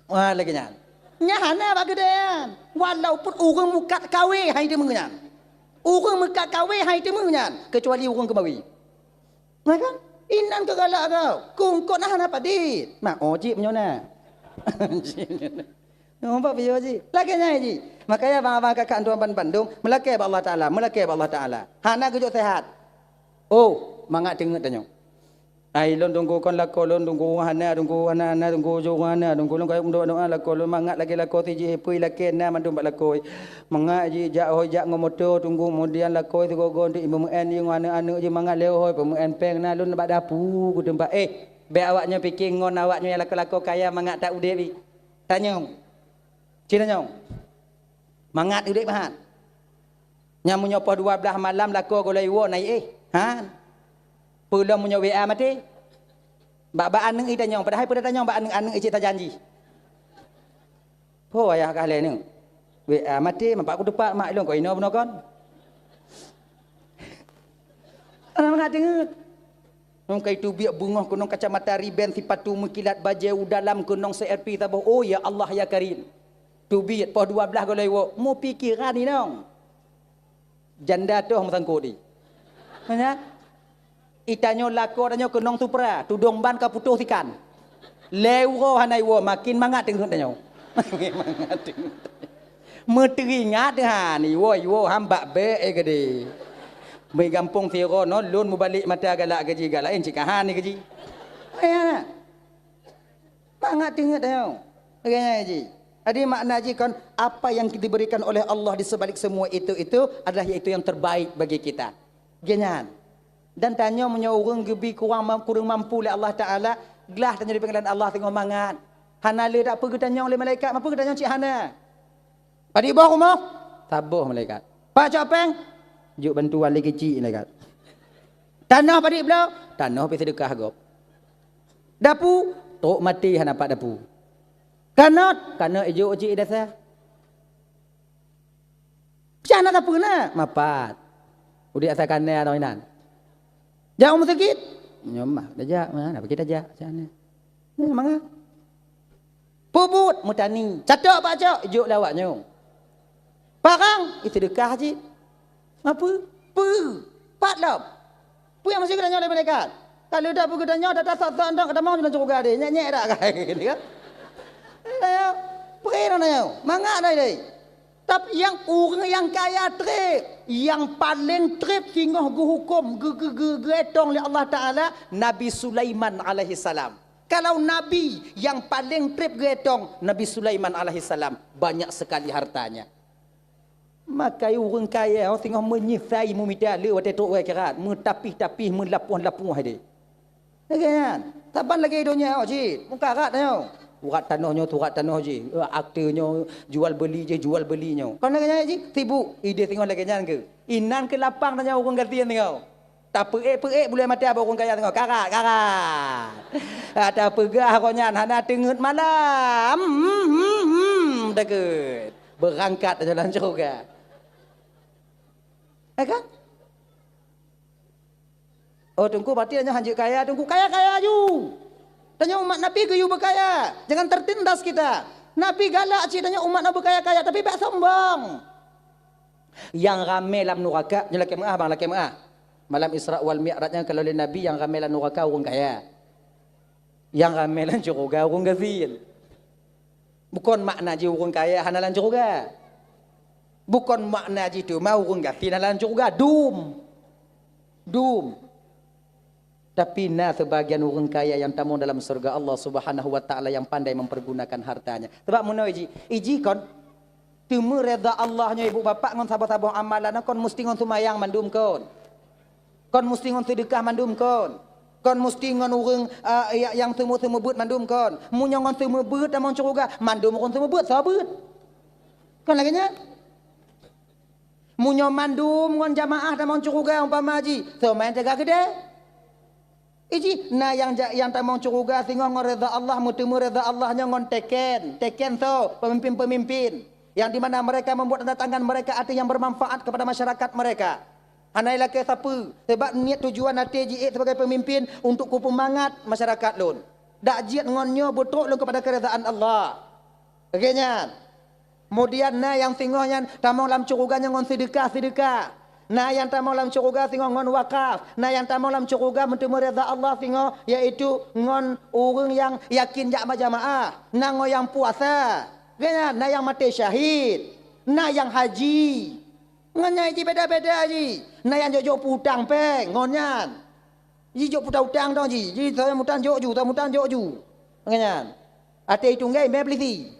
Wah, lagée nyan. Nyan hana bak keudée nyan. Walaupun ureuëng mukat kawé hai teumeu nyan. Ureuëng mukat kawé hai teumeu nyan, kecuali ureuëng keumawé. Nah kan? Inan keu galak kau. Kungkot nah hana padit. Mak ojik meunyoe na. Nampak video ji. Lagée nyan ji. Makanya abang-abang kakak tuan ban bandum, meulakée bak Allah Taala, meulakée bak Allah Taala. Hana geujok sehat. Oh, mangat teungeut tanyoe. Ai lôn tunggu kon lakoe lôn tunggu hana tunggu hana hana tunggu jong hana tunggu lôn kayok doa doa lakoe lôn mangat lagée lakoe siji pui lakée na mandum bak lakoe. Mangat jijak hôi jak ngon moto tunggu kemudian lakoe sigoe-goe untuk imeu'en jih ngon aneuk-aneuk jih mangat lé hôi peumeu'en péng na lôn bak dapu keu teumpat. Eh, bék awaknyoe pike ngon awaknyoe nyang lakoe-lakoe kaya mangat that udeb jih. Tanyong. Cit tanyong. Mangat udeb han. Nyang meunyoe poh dua blaih malam lakoe gohlom iwoe na iéh. Han. Peulom meunyoe W A maté. Bak-bak aneuk itanyong, padahai peue tatanyong bak aneuk-aneuk icit tajanji. Ho ayah kah lé neuk. W A maté, mampak kutupat mak ilôn ko inoe bunoe kon. Aneuk mangat teungeut. Nong kai teubiet beungoh keunong kacamata riben sipatu meukilat bajée u dalam keunong C R P saboh. Oh ya Allah ya Karim. Teubiet poh dua blaih gohlom iwoe. Mupikeran inong. Janda toh meusangkot di. Nyan. Itanyoe lakoe tanyoe keunong supra, tudong ban ka putôh sikan. Lé uroe hana iwoe, makin mangat teungeut tanyoe. Makin mangat teungeut. Meuteuingat han iwoe, iwoe han bak bék eh gede. Meugampông sidroe nyoe lôn mubalek mata galak gaji galak laén cit ka han gaji. Ayah. Mangat teungeut tanyoe. Lagée nyan ji. Jadi makna ji kon apa yang diberikan oleh Allah di sebalik semua itu, itu adalah yaitu yang terbaik bagi kita. Geuh nyan. Dan tanyoe meunyoe ureuëng geubi kurang ma-, kureueng mampu lé Allah Taala, glah tanyoe di pengadilan Allah singoh mangat. Hana le dak peue geutanyong lé malaikat, mampu geutanyong cit hana. Padit boh rumoh? Saboh malaikat. Pak cok péng? Jok bantuan lé keuchik malaikat. Tanoh padit bloe? Tanoh pih seudeukah gob. Dapu? Trok maté hana pat dapu. Kanot? Kanot ijok cik dasa. Cah na sapeue na? Mapat. Udeb asai kanai atau inan. Jak u meuseujid? Nyoe mah, dah jak, mana bagi tajak, cah na. Nyoe mangat. Peubuet meutani, catok bak cok, jok lé awak nyoe. Parang, ih, seudeukah cit. Apa? Peue? Pat lom. Peue nyang meusti geutanyoe lé malaikat? Ka lheueh that peue geutanyoe, that sot-sot nyoe ka tamong lam syeuruga deh. Nyek-nyek dak ka. Peue na nyoe? Mangat na ilée. Tapi nyang ureuëng nyang kaya treb, nyang paleng treb singoh geuhuköm, geu-, geu-, geu-, geuetong lé Allah Taala, Nabi Sulaiman alaihissalam. Kalau nabi nyang paleng treb geuetong, Nabi Sulaiman alaihissalam, banyak sekali hartanya. Maka ureuëng kaya singoh meunyeusai meumita le watée trok u akhirat, meutapih-tapih, meulapoh-lapoh deh. Lagée nyan, saban lagée donya awak cit, mukarat nyoe. Surat tanoh nyoe, surat tanoh jih, akte nyoe, jual beuli jih, jual beuli nyoe. Kon lagée nyan jih, sibuk. Ideh singoh lagée nyan keu? Inan keu lapang tanyoe ureuëng gasien singoh. Tapeuék-peuék buleuen maté abah ureuëng kaya singoh. Karat, karat. Ata peugah roh nyan hana teungeut malam. Hmm, hmm, hmm, deukeut. Beurangkat tanyoe lam syeuruga. Ya kan? Oh, Teungku, berarti tanyoe hanjeuet kaya, Teungku. Kaya-kaya aju. Tanyoe umat Nabi geuyue beukaya. Jangan tertindas kita. Nabi galak cit tanyoe umat Nabi beukaya-kaya, tapi bék sombong. Nyang ramé lam nuraka, nyoe lakée meuáh, bang, lakée meuáh. Malam Isra wal Mi'raj nyan, kalau lé Nabi, nyang ramé lam nuraka ureuëng kaya. Nyang ramé lam syeuruga ureuëng gasien. Bukon makna jih ureuëng kaya hana lam syeuruga. Bukon makna jih teuma ureuëng gasien hana lam syeuruga. Dum. Dum. Tapi na seubagian ureuëng kaya nyang tamong dalam syeuruga Allah Subhanahu wa Taala nyang pandai mempergunakan hartanya. Sebab meunoe jih, ijih kon, teumé reda Allah nyoe ibu bapak ngon saboh-saboh amalan kon musti ngon seumayang mandum kon. Kon musti ngon seudeukah mandum kon. Kon musti ngon ureuëng, eh, ya-, nyang seumeubeuet mandum kon. Meunyoe ngon seumeubeuet tamong syeuruga, mandum ureuëng seumeubeuet, soe beuet? Kon lagée nyan? Meunyoe mandum ngon jamaah tamong syeuruga umpama jih, soe mantong teuga keudeh? Ijih, na nyang ja-, nyang tamong syeuruga singoh ngon reda Allah, meuteumé reda Allah nyoe ngon teken, teken soe, pemimpin-pemimpin. Yang di mana mereka membuat tanda tangan mereka ada yang bermanfaat kepada masyarakat mereka. Hana ilakée sapeue, sebab niet tujuan até jiék sebagai pemimpin untuk kupeumangat masyarakat lôn. Dak jeuet ngon nyoe beutrok lôn kepada keridaan Allah. Lagée nyan. Kemudian na nyang singoh nyan tamong lam syeuruga nyan ngon seudeukah-seudeukah. Na nyang tamong lam syeuruga singoh ngon wakaf. Na nyang tamong lam syeuruga meuteumé reda Allah singoh, yaitu ngon ureuëng nyang yakin jak bajamaah. Na ngon nyang puasa. Lagée nyan, na nyang maté syahid. Na nyang haji. Ngon nyan jih beda-beda jih. Na nyang jok-jok peutang péng ngon nyan. Jijok peutang-utang dong jih. Jih soe mutang jok ju, soe mutang jok ju. Ngon nyan. Até itunggai mé peulisi.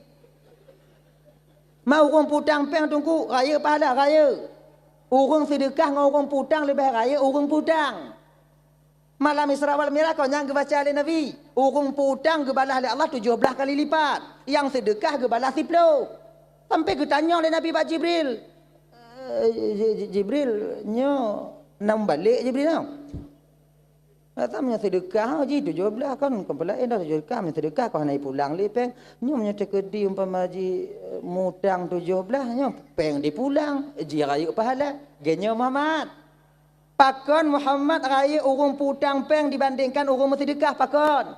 Ma ureuëng peutang péng Teungku, rayeuk pahala, rayeuk. Ureuëng seudeukah ngon ureuëng peutang leubeh rayeuk ureuëng peutang. Malam Isra wal Mi'raj kon nyang geubaca lé Nabi, ureuëng peutang geubalah lé Allah tujoh blaih kali lipat, nyang seudeukah geubalah siplôh. Sampai geutanyong lé Nabi bak Jibril, "Eh, Ji-, Ji-, Jibril, nyoe na meubalek Jibril nyoe? Rasa meunyoe seudeukah jih tujoh blaih kon, kon peulaén dah tujoh blaih, meunyoe seudeukah kon hana jipulang lé péng. Nyoe meunyoe teukeudi umpama jih, eh, mutang tujoh blaih, nyoe péng dipulang, jih rayeuk pahala." Geuh nyoe Muhammad. Pakon Muhammad rayeuk ureuëng peutang péng dibandingkan ureuëng meuseudeukah, pakon?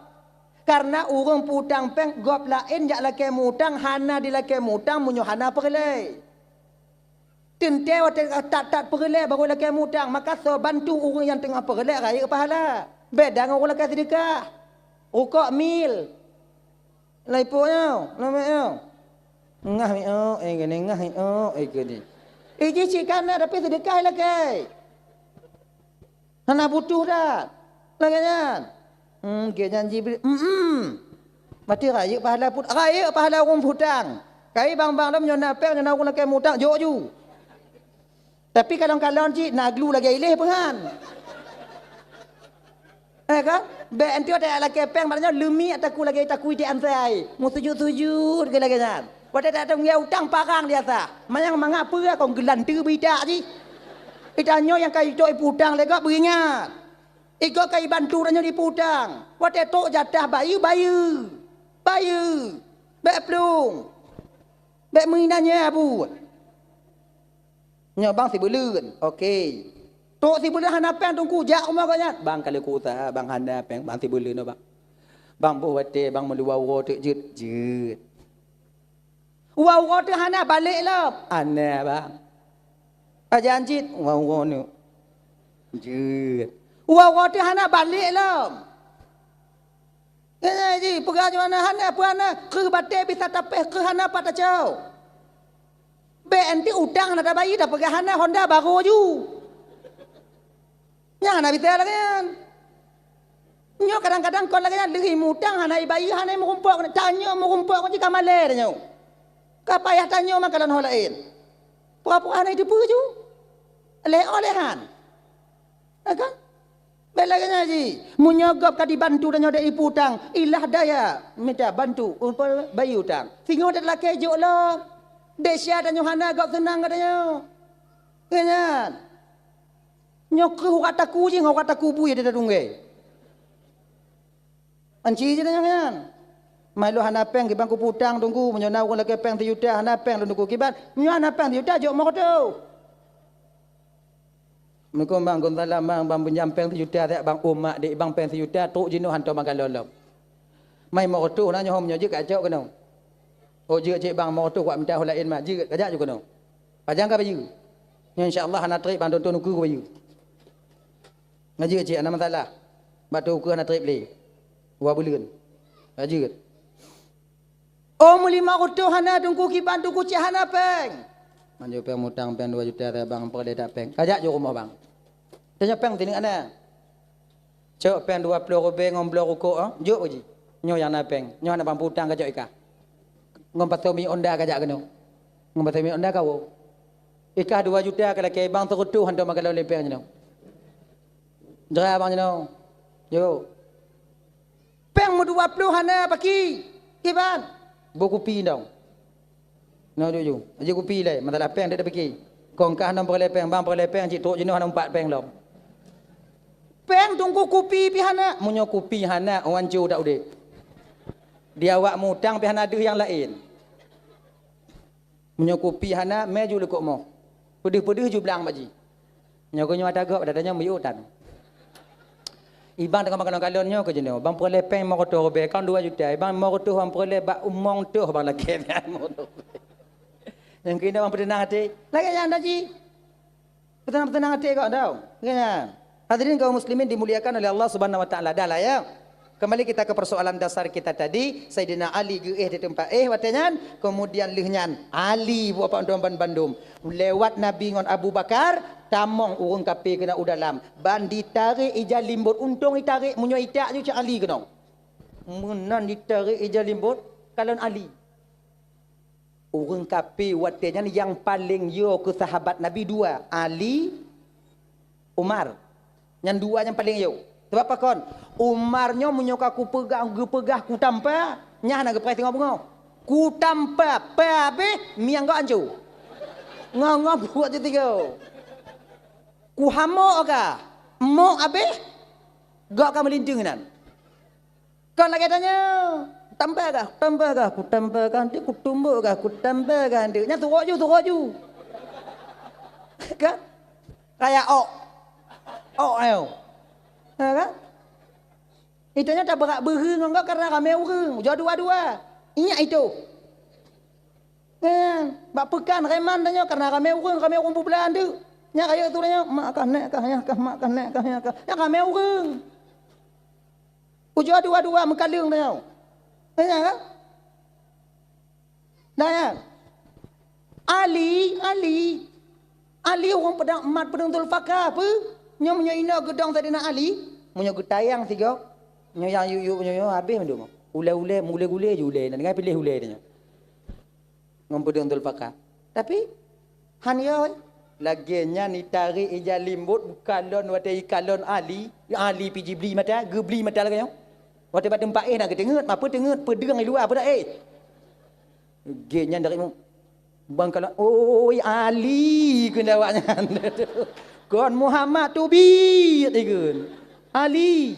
Kareuna ureuëng peutang péng gob laén jak lakée mutang hana dilakée mutang meunyoe hana peureulée. Teuntée watée that-that peureulée barô lakée mutang, maka soe bantu ureuëng nyang teungoh peureulée rayeuk pahala. Beda ngon ureuëng lakée seudeukah. Rukok mil. Lai po nyoe, lam miok nyoe. Ngah miok, eh, geunie, ngah miok, eh, geunie. Eh, jih cit kana, tapi seudeukah lakée. Hana butuh that. Lagée nyan. Hmm, geuh nyan Jibril. Hmm. Berarti rayeuk pahala put-, rayeuk pahala ureuëng peutang. Kai bang-bang lom nyoe na péng, nyoe na ureuëng lakée mutang, jok ju. Tapi kalon-kalon cit na glu lagée iléh peuhan. Eh kan? Bék enteuk watée lakée péng, maknanya leumiek takue lagée takue di ansai. Meusujut-sujut keu lagée nyan. Watée tak teungoh utang parang di atas. Manyang mangat peue kon geulanteue beuidak jih. Itanyoe nyang ka icok ipeutang lé gob beuingat. Igob ka ibantu tanyoe dipeutang. Watée trok jatah bayeue, bayeue. Bayeue. Bék plueng. Bék meuinan nyoe abu. Nyoe bang sibeuleuen. Oke. Trok sibeuleuen hana péng Teungku, jak rumoh gobnyan. Bang ka lheueh kuusaha, bang hana péng, bang sibeuleuen nyoe bang. Bang boh watée bang meuluwa uroe teuk jeuet, jeuet. Uroe-uroe teuh hana balek lom. Aneh, bang. Pajan cit, uroe-uroe nyoe. Jeuet. Uroe-uroe teuh hana balek lom. Nyan ji, peugah ju hana, hana peue hana, kreueh batée bisa tapéh, kreueh hana pat tacok. Bèk anti utang hana tabayeue, tapeugah hana Honda barô ju. Nyan hana bisa lagée nyan. Nyoe kadang-kadang kon lagée nyan, lheueh mutang hana ibayeue, hana meurumpok, tanyoe meurumpok jih ka malée tanyoe. Ka payah tanyoe meukalon ho laén. Pura-pura hana iteupeue ju. Lé-, oh lé han. Ya kan? Bèk lagée nyan jih. Meunyoe gob ka dibantu tanyoe dek ipeue utang, ilah daya mita bantu, umpama bayeue utang. Singoh that lakée jok lom. Desya tanyoe hana gob seunang geutanyoe. Keu nyan. Nyoe kreueh urat taku jih ngon urat taku bui di tatunggai. Anci jih nyan nyan. Mai lôn hana péng kiban kupeue utang teungku, meunyoe na ureuëng lakée péng sijuta hana péng lôn teungku kiban. Meunyoe hana péng sijuta jok meureutôh. Assalamualaikum bang, gon salam bang, bang pinjam péng sijuta siat bang, umak dek bang péng sijuta trok jinoe hantom meukalon lom. Mai meureutôh na nyoe meunyoe jeuet kacok keunoe. Oh jeuet cit bang meureutôh kuat mita ho laén mah, jeuet kajak ju keunoe. Pajan ka bayeue. Nyoe insya Allah hana treb bang, tonton ukeue kubayeue. Ngaji cit hana masalah. Bak tu ukeue hana treb lé. Dua buleuen. Ka jeuet. Oh, meulimong reutôh hana teungku kiban teungku cit hana péng. Manjô péng mutang péng dua juta bang peureulée that péng. Kajak ju rumoh bang. Tanya péng tineuk hana. Cok péng dua ploh rubée ngon bloe rukok, eh? Jok uji. Nyoe nyang na péng. Nyoe hana bang putang kajak ikah. Ngon pasoe mi onda kajak keunoe. Ngon pasoe mi onda kawoe. Ikah dua juta ka lakée bang seureutôh hantom meukalon lé péng jinoe. Jera bang jinoe. Jok. Péng meudua ploh hana paki. Kiban. Boh kupi dong. Nyoe juju. Aja kupi lé, masalah péng dek tapiki. Kong kah hana peureulée péng, bang peureulée péng cit trok jinoe hana umpat péng lom. Péng teungku kupi pi hana. Meunyoe kupi hana, wan cu dak udeb. Di awak mutang pi hana deuh nyang laén. Meunyoe kupi hana, mé ju leukok moh. Peudeuh-peudeuh ju blang bak jih. Nyoe keuh nyoe ata gob, ata nyoe miyueb tan. Ibang teungoh meukalon-kalon nyoe keuh jinoe, bang peureulée péng limong reutôh rubée, kon dua juta, ibang limong reutôh bang peureulée bak umong toh bang lakée. Nyang keunoe bang peuteunang até, lagée nyan dah jih. Peuteunang-peuteunang até kok tau. Lagée nyan. Hadirin kaum muslimin dimuliakan oleh Allah Subhanahu wa Taala. Dah lah ya. Kembali kita ke persoalan dasar kita tadi, Saidina Ali geuéh di teumpat éh watée nyan, kemudian lheueh nyan Ali buet apa bandum. Lewat Nabi ngon Abu Bakar, tamong ureuëng kafé keunan u dalam. Ban ditarek ija limbot, untông itarek meunyoe itak ju cit Ali keunoe. Meunan ditarek ija limbot, kalon Ali. Ureuëng kafé watée nyan nyang paleng yo keu sahabat Nabi dua, Ali, Umar. Nyan dua nyang paleng yo. Sabab pakon? Umar nyoe meunyoe ka kupeugah, geupeugah kutampa, nyan hana geupeugah singoh beungoh. Kutampa, pa abéh, miang gob anco. Ngo-ngo buet ju tiga. Kuhamok ka, mok abéh, gob ka meulinteung inan. Kon lagée tanyoe, tambah gah, tambah gah, kutambah gah, nanti kutumbok gah, kutambah gah, nanti. Nyan turok ju, turok ju. Kan? Kaya ok. Ok ayo. Ha, kan? Itu nyan tabeurak beuhe ngon gak karena ramé ureuëng. Ujoe dua-dua. Ingat itu. Nyan, bak peukan reman tanyoe karena ramé ureuëng, ramé ureuëng peubeulah andeuk. Nyan rayeuk tu tanyoe, mak kah, nek kah, yah kah, mak kah, nek kah, yah kah. Nyan ramé ureuëng. Ujoe dua-dua meukaleueng tanyoe. Nyan kan? Nah, nyan. Ali, Ali. Ali ureuëng peudong mat peudong Zulfikar apa? Nyoe meunyoe inoe geudong Saidina Ali, meunyoe geutayang sigoe, nyoe nyang yuk-yuk nyoe, nyoe habéh mandum. Ulée-ulée, mulée-gulée ju ulée, na deungoe piléh ulée tanyoe. Ngon peudeueng Zulfikar. Tapi, han yo, lagée nyan itarek ija limbot, kalon watée ikalon Ali, Ali pi jibli mata, geubli mata lagée nyoe. Watée bak teumpat éh na geuteungeut, ma peue teungeut, peudeueng di luwa, peue dak éh. Gét nyan dari mu-, bang kalon, "Oi, Ali," kheun awak nyan. "Kon Muhammad teubiet," ikheun. "Ali."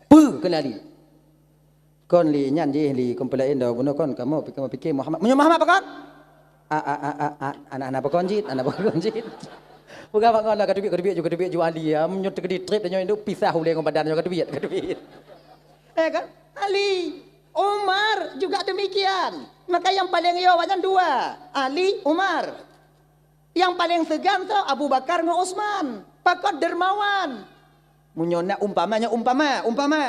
Peue keunan li? Kon li nyan jih li, kon peulaén dah bunoe kon kamoe pi-, kamoe pike Muhammad. Meunyoe Muhammad pakon? A, a, a, a, a, anak-anak pakon jih, anak pakon jih. Peugah mak ngon lah, ka teubiet, ka teubiet ju, ka teubiet ju Ali. Ya, meunyoe teukeudi treb nyoe indu pisah ulée ngon badan nyoe ka teubiet, ka teubiet. Eh kan? Ali. Umar juga demikian. Maka yang paling yo awaknyan dua, Ali, Umar. Yang paling segan tu Abu Bakar ngon Utsman. Pakon dermawan. Meunyoe nak umpama, nyoe umpama, umpama.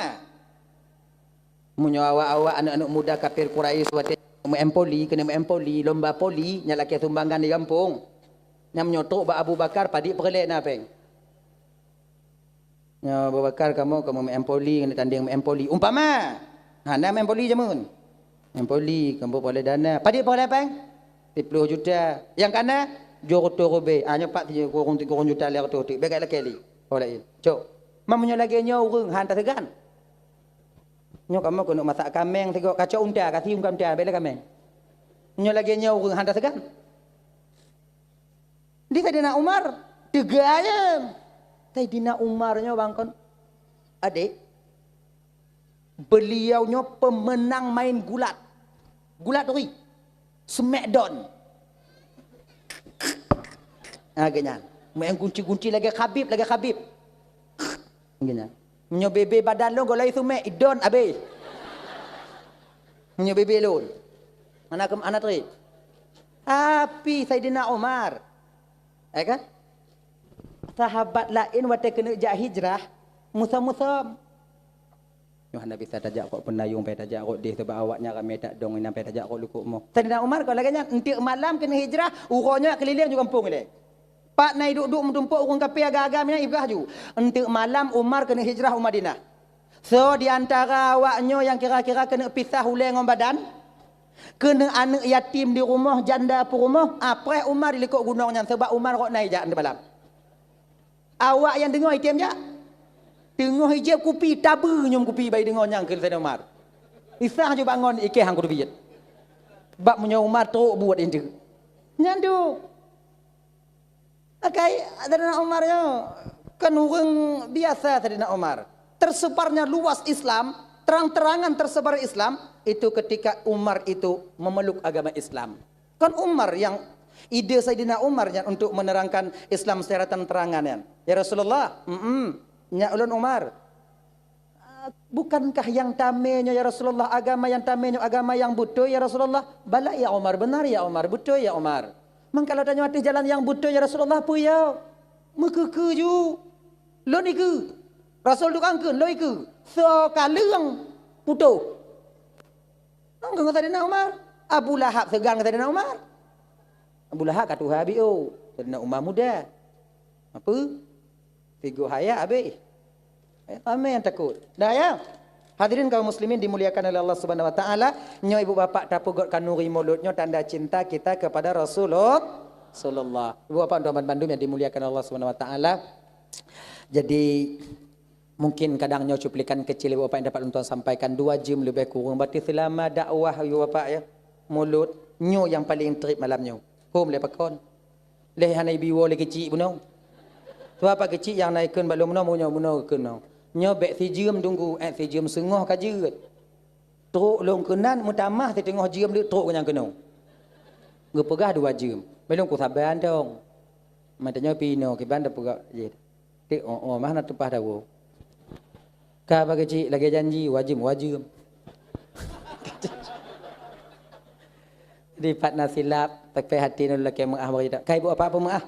Meunyoe awak-awak aneuk-aneuk muda kafir Quraisy watée meu-M Poli, keuneuk meu-M Poli, lomba Poli, nyan lakée sumbangan di gampông. Nyan meunyoe trok bak Abu Bakar, padit peureulée na péng. Nyoe Abu Bakar, kamoe ka meu-M Poli, keuneuk tandeng meu-M Poli. Umpama, hana meu-M Poli jameun. M Poli, kamoe peureulée dana. Padit peureulée péng? Siplôh juta. Nyang kana, dua reutôh ribée. Ah, nyoe pat kureueng, kureueng juta lhée reutôh teuk. Bék lakée li. Peureulée. Cok. Ma meunyoe lagée nyoe ureuëng han taseugan. Nyoe kamoe keuneuk masak kaméng sigoe, kacok unta, kasi unta, bék lé kaméng. Nyoe lagée nyoe ureuëng han taseugan. Di Saidina Umar, teuga ayeung. Saidina Umar nyoe bang kon, adék, beliau nyoe pemenang main gulat. Gulat turi. Smackdown. Ah, geuh nyan. Main gunci-gunci lagée Khabib, lagée Khabib. Geuh nyan. Meunyoe bebe badan lôn gohlom seumek, idon abéh. Meunyoe bebe lôn. Hana keu, hana treb. Tapi Saidina Umar, ya kan? Sahabat laén watée keuneuk jak hijrah, musom-musom. Nyoe hana bisa tajak kok peunayong, payah tajak kok déh, sabab awaknyan ramé that dong inan, payah tajak kok likot moh. Saidina Umar kon lagée nyan, enteuk malam keuneuk hijrah, uroe nyoe keulileng ju gampông ilée. Pat na iduek-duek meutumpok ureuëng kafé agam-agam nyan ipeugah ju. Enteuk malam Umar keuneuk hijrah u Madinah. Soe di antara awak nyoe nyang kira-kira keuneuk pisah ulée ngon badan? Keuneuk aneuëk yatim di rumoh, janda peurumoh, apreh Umar di likot gunong nyan, sabab Umar rot na ijak enteuk malam. Awak nyang deungoe item jak. Teungoh ijép kupi, tabeue nyoe kupi bak ideungoe nyang kheun Saidina Umar. Isah ju bangon ikéh han kudubiet. Bak meunyoe Umar trok buet intu. Nyan tu. Akai Saidina Umar nyoe kan ureuëng biasa Saidina Umar. Tersebarnya luas Islam, terang-terangan tersebar Islam, itu ketika Umar itu memeluk agama Islam. Kan Umar yang, ide Saidina Umar nyan untuk menerangkan Islam secara terang-terangan nyan. "Ya Rasulullah, mm, nyak ulôn Umar. Ah, bukankah yang tamé nyoe ya Rasulullah, agama yang tamé nyoe agama yang beutôi ya Rasulullah?" "Bala ya Umar, benar ya Umar, beutôi ya Umar." "Mangkalo tanyoe ateueh jalan yang beutôi ya Rasulullah, peue ya?" "Meukeukeu ju. Lôn ikeue." Rasul tukang kheun, "Lôn ikeue." Soe ka leueng putôh. Ngon Saidina Umar. Abu Lahab seugan ngon Saidina Umar. Abu Lahab ka tuha biôh, Saidina Umar muda. Apa? Tiga hayat habis. Eh, ramai yang takut. Dah ya? Hadirin kaum muslimin dimuliakan oleh Allah Subhanahu wa taala, nyoe ibu bapak tapeugöt kanuri mulod nyoe tanda cinta kita kepada Rasulullah. Rasulullah. Ibu bapak dan bandum yang dimuliakan Allah Subhanahu wa taala. Jadi, mungkin kadang nyoe cuplikan kecil ibu bapak yang dapat lôn tuan sampaikan, dua jam lebih kurang. Berarti selama dakwah ibu bapak ya, mulod nyoe yang paling trip malam nyoe. Hom lé pakon. Lé hana ibi woe lé keuchik bunoe. Sebab apa keuchik nyang na ikheun bak lôn bunoe, bunoe, bunoe ikheun bunoe. Nyoe bék sijeuem tunggu, eh, sijeuem seungoh ka jeuet. Trok lôn keunan meutamah siteungoh jeuem deuk trok nyang keunoe. Geupeugah dua jeuem. Mé lôn kusaba antong. Mantong nyoe pih inoe kiban tapeugah jih. Tik, oh, oh, mah na teupah dawoe. Ka bagi cik lagée janji, wajib, wajib. Di pat na silap, tapi hati nyoe lakée meuah bagi tak. Kai buet apa-apa meuah.